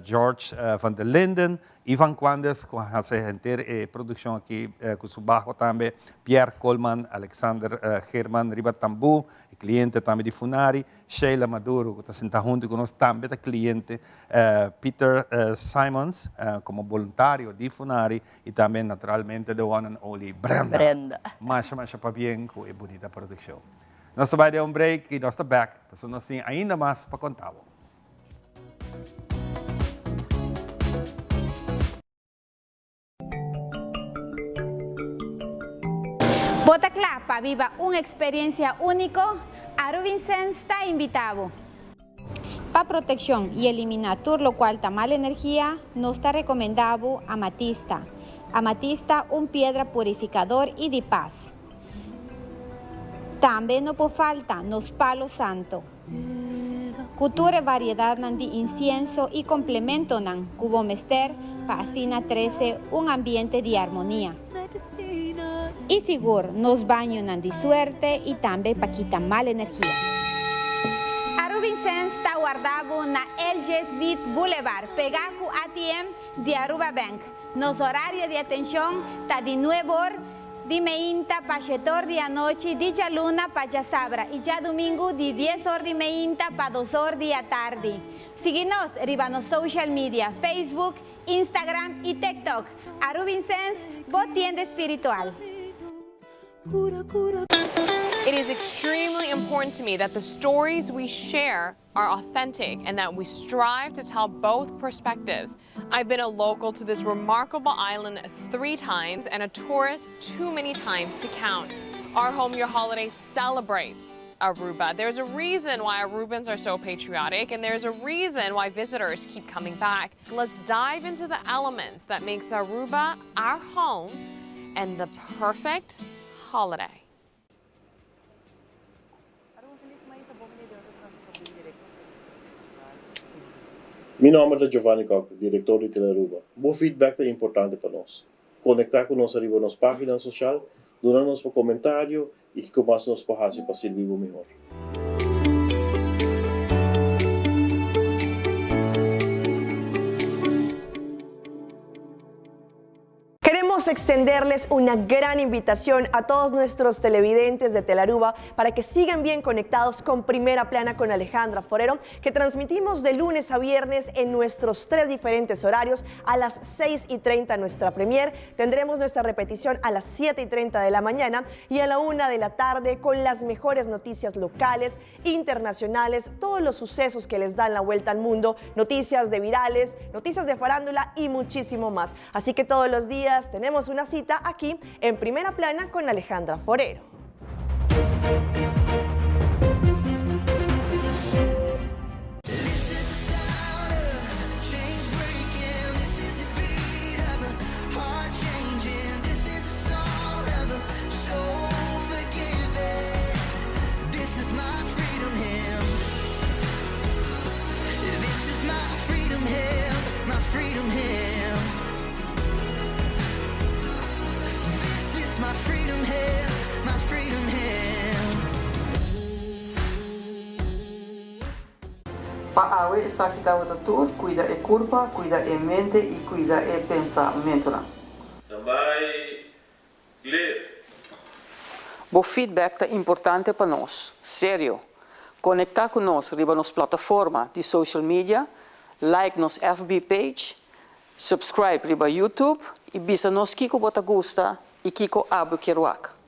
George van der Linden, Ivan Quandes ku a hasi henter e produkshon aki ku su baho tambe, Pierre Koolman, Alexander Geerman riba tambú, e kliente tambe di Funari, Sheila Maduro ku ta sintá huntu ku nos tambe ta kliente, Peter Simons komo boluntario di Funari i tambe naturalmente the one and only Brenda. Brenda. Masha masha pabien ku e bunita produkshon. Nos ta bai den un break i nos ta bek, pasobra nos tin ainda mas pa konta bo. Bo ta kla pa biba un eksperensia úniko? Arubinsens ta invitá bo! Pa protekshon i eliminá tur lokual ta mal energia, nos ta rekomendá bo amatista. Amatista un piedra purifikador i di pas. Tambe no por falta nos palo santo. Ku tur e variedatnan di insienso i komplementonan ku bo mester pa asina trese un ambiente di armonia. I sigur nos bañonan di suerte i tambe pa kita mal energia. Arubinsens ta warda bo na LG Smith Boulevard, pegá ku ATM di Aruba Bank. Nos horario di atenshon ta di nuebe or di meinta pa shete or di anochi di djaluna pa djasabra i djadumingu di dies or di meinta pa dos or di atardi. Sigui nos riba nos social media, Facebook, Instagram y TikTok. Arubinsens, bo tienda espiritual. It is extremely important to me that the stories we share are authentic and that we strive to tell both perspectives. I've been a local to this remarkable island three times and a tourist too many times to count. Our Home Your Holiday celebrates Aruba. There's a reason why Arubans are so patriotic and there's a reason why visitors keep coming back. Let's dive into the elements that makes Aruba our home and the perfect holiday. Mi nomber ta Giovanni Kock, director di Telearuba. Bo feedback ta importante pa nos. Conecta cu nos ariba nos pagina social, duna nos bo comentario y kico mas nos por haci pa sirbi bo mihor. Queremos Queremos extenderles una gran invitación a todos nuestros televidentes de Telaruba para que sigan bien conectados con Primera Plana con Alejandra Forero, que transmitimos de lunes a viernes en nuestros tres diferentes horarios. A las 6 y 30 nuestra premier, tendremos nuestra repetición a las 7 y 30 de la mañana y a la 1 de la tarde con las mejores noticias locales, internacionales, todos los sucesos que les dan la vuelta al mundo, noticias de virales, noticias de farándula y muchísimo más. Así que todos los días tenemos una cita aquí en Primera Plana con Alejandra Forero. Pa awe esaki tabata tur, cuida e curpa, cuida e mente y cuida e pensamentonan. Standby, clear. Bo feedback ta importante pa nos. Serio! Conecta cu nos riba nos plataforma di social media, like nos FB page, subscribe riba YouTube y bisa nos kico bo ta gusta y kico abo kier wak.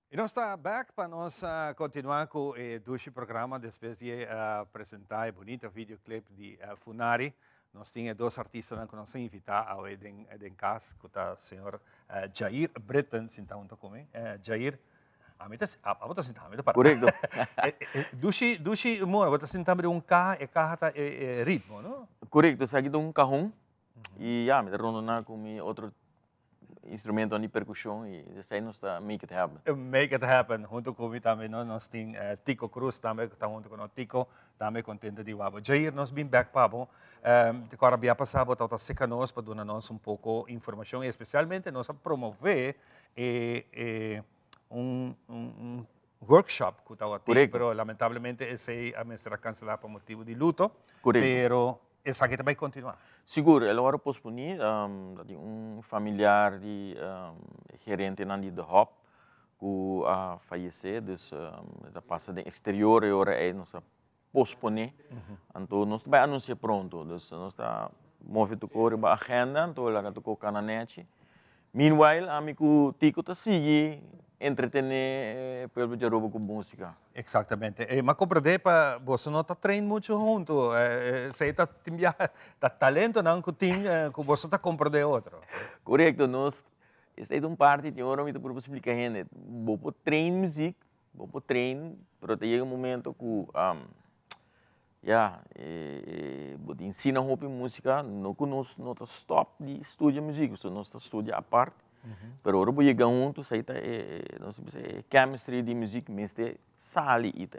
Y nos ta back pa nos continua cu e dushi programa despues di a presenta e bunita videoclip di Funari. Nos tin e dos artistanan cu nos a invita awe den cas cu ta señor Jair Britten sinta hunto cu mi. Jair, ami ta, abo ta sinta, ami ta para. Correcto. Dushi, dushi mooi, bo ta sinta den un caha, e caha ta e ritmo, no? Correcto, esaki ta un cajon y ya, mi ta rondona cu mi otro instrumentonan di percusion y esey nos ta make it happen. Make it happen. Hunto cu mi tambe no nos tin Tico Cruz tambe cu ta hunto cu nos. Tico tambe contento di wak bo. Jair nos bin bek pa bo. Te cora bia pasa bo tabata seca nos pa duna nos un poco informacion y especialmente nos a promove e e un un workshop cu tabatin pero lamentablemente esey a mester a cancela pa motibo di luto. Pero Esaki ta bai kontinuá? Sigur, el a wòrdu posponí. Ta tin un familiar di gerentenan di The Hub ku a fayesé, dus e ta pasa den eksterior e ora ei nos a posponé. Anto nos ta bai anunsi'é pronto, dus nos ta move tokó riba agenda, anto laga tokó kana nèchi. Meanwhile, ami ku Tico ta sigui entretené e pueblo di Aruba ku músika. Exactamente. E m'a comprende pa boso no ta train mucho hunto. Esey ta tin biaha ta talentonan cu tin cu boso ta comprende otro. Correcto. Nos, esey ta un parti tin ora mi ta purba splica hende. Bo por train muziek, bo por train, pero ta yega un momento cu ya, bo tin sina hopi musica, no cu nos no ta stop di studia muziek, pasobra nos ta studia apart, pero ora bo yega hunto esey ta e, nos ta bisa e chemistry di muziek mester sali y ta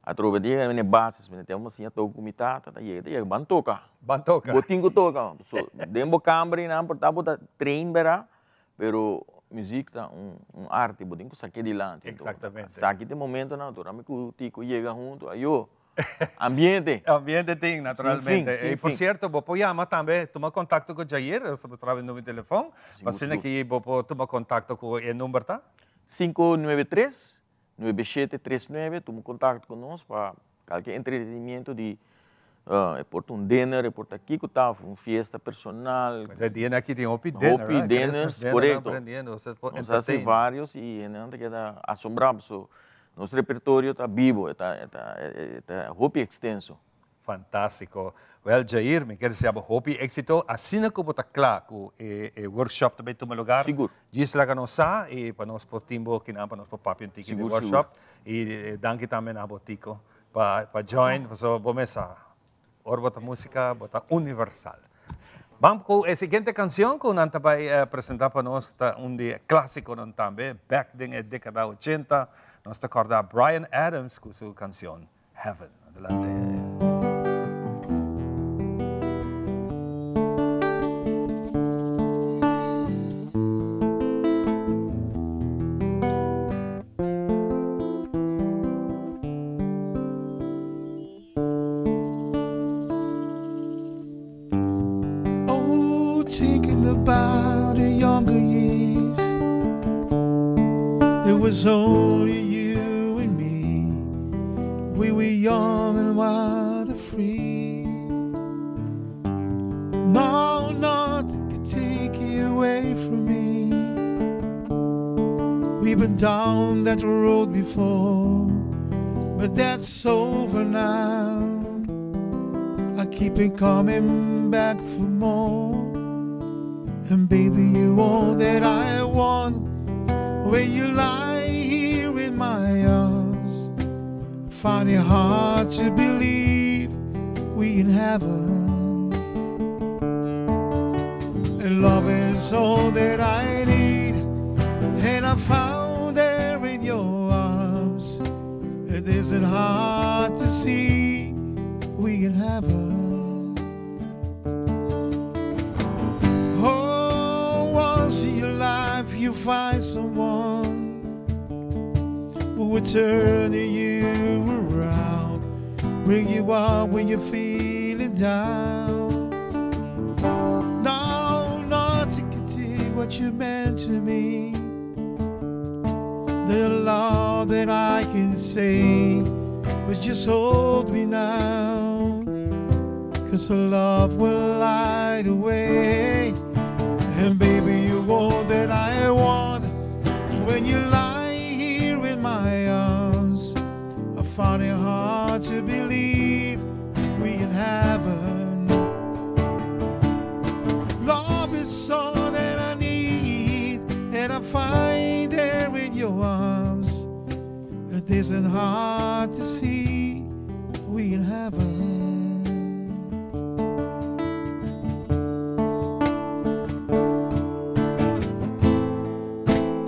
atrobe ta yega na e bases, mi ta tempo siña toca cu mi tata, ta yega, ta yega ban toca, Ban toca. bo tin cu toca, so den bo camber eynan por ta bo ta train bera, pero muziek ta un arte, bo tin cu saque dilanti. Exactamente. Saki ta e momentonan, ora mi cu Tico yega hunto, ayo. Ambiente. Ambiente tin, naturalmente. Sin fin, sin Y por fin. cierto, bo por yama tambe, tuma contacto cu Jair, nos ta mustra bo e numero di telefon, Sigur, pa asina sigur. ki bo por tuma contacto cu e number ta? 593 9739, tuma contacto cu nos pa calke entretenimiento di e por ta un dinner, e por ta kico ta, of un fiesta personal. Pues e dianan aki tin hopi dinner, Hopi hè? dinners, Christmas dinner, correcto. prendiendo, usted por Nos haci entertain. varios y hendenan ta keda asombrá, so. Nos repertorio ta bibo, e ta, e ta, e ta hopi extenso. Fantástiko. Wèl Jair, mi ke desea bo hopi éksito. Asina ku bo ta kla ku e e workshop ta bai tuma lugar, Sigur. djis laga nos sa i pa nos por tin bo kinan pa nos por papia un tiki di Sigur, workshop. sigur. I danki tambe na bo Tico pa pa join, pasobra bo mes sa ora bo ta músika bo ta universal. Ban ku e siguiente kanshon ku nan ta bai presentá pa nos ta un di e klásikonan tambe, bèk den e dékada ochenta, nos ta kòrda Bryan Adams ku su kanshon Heaven. Adelante. Oh, thinking about the younger years, it was only you and me. We were young and wild and free. No, nothing could take you away from me. We've been down that road before, but that's over now. I keep it coming back for more. And baby, you all that I want when you lie here in my arms. I find it hard to believe we in heaven. And love is all that I need, and I found there in your arms. It isn't hard to see we in heaven. Oh, once in your life you find someone who will turn you around, bring you up when you're feeling down. No, nothing can take what you meant to me. The love that I can say, but just hold me now. Cause the love will light away. And baby, you all that I want. When you lie here in my arms, I find it hard to believe we in heaven. Love is all that I need, and I find there in your arms. It isn't hard to see we in heaven.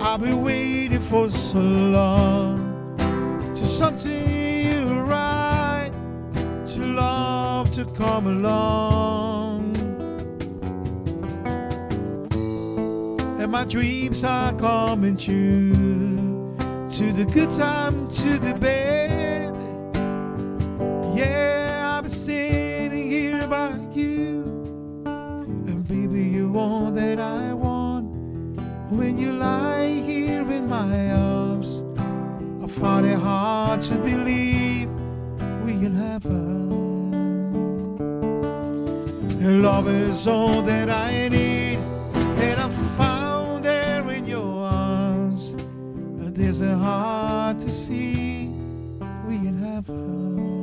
I've been waiting for so long to something you right, to love to come along. And my dreams are coming true, to the good time, to the bad. Yeah, I'm standing here by you, and baby, you all that I want. When you lie here in my arms, I find it hard to believe we in heaven. And love is all that I need, and I found there in your arms. It isn't hard to see we in heaven.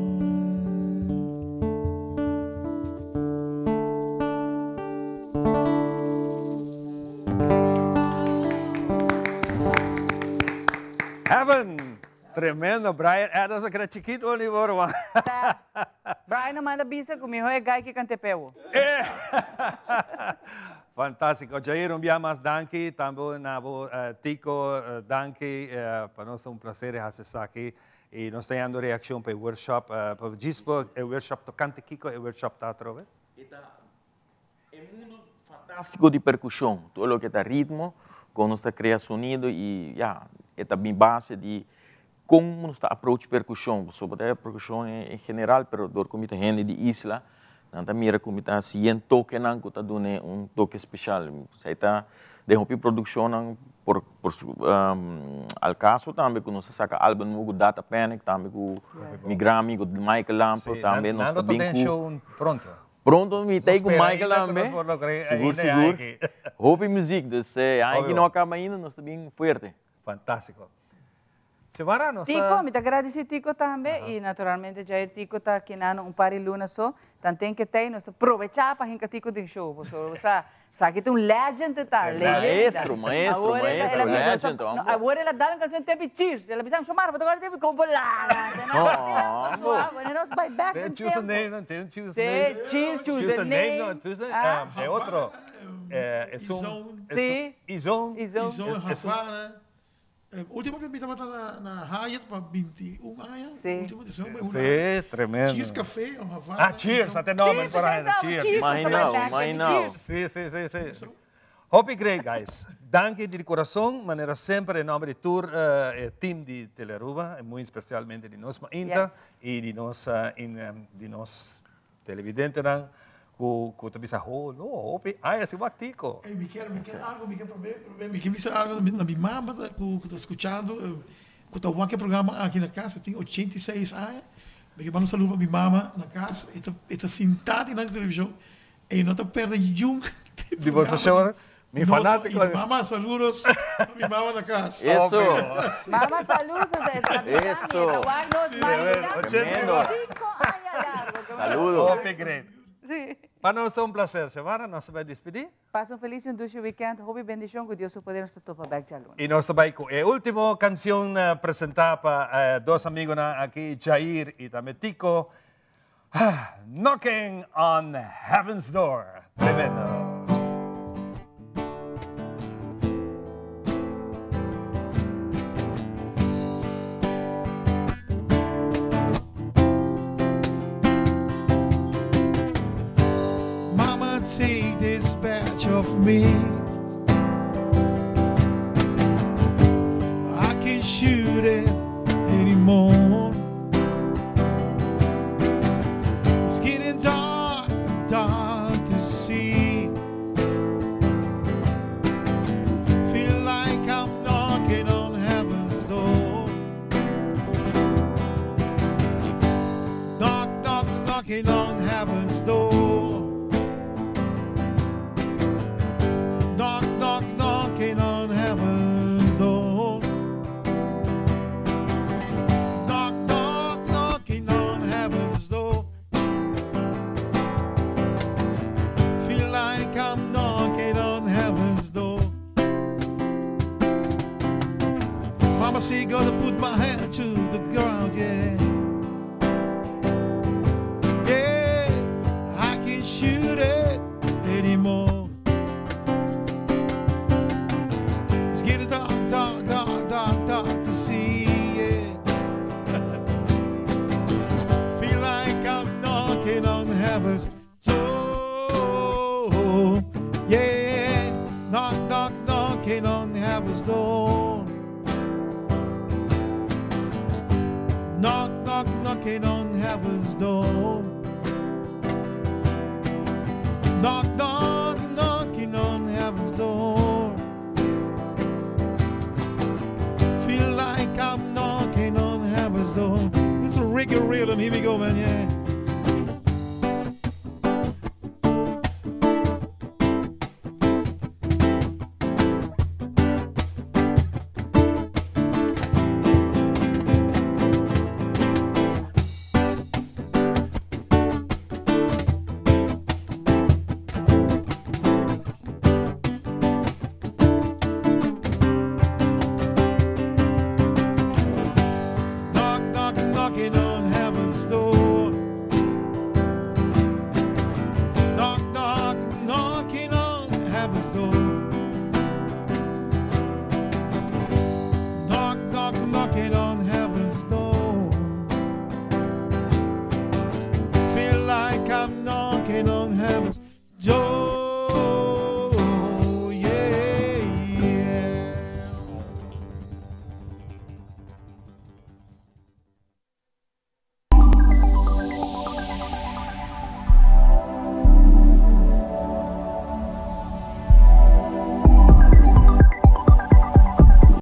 Heaven! Tremendo, Brian Adams a keda chikito unda bo ruman. Brian a manda bisa ku miho e gai ki kante pewo. Fantástiko. Jair, un bia mas danki. Tambe na bo Tico, danki. Pa nos ta un placer e hasi esaki. I nos ta yando reakshon pa e workshop. Pa djis por e workshop tokante kiko e workshop ta atrobe? E ta e mundo fantástiko di perkushon. Tur loke ta ritmo, kon nos ta krea sonido i ya, e ta bin base di kon nos ta approach perkushon. Pasobra ta e perkushon en general, pero dor ku mi ta hende di isla, nan ta mira ku mi ta hasi yen tokenan ku ta dun'e un toke speshal. Esei ta den hopi produkshonnan por por su al kaso tambe ku nos a saka album nuevo ku Data Panic tambe ku mi gran amigo Michael Lampe tambe nos ta bin ku Pronto. Pronto mi ta ku Michael tambe. Sigur sigur. Hopi muzik dus e aña aki no a kaba ainda nos ta bin fuerte. Fantástiko. Xiomara, nos Tico, ta mi ta agradeci Tico tambe y naturalmente Jair Tico ta kinano un par di luna so, tanten ke tey nos ta probecha pa hinca Tico den show, pasobra bo sa, sa ki ta un legend e ta, leyenda. Maestro, maestro, Awor el a maestro, bisa, legend, no, hombre. awor el a dal un cancion tempi Cheers, el a bisa, Xiomara, bo ta acorda tempi con bo lana, No, Bueno, nos bay back Ten den choose a tempo. name, no, ten choose Sí, name. Cheers, choose Choose a a name, no, name. choose a Ah. e otro, es un, es Sí. un, Izon. Izon. Izon, Es un Havana. Ultimo vez mi tabata na Hyatt pa 21 aña. Sí. Ultimo edicion, una Sí, tremendo. Cheers Café, o Havana. Ah, Cheers, até nome Cheers, para Cheers, Cheers. Cheers, Imagina, Cheers. imagina. Sí, sí, sí, sí. Hopi great, guys. Danke di corazón, manera semper en nombre di tur team di Telearuba, y muy especialmente di nos Mainta Yes. y di nos, in, di nos televidentenan, cu ta bisa, oh, no, hopi, ay, asina wak Tico. Hey, mi kier algo, mi kier prome, mi kier bisa algo na mi mama cu ta scuchando, cu ta wak e programa aki na cas, tin 86 aña. Mi kier manda un saludo pa mi mama na cas, e ta sinta na television, y no ta perde ningun Di bo show, mi No, fanatico. y mama, saludos a mi mama na cas. Eso. Mama, saludos. Eso. Tremendo. 5 aña largo. Saludos. Hopi great. Sí. Pa nos ta un placer, Xiomara, nos ta bay despedi. Pasa un feliz y un dushi weekend. Hopi bendicion, cu Dios su poder nos topa back dialuna. Y nos ta bay cu e ultimo cancion presenta pa dos amigo aki, Jair y tambe Tico. Ah, Knocking on Heaven's Door. Tremendo. Mama, take this badge off me. I can't shoot it anymore. It's getting dark, dark to see. Feel like I'm knocking on heaven's door. Knock, knock, knocking on heaven's door. Knock, knock, knocking on heaven's door. Knock, knock, knocking on heaven's door. Feel like I'm knocking on heaven's door. Mama say gotta put my hand to the ground, yeah. Yeah, I can't shoot it anymore. It's getting dark, dark, dark, dark, dark to see, yeah. Feel like I'm knocking on heaven's door. Yeah, knock, knock, knocking on heaven's door. Knock, knock, knocking on heaven's door. Knock, knock, knocking on heaven's door. Feel like I'm knocking on heaven's door. It's a Ricky rhythm. Here we go, man. Yeah. Knock, knock, knocking on heaven's door. Knock, knock, knocking on heaven's door.